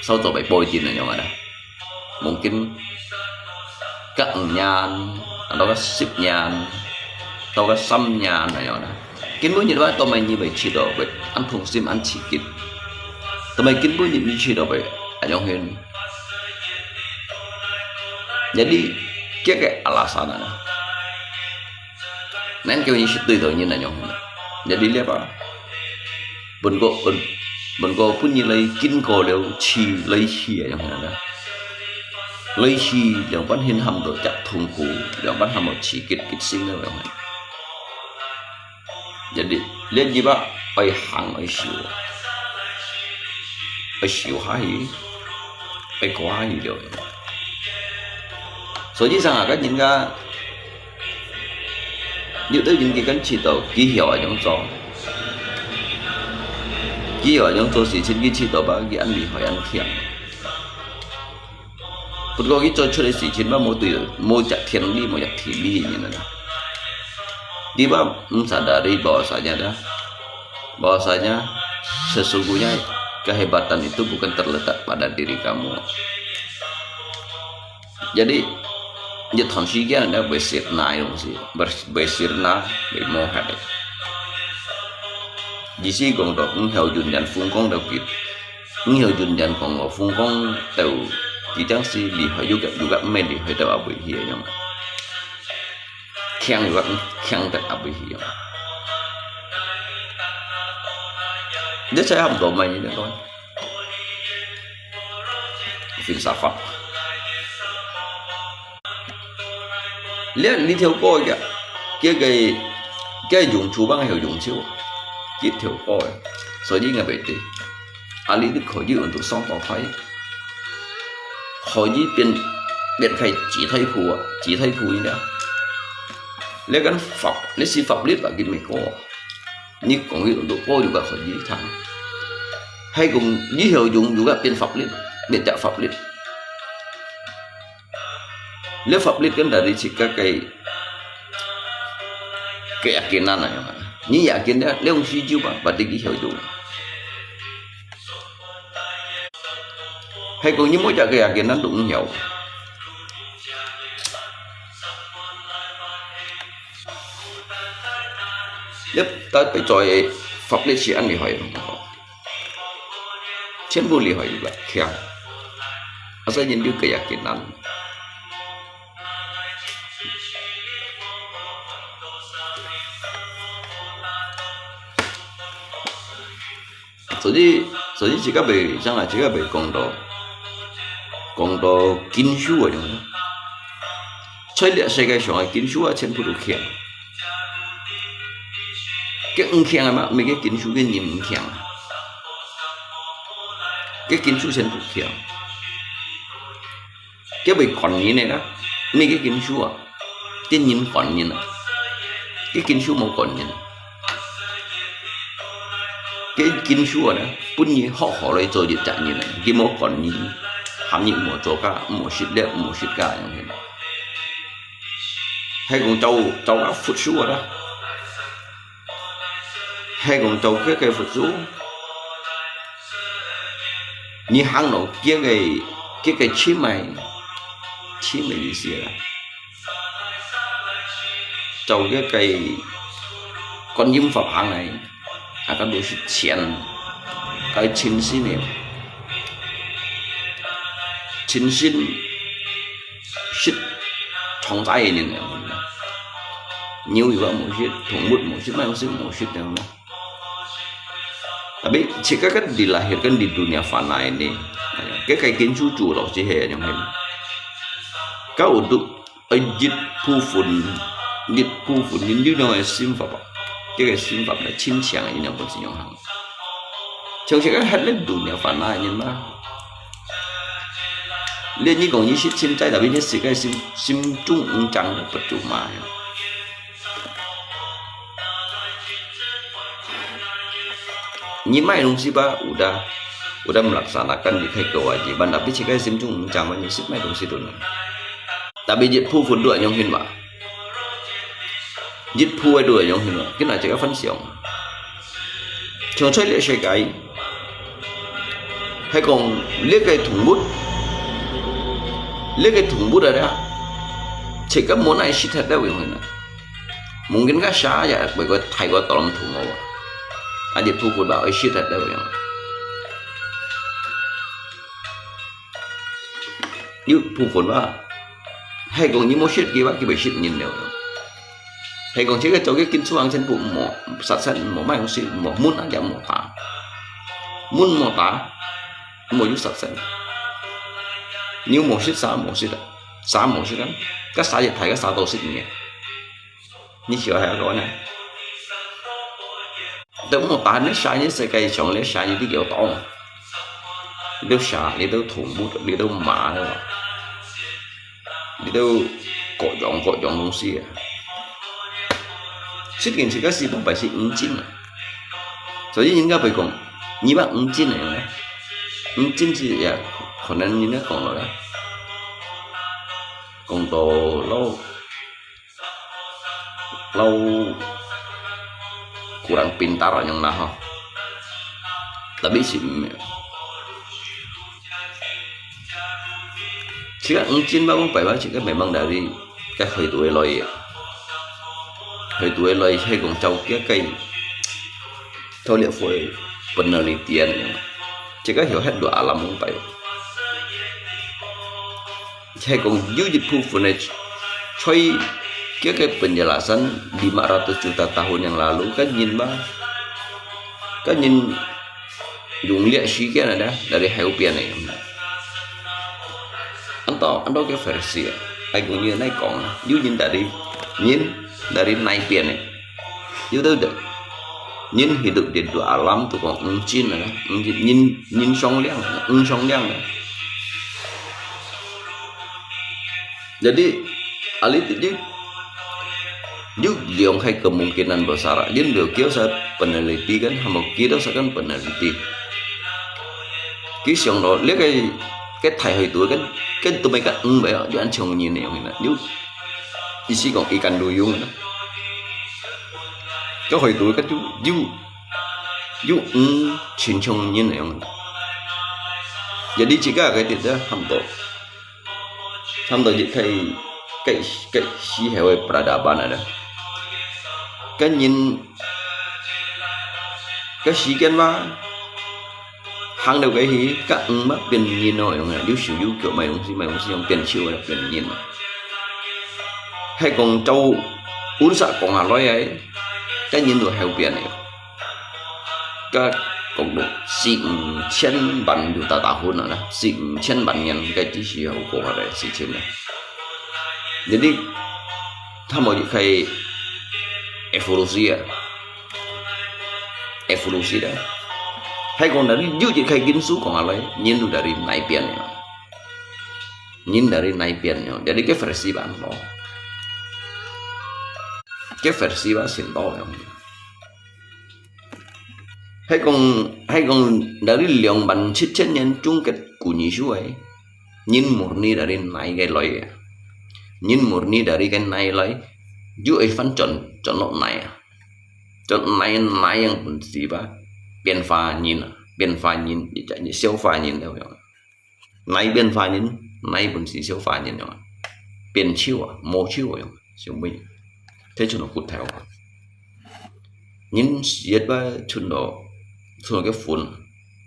少做會背景个樣啊。Mungkin該五年，到該十年，到該三年那樣啦。根本你話都沒你會試到會，恁痛心，恁刺激。都沒根本你試到會，恁樣形。Jadi，這个alasan啊。Nên kêu你係對到你那樣形。Jadi，這吧，分個，分，分個分你來經過了，試來試啊，樣形啊。來試，兩半形喊到極痛苦，兩半喊到刺激，激心个樣形。Jadi，這入啊，愛行愛修，愛修下去，愛過下去了。所以上啊，个人家，有兜人佢敢試到，佢曉恁樣做，佢曉恁樣做事情，佢試到吧，佢恁厲害，恁強。 不過佢做出个事情嘛，無對，無隻天理，無隻地理个人啊。Di ba sadari bahwasanya dah, bahwasanya sesungguhnya kehebatan itu bukan terletak pada diri kamu. Jadi,一段時間咧會sirna个東西，會，會sirna，會磨滅个。意思講到，毋曉運用風光了佢。 毋曉運用講哦，風光到佢正係厲害，又个，又个毋係厲害到啊，袂去个樣。強又个，強得啊，袂去樣。你知差毋多咩？你講，filsafat。 這，這條歌个，這个，這个用處幫佢用處，這條歌个，所以應該袂對。啊，你，你可以用到上到台，可以變，變開幾台譜啊，幾台譜音啊。這跟法，這係法律啊，佢毋過。 你講佢用到歌又个可以聽，係講你曉用又个變法律，變隻法律。這法律跟大家自家个，个yakinan啊，樣啊。你yakin咧，你用四九八，把這个曉用。係講你每隻个yakinan都毋曉。 一，特別在法律係恁厲害，全部厲害个，強。啊，所以人就个yakinan。所以，所以自家會，像啊，自家會講到，講到經書啊，種，在這世界上个經書啊，全部都強。佢毋強啊嘛，毋係个經書，个人毋強啊。个經書全部強。 佢會管人个啦，毋係个經書啊，个人管人啊，个經書無管人。个經書啊呢，分你好好來做一隻人啊，佢無管你，喊你莫做假，莫食掠，莫食假樣形。係講做，做假佛書啊啦。 係講做該个佛祖，你行到該个，該个深个，深个意思啦。做該个觀音佛行个，啊，該都係淺，該清淨个，清淨 食，長齋个人啊，牛又話無食，動物無食，麼个食無食，對無？Tapi自家kan dilahirkan di dunia fana ini，該个經書做到係恁樣形。Kau untuk 愛一部分，一部分人有恁樣个心法啊，這个心法來清淨个，恁樣本身用行。像這个歇了路了煩惱个人嘛，你，你講你識清淨，tapi你識个心，心中毋正个不足嘛。 你買東西吧，udah, udah melaksanakan你開kewajiban, tapi jika心中毋正嘛，你識買東西都能。Tapi一部分都恁樣形嘛，一部分都恁樣形嘛，跟大家分享。像在這世界，係講這个動物，這个動物啊，自家無奈識忒了樣形啊。 Mungkin ka siya ya, bagi ko Thai ko tolong tungo. Adi pukul ba, oi shit ada yang. Yu pukul ba. Hai kong ni mo shit ki ba, ki ba shit nyin leo. Hai kong chika choki kin suang chen pu mo, sat san mo mai si mo mun aja mo ta. Mun mo ta, mo yu sat san. Ni mo shit sa mo shit, sa mo shit kan. Ka sa ya Thai ka sa to shit ni. 你曉得係講呢？都無打你寫你世界上你寫你都有當，你都寫你都動物，你都馬了，你都各樣各樣東西啊。這件事个是不敗是五斤啊，所以人家會講，你把五斤的呢，五斤是也可能人家講了啦，講到老。 老kurang pintar anyong lah ho. Tapi si, sila engcin ba mong paiwa sila memang dari ka hơi tuwe loi. Hơi tuwe loi hay kong chau kia kai. Thau liak foi penelitian. Sila hiu hat dua alam mong paiwa. Saya kong yu yu phu phu ne choi kia ke penjelasan lima ratus juta tahun yang lalu kan nyin ba, kan nyin yung liak shi kia ada dari hai upian ne. Anto anto ke versi ai kong yu nai kong yu nyin dari nyin dari nai pian ne. Yu tau de. Nyin hidup di dua alam tu kong engcin ada. Nyin nyin song liang, eng song liang. Jadi, ali ti yu, yu liang hai kemungkinan besar. Yin liu kiu sa peneliti kan, hamo kiu sa kan peneliti. Ki siang lo, le kai, kai thai hơi tu kan, kan tu mai kan eng bai, yu an chong nyin ne yong na. Yu, isi kong ikan lu yung na. Ka hơi tu kan yu, yu, yu eng chin chong nyin ne yong. Jadi, jika kai ti da, ham to. Tham to jit khai, khai, khai si heo e peradaban ada. Kan nyin, ka si kian ma, hang deu kai hi, ka eng ma pian nyin no yong ya, yu siu yu kyo mai yong si, mai yong si yong pian chiu ya pian nyin. Hai kong chau, un sa kong ha loi ai, kan nyin tu heo pian e. Ka kong du si eng chien ban yu ta ta hun na, si eng chien ban nyan kai ti si hau ko ha dai si chien na. Jadi, tham mo yu khai evolusi ya. Evolusi da. Hai kong dari yu yu khai kin su kong alai, nyin du dari nai pian ya. Nyin dari nai pian ya. Jadi ke versi ban mo. Ke versi ba sin to ya. Hai kong, hai kong dari liang ban chit chien nyan chung ket ku nyi shu ai. Nyin murni dari nai kai loi ya. Nyin murni dari kai nai loi. Yu ai fan chon, chon lo nai ya. Chon nai, nai yang pun si ba. Biên pha nyin, biên pha nyin, yu cha nyi siêu pha nyin da yong. Nai biên pha nyin, nai pun si siêu pha nyin yong. Biên chiu a, mo chiu a yong, siêu mui. Thế chun kut theo. Nyin siet ba chun do, chun ke phun.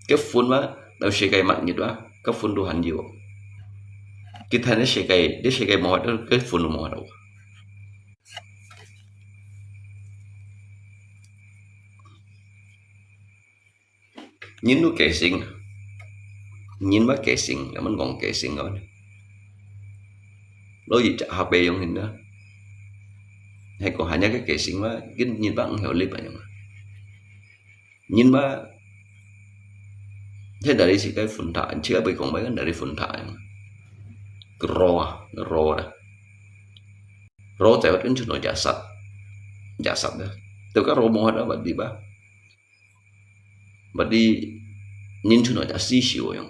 Ke phun ba, nau se kai mat nyin ba, ke phun du han yu. Kita ne se kai, de se kai mo, ke phun mo do. Nyin du kei sing. Nyin ba kei sing, ya man kong kei sing kau. 老一隻下背樣形啦。係講下日个雞心嘛，佢人把五條粒啊樣啊。人嘛，係哪裡自家分他，自家會講嘛，哪裡分他樣啊。Raw啊，raw啦。Raw在外跟全部jasad，jasad啦。都个 raw 無法啦，berarti吧。Berarti人全部就死死樣。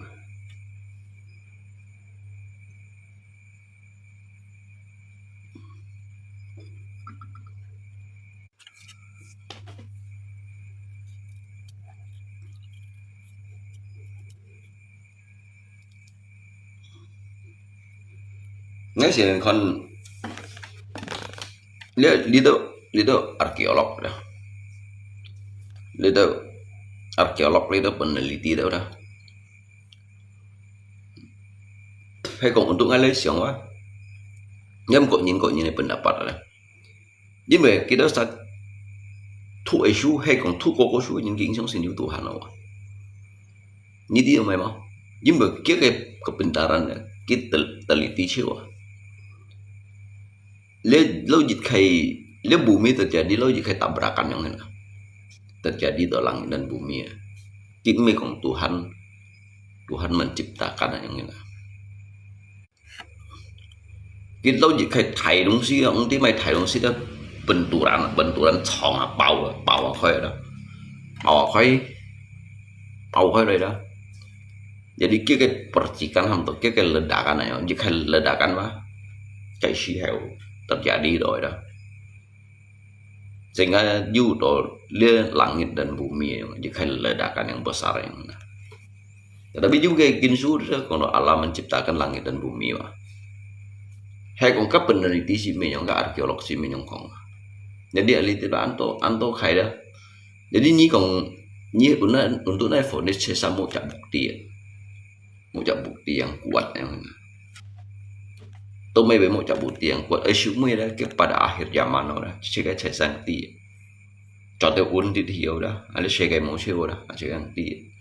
𠊎先看，這，這兜，這兜arkeolog啦，這兜arkeolog，這兜peneliti兜啦。係講untuk𠊎來想啊，因為各人各人个pendapat啦。 因為佢兜實讀个書，係講讀過个書，人經常性有Tuhan咯。你知道無？因為佢个kepintaran呢，佢tel-，teliti就啊。這，這一個，這bumi terjadi，這一個tabrakan樣形啊。Terjadi到langit dan bumi啊。佢毋係講Tuhan，Tuhan menciptakan樣形啊。 佢兜一個大東西啊，毋知麼个大東西啦，benturan，benturan撞啊，爆啊，爆啊開啦，爆啊開，爆開來啦。Jadi佢个percikan ham to，佢个ledakan啊，一個ledakan嘛，該時候terjadi到啦。 Sehingga有到這langit dan bumi，一個ledakan yang besar yang mana. Tetapi juga經書講到Allah menciptakan langit dan bumi嘛。係講个peneliti係恁樣，个arkeolog係恁樣講。Jadi ahli tidak anto anto kaya。Jadi你講，你本來untuk那vonis係啥無隻bukti啊？ 無隻bukti yang kuat yang mana. Tau mai be無隻bukti yang kuat. Ai siu mai lah ke pada akhir zaman lah. Cik ai cai sang ti. Cho teu un ti hiu lah. Ada siaga mau siu lah. Cik yang ti.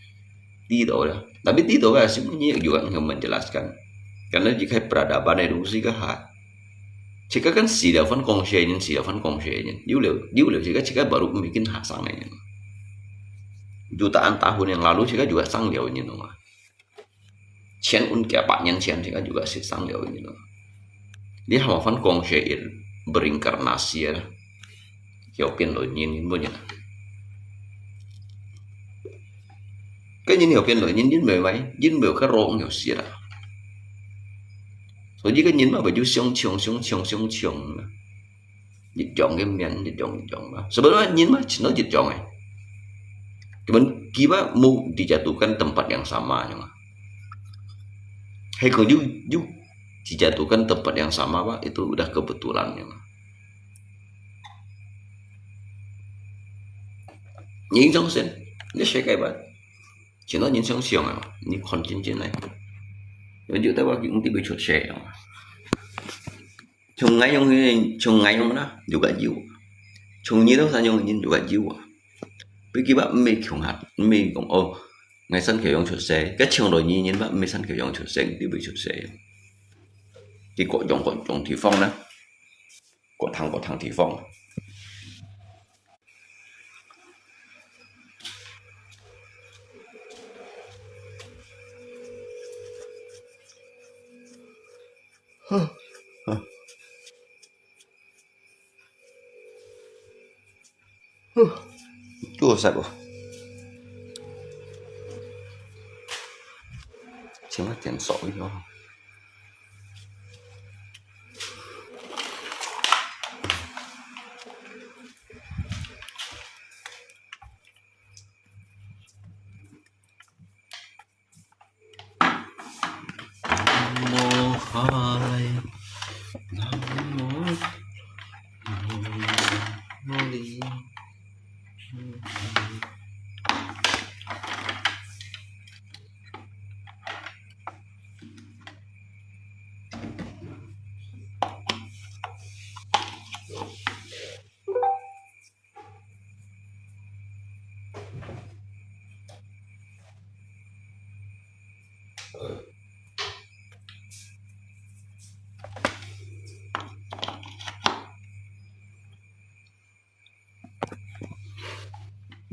Ti tau lah. Tapi ti tau kan sebenarnya juga yang menjelaskan. Karena jika peradaban itu mesti ke hat. Jika kan sila fan kong sia nyen, sila fan kong sia nyen. Diu liu, diu liu jika jika baru bikin hasang nyen. Jutaan tahun yang lalu jika juga sang liu nyen dong ah. 千五百年前，這個就係上了个咯。你下翻講係berinkarnasi啊，有變來人，人本人啊。个人有變來人，人袂歹，人袂有个roh有事啦。所以个人嘛，會就相像、相像、相像啦。 一樣个面，一樣一樣嘛。Sebenarnya人嘛，全都一樣个。Cuman kita mau dijatuhkan tempat yang sama，你知道嗎？Hai kong you you dijatuhkan tempat yang sama，itu udah kebetulan，你知道嗎？人相信，你世界吧，全都人相信啊，你看真真个。有有得話，佢毋知會出世啊。 像𠊎樣个，像𠊎樣啦，就个有；像你兜山樣个人就个有啊。Piki ba毋係窮下，毋係講哦，𠊎山口樣出世，該像來你人吧，毋係山口樣出世，你會出世。佢各樣各樣地方啦，各行各行地方。 Tuh, sabo. Cuma tiang sok ni.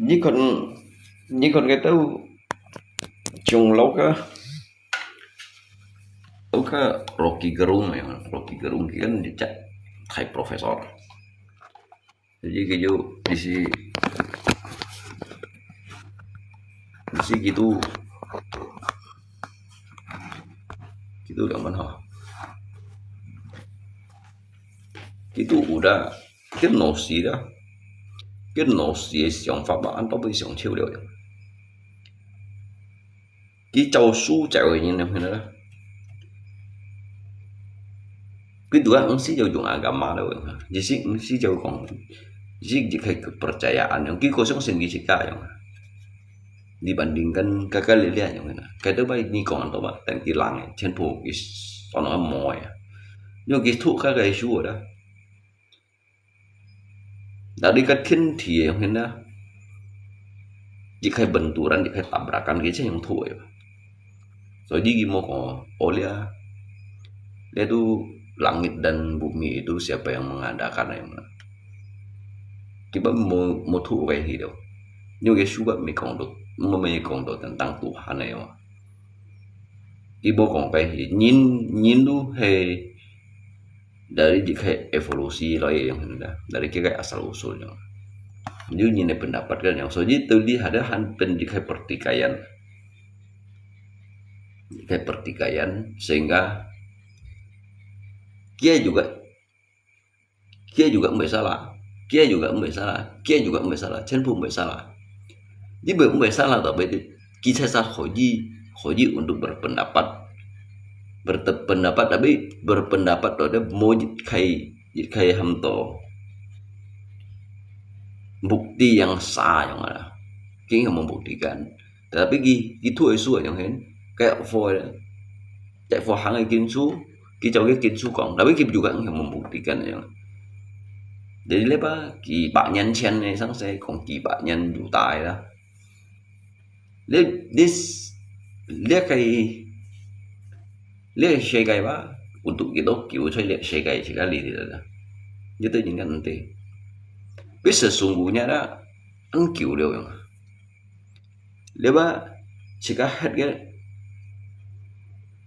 你看，你看該兜中老个，老个Rocky Gerung啊，Rocky Gerung佢kan Thai professor。Jadi佢就，佢係，佢係佢都，佢都兩萬哈，佢都有啦。 佢腦屎啦，佢腦屎个想法嘛，恁多會想笑了。佢教書教个人呢，啦，佢都毋係就用agama了，意思毋係就講，意思佢个kepercayaan，佢个相信佢自家樣。Dibandingkan kakak lihat yang mana. Kada baik ni kong anto ba, dan kilang, 全部 is 算个毛呀。Nyo gitu kakak isu ada. Dari ka 天地个樣呢，一个benturan，一个tabrakan，佢就用土个。所以佢無講，哦，這，這都langit dan bumi itu siapa yang mengadakan yang mana. Kita無，無土个去了，因為書本沒講到，沒，沒講到tentang Tuhan个嘛。 佢無講个係人，人都係dari一个evolusi來个樣，dari佢个asal usul樣。有人个pendapat个樣，所以到底ada han pen一个pertikaian，一个pertikaian，sehingga佢juga Dia juga 毋會salah，dia juga 毋會salah，dia juga 毋會salah，全部毋會salah。你毋會，毋會salah，tapi kita tetap可以，可以untuk berpendapat。Berpendapat，tapi berpendapat tu ada無一个，一个喊到bukti yang sah yang ada。佢有無buktikan？ Tapi佢，佢土个書个樣，該貨，該貨行个經書，佢照佢經書講，tapi佢juga 毋係無目的个樣。Jadi，這把幾百年前个，上世講幾百年有大个啦。這，這，這个，這个世界吧，untuk kita救出這世界，自家理解啦。Itu應該毋對。Bisa sungguhnya啦，恁久了樣。 這把自家歇个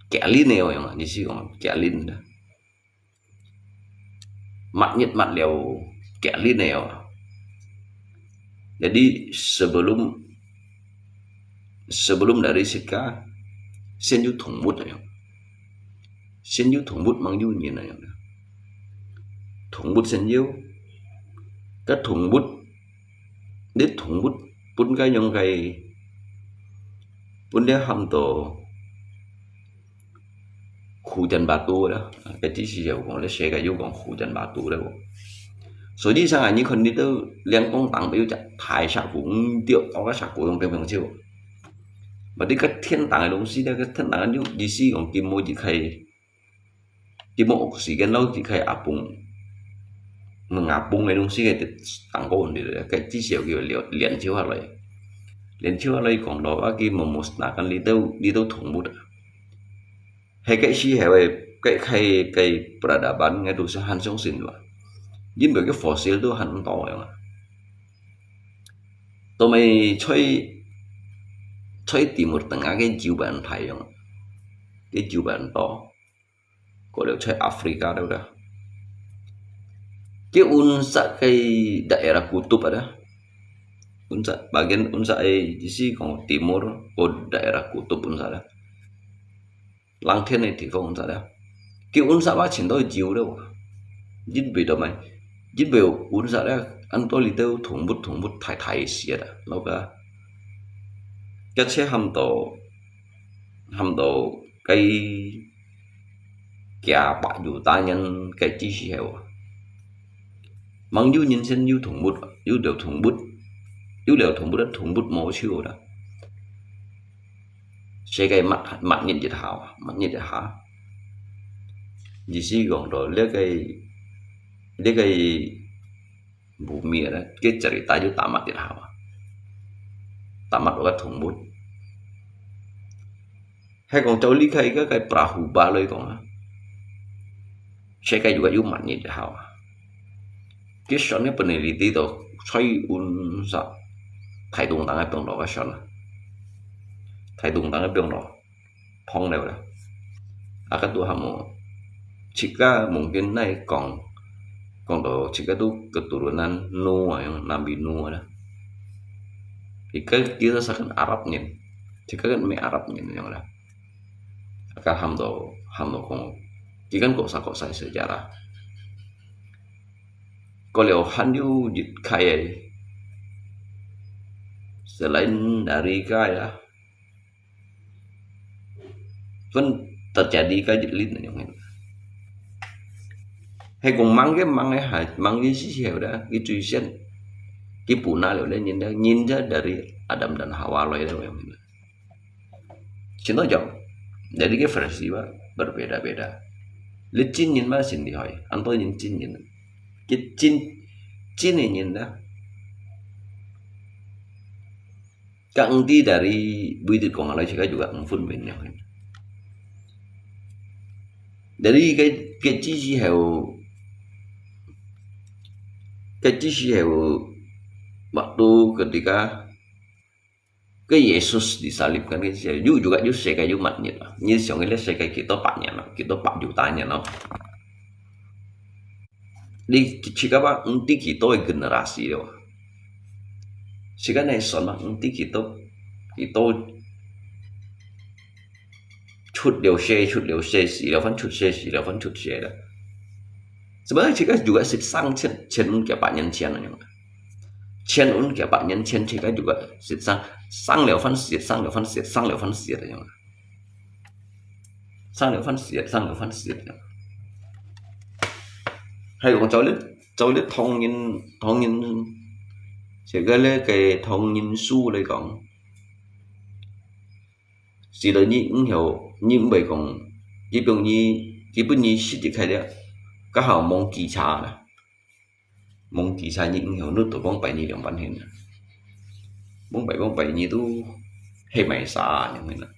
結論个哦，意思講結論啦。Matnyet matliau結論个哦。Jadi sebelum，sebelum dari自家，先有動物个樣。 先有動物，吂有人个樣。動物先有，該動物，你動物分該樣个，分這喊到hujan batu啦，該意思就講，這世界有講hujan batu啦。所以上啊，你看你兜兩公檔有隻大石牯，嗯，對，到該石牯用平平手。Berarti該天頂个東西，該天頂个有意思講，佢無一个 佢無oksigen，然後佢个apung，嗯，apung个東西个當高个，該至少佢連，連手下來，連手下來講咯，啊，佢無，無，那个你兜，你兜動物啊。係个時候个，个，个，个peradaban，該都係很相信吧。因為个fossil都很多个嘛。都未在，在Timur Tengah个州份大樣，个州份多。 過了在Afrika都ada。Ke unsa ke daerah kutub ada. Unsa, bagian unsa e isi kong timur ko daerah kutub unsa ada. Langtian e tikong unsa ada. Ke unsa ba cinta jiu lo. Jin be do mai. Jin be unsa ada. Anto li teu thung but thung but thai thai sia ada. Lo ka. Ka che ham to. Ham to. Ke 幾百有大人个知識係無？吂有人先有動物，有了動物，有了動物，動物無手啦。世界末，末日一下，末日一下。意思講到這个，這个 無咩啦，該cerita就tamat一下啊。Tamat个動物。係講照理个，个，个perahu ba來講啊，世界有个有末日一下啊。Cái soalnya peneliti to，在unsa，台東當个放落个算啦，台東當个放落，放了啦。啊，該都還無，自家mungkin哪講，講到自家都keturunan Nuh啊，yang Nabi Nuh啦。Ika kita seakan Arab nyen, kita kan me Arab nyen yang lah. Aka ham to, ham to kong, kikan kok sa kok sa sejarah. Ko leo han yu jit kai ai. Selain dari kai lah. Pun terjadi kai jit lin yang. Hai kong mang ke mang ai hai, mang ke si si hai udah, ki cui sian. Ki puna leo le nyin da, nyin da dari Adam dan Hawa loi da yang. Sino jong. Jadi ke versi ba berbeda-beda. Le chin nyin ma sin di hoi, anto nyin chin nyin. Ke chin, chin nyin da. Kang di dari bui dit kong alai sika juga mfun min yang. Jadi ke, ke chi si heo, ke chi si heo, waktu ketika ke Yesus disalibkan ke si, yu juga yu sekai yu mat nyit lah. Nyi siang ile sekai kita pak nyan lah, kita pak juta nyan lah. Di sika ba enti kita generasi lo. Sika nai son ba enti kita, kita 出了世，出了世，死了還出世，死了還出世了。Sebenarnya kita juga sit sang千千个百年前了样。千个百年前，kita juga sit sang，sang了還死，sang了還死，sang了還死了样。sang了還死，sang了還死了样。還有講，照你，照你唐人，唐人，這个咧，个唐人書來講， 死了你毋曉，你毋會講，基本你，基本你死一開了，該下忘記差啦。忘記差你毋曉，你都忘記你兩半天啦。忘記，忘記你都黑埋沙啊，樣个啦。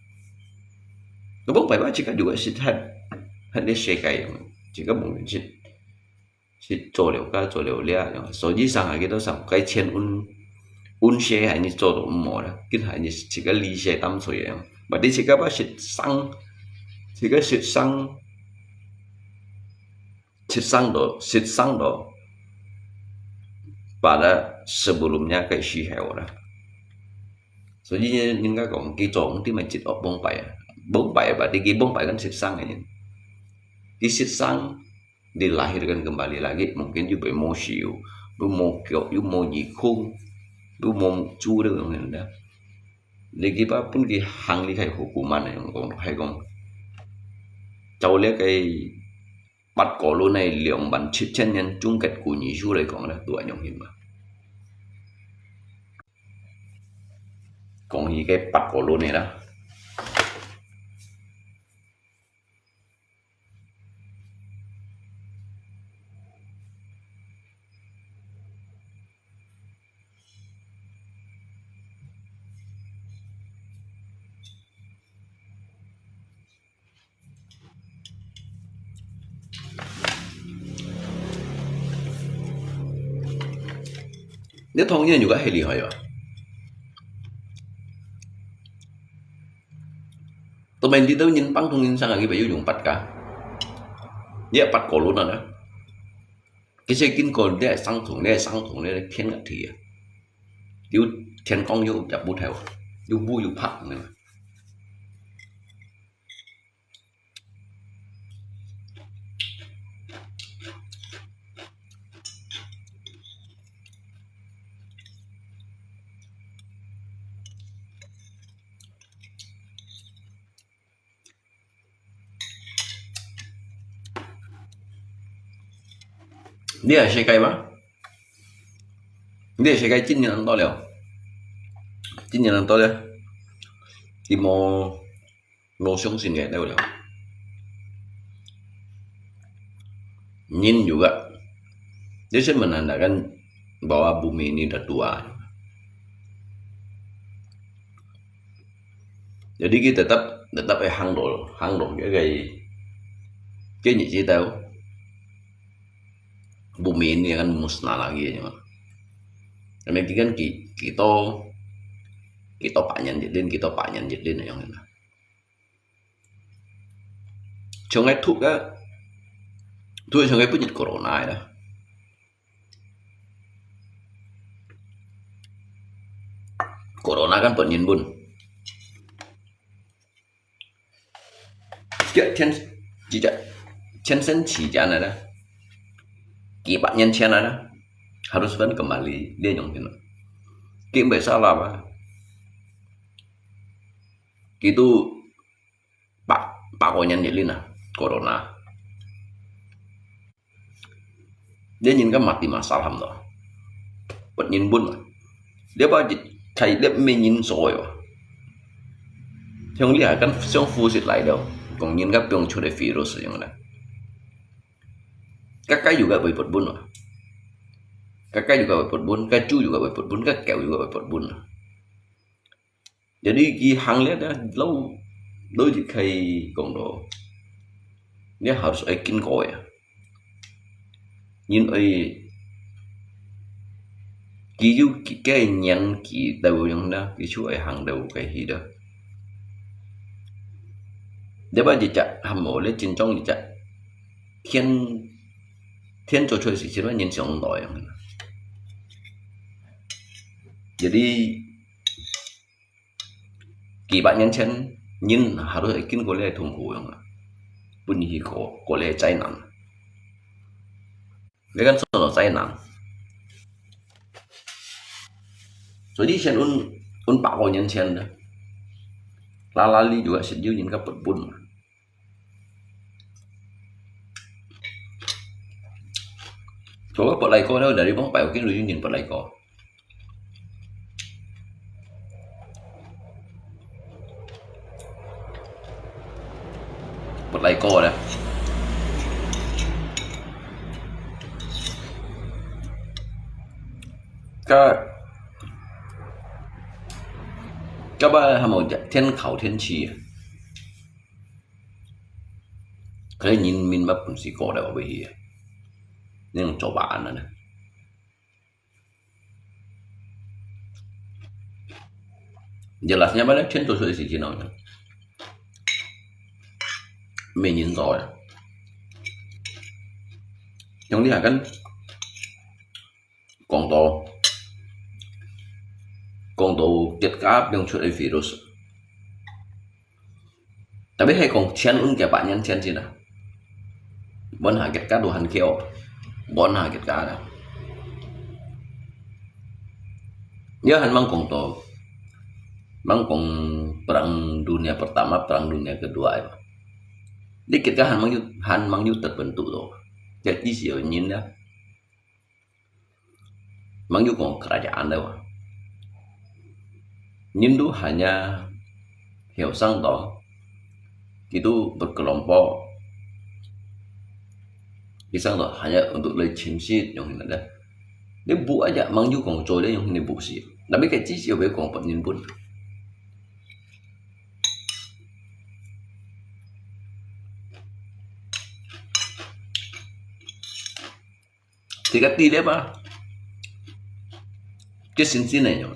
該忘記嘛，自家就會失害，害你世界樣，自家無認識。 是做了个，做了了，所以上下个都上，該錢運，運勢還是做到毋好了，跟還是自家利息擔吹个。Berarti自家把失生，自家失生，失生到，失生到，pada sebelumnya个時候了。所以人家講，佢做毋得嘛，一惡崩敗啊，崩敗啊，berarti佢崩敗kan失生个人，佢失生。 Dilahirkan kembali lagi, mungkin又被没收，又没狗，又没耳空，又没猪了，样个。你佢把分佢行离开hukuman个，样讲，还讲，照了个八个轮个两万七千年终结古尼书来讲呢，都还容易嘛。讲起个八个轮个啦。 你唐人有个很厉害啊！都没你都人帮同人上啊，佢没有用八个，你也八个轮啊呢。其实经过你也相同，你也相同，你也天个地啊，有天光有也不透，有乌有白，你知道吗？ 你个世界吗？你个世界今年恁多了，今年恁多了，你无 无相信个，对不对？人有个，你先问人家kan bahwa bumi ini dah tua. Jadi kita tetap tetap eh hang dulu, hang dulu cái cái cái gì chứ tao. Bumi ini akan musnah lagi ya. Karena kita kan ki- kita 幾多百年一輪，幾多百年一輪个樣个啦。像該毒个，毒像該本日 corona 个啦。Corona kan本日本。Dia天，幾隻，千生期間个啦，幾百年前个啦，harus kan kembali，你用个啦。佢毋會salah啊，佢都百，百過年一輪啊，corona。 你人家mati masalah咯，不人本啊。你把佢開你毋係人做个哇。像你還敢想呼吸來了，講人家放出來virus樣啦。該該有个會不本啊，該該有个會不本，該豬有个會不本，該狗有个會不本啊。 Jadi佢行了，老，老就可以講到，你還係愛經過个。因為佢有佢个年紀到樣啦，佢就愛行到該去啦。你把一隻還無咧，真正一隻天，天做出來時，這個人想來樣。Jadi幾百年前，人還都係經過這个痛苦樣啊，分佢過，過這个災難。你看，受到災難。所以以前阮，阮百過年前呢，拉拉哩就係有人个本本嘛。 Coba pot lai ko dah, dari bang pai, mungkin lu union pot lai ko. Pot lai ko dah. Ka, ka ba ha mau ja, 天烤天氣啊。 可能人民嘛本事過了，我去啊，那種做法安了呢。Jelasnya mana 天做出的事情了呢？没人做呀。兄弟啊，跟講到，講到結家放出个 virus。 Tapi係講千五幾百年前先啊。Bukan ha結家都還久，bukan ha結家啦。Dia han mang講到，mang講Perang Dunia Pertama, Perang Dunia Kedua ya. Di kita han mang yu, han mang yu terbentuk tu. Jadi siapa nyin dah. Mang yu kong kerajaan dah. Nyin tu hanya hiau sang tu, itu berkelompok. Isang tu hanya untuk lai chimsit yang ini dah. Dia bu aja mang yu kong coy yang ini bu si. Tapi kayak cici apa kong pun nyin pun. Tiga ti dia ba? Dia sinsin aja.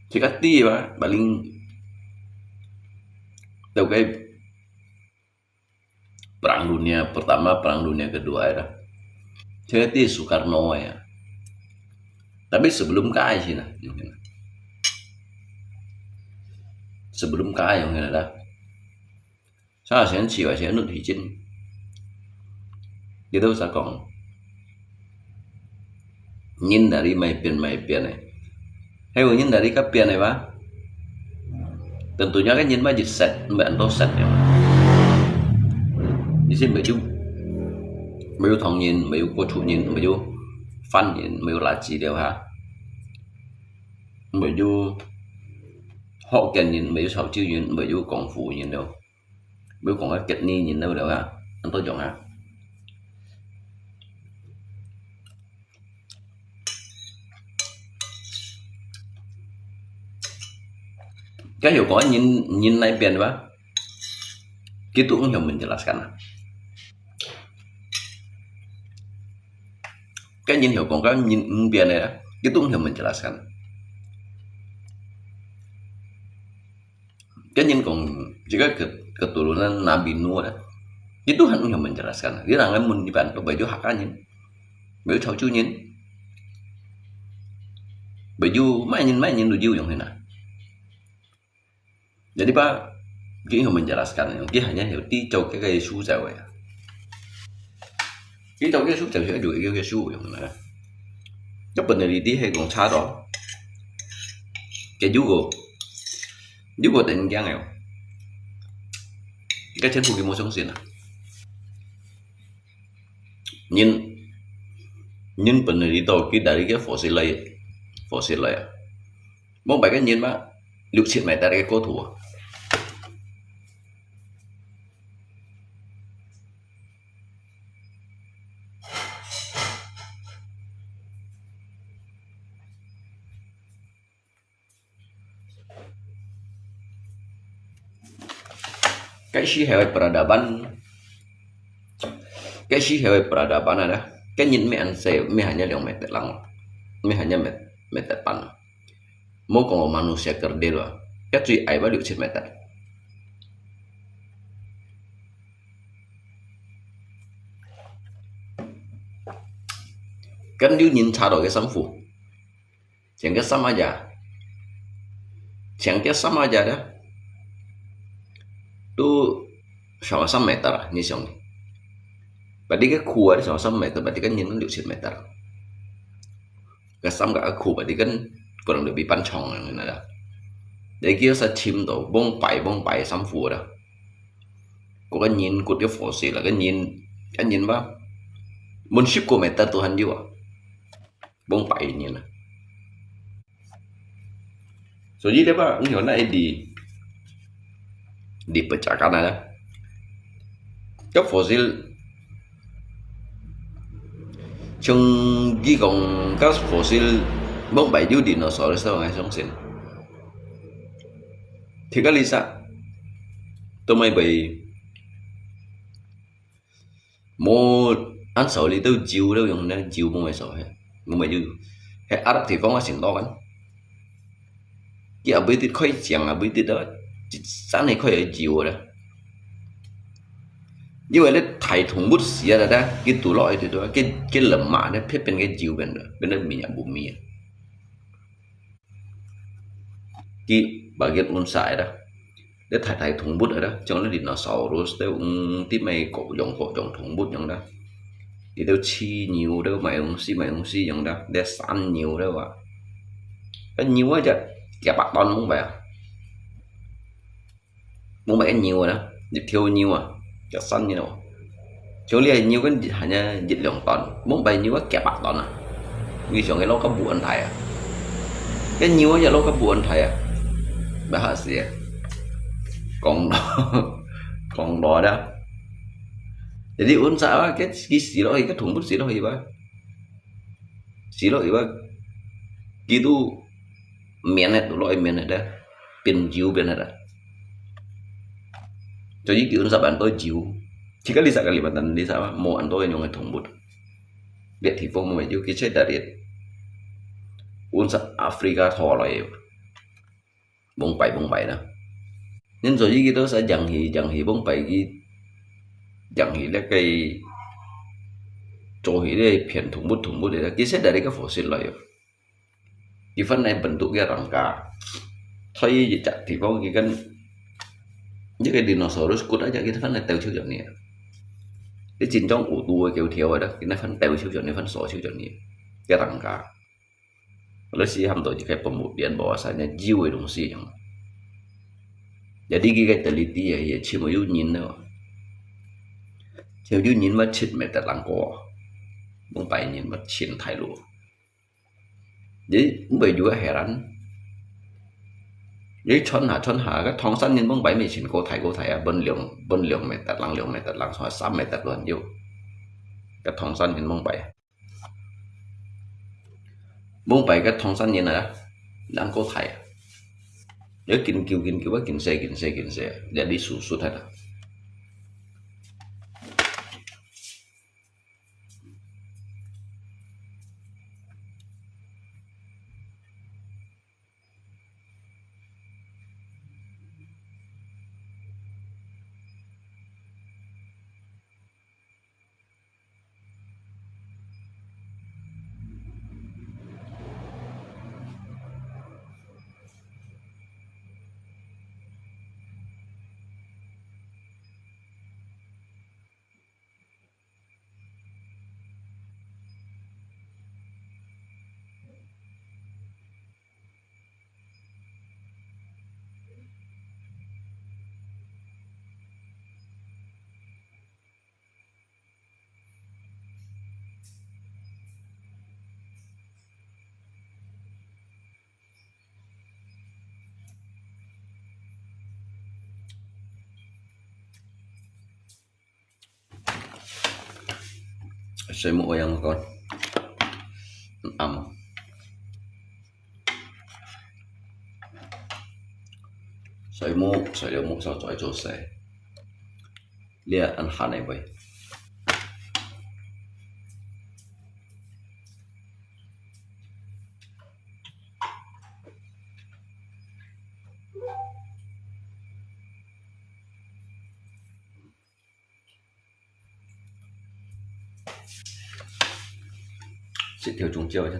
Tiga ti ba? Paling tahu kai Perang Dunia Pertama, Perang Dunia Kedua ya. Saya ti Soekarno ya. Tapi sebelum kai sih nah. Sebelum kai yang ada. Saya sen siwa sen nut hijin. Gitu saya kong. Nyin dari mai pian mai pian eh. Hei, nyin dari ka pian eh ba? Tentunya kan nyin mai jit set, mai anto set ya. Di sini baju, baju thong nyin, baju kocu nyin, baju fan nyin, baju laci dia ha. Baju Hokkien nyin, baju Sauciu nyin, baju Kung Fu nyin dia. Baju kong ka kiet ni nyin nau leo ha, anto jong ha. Kan hiau kong nyin, nyin nai pian ba? Gitu ung hiau menjelaskan. Kan nyin hiau kong kan nyin ung pian ya. 佢都毋曉menjelaskan。跟人講，這個ke-，keturunan Nabi Nuh啊，佢都還毋曉menjelaskan。你人个問一般都baju客家人，baju潮州人，baju麼人麼人都有用个啦。 Jadi pa，佢有menjelaskan，佢hanya有知道這個書就會啊。知道這個書就係有一個書用啦。一般个你知係講差到，佢如果，如果等驚个，該全部佢無相信啊。人，人本來知道佢dari个fossil來，fossil來啊。 Mông Pai个人嘛，六七meter个高度啊。該時候个peradaban，該時候个peradaban啊，該人乜恁細，乜hanya兩meter lang，乜hanya met-，meter半啊。 Mô kong manusia kerdil啊，一最矮吧六七meter。Kan有人查到个衫褲，穿个衫啊呀，穿个衫啊呀的，都上三meter啊，你想，berarti个褲啊，上三meter，berarti kan人六七meter。 Kasam ka aku berarti kan kurang lebih panjang yang ada. Jadi kita sa chim tu, Mông Pai, Mông Pai sam fu dah. Ko kan nyin kut dia fosil lah, kan nyin, kan nyin ba. Mun sip ko meter Tuhan jua. Mông Pai nyin lah. So jadi dia ba, ngion na di, di pecakan ada. Ka fosil Chong gi kong ka fosil Mông Pai ju dinosaur sa ngai song sin. Thì ka li sa. Tumai bai mo an sau li tau jiu tau yong na jiu Mông Pai sau he. Mông Pai ju. He Arab thì phong là sing to kan. Ki abui tit khoi chiang abui tit đó, san hei khoi ở jiu đó. Như vậy là thải thùng bút xía đó đó, cái tủ lọ ấy đó, cái, cái lầm mạ đó, phép bên cái jiu bên đó, bên đó mì nhả bù mì. Ki bagian unsa đó. Để thải thải thùng bút đó, trong đó dinosaurus, để ung tí mày cổ giống, cổ giống thùng bút giống đó. Thì tao chi nhiều đó, mày ung si, mày ung si giống đó, để sẵn nhiều đó, và cái nhiều á chứ, kẻ bạc ton Mông Pai à. Mông Pai cái nhiều đó, dịch thiêu nhiều à, cái sẵn nhiều à. Chỗ này nhiều cái hanya dịch lượng ton, Mông Pai nhiều cái kẻ bạc ton à. Vì sao cái lô cái buôn thải à. Cái nhiều cái lô cái buôn thải à. Bahasa ya. Còn đó, còn đó đó. Jadi unsa cái, cái xí lỗi, cái thùng bút xí lỗi gì vậy? Xí lỗi gì vậy? Gitu. Mian itu loi mian ada, pin jiu pin ada. Jadi ki unsa ban to jiu. Jika di sa Kalimantan di sa mo an to nyong thùng bút. Lihat hipong mo jiu ki che dari. Unsa Afrika tho loi. Mông Pai Mông Pai na. Nên rồi ki to sa jang hi jang hi Mông Pai ki jang hi le cái cho hi le phiền thùng bút thùng bút le ki che dari cái fosil loi. Ki phần này bận tụ kia răng cả. Thôi, chắc thì phong ki kan, những cái dinosaurus cút á, chắc ki phần này tèo chiếu chọn nè. Cái chín trong ủ tù kiểu thiếu rồi đó, ki phần tèo chiếu chọn nè, phần số chiếu chọn nè. Kia răng cả. Lalu si ham tu je cái bơmu điện bảo sa nya jiu cái đồng si yang. Jadi ki cái teliti ya, ya chỉ một yu nhìn nữa. Chỉ một yu nhìn mà chết mệt tật lăng qua. Mông Pai nhìn mà chín thái lũ. Jadi, Mông Pai jua heran. Jadi, chon ha, chon ha, cái thong săn nhìn Mông Pai mi chín cô thải, cô thải à, bơn liang, bơn liang mét tật lăng, liang mét tật lăng, so sắm mét tật luôn jua. Cái thong săn nhìn Mông Pai. Mông Pai cái thong săn nhìn à, lăng cô thải à. Jadi, kin kiu, kin kiu, kin se, kin se, kin se. Jadi, susut ada. 水木愛仰般？嗯，啱啊。水木，水了木燒再做事。你也恁閒个喂。 食條中焦一下。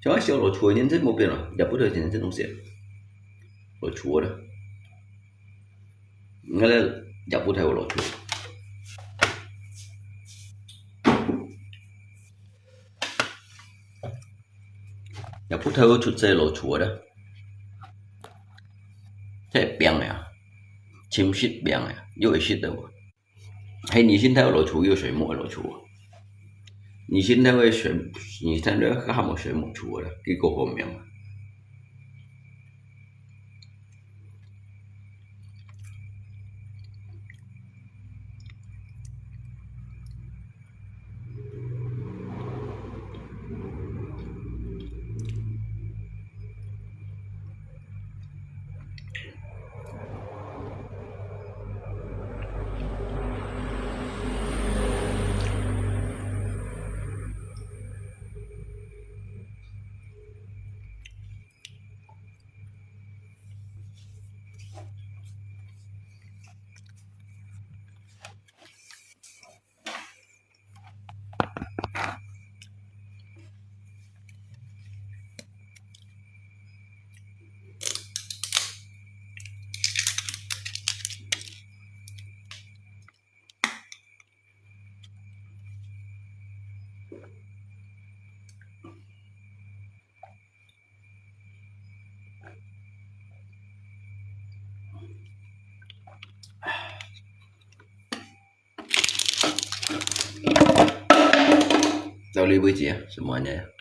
像小老鼠个人生無變啊，也不得人生東西。老鼠个了。你看那也不太有老鼠。 也不太會出這老鼠个啦。這病个啊，侵蝕病个啊，又會食到啊。係你身體有老鼠，又水木个老鼠啊。你身體會水，你身體還無水木鼠个啦，結果好命啊。 到這為止啊，什麼呢？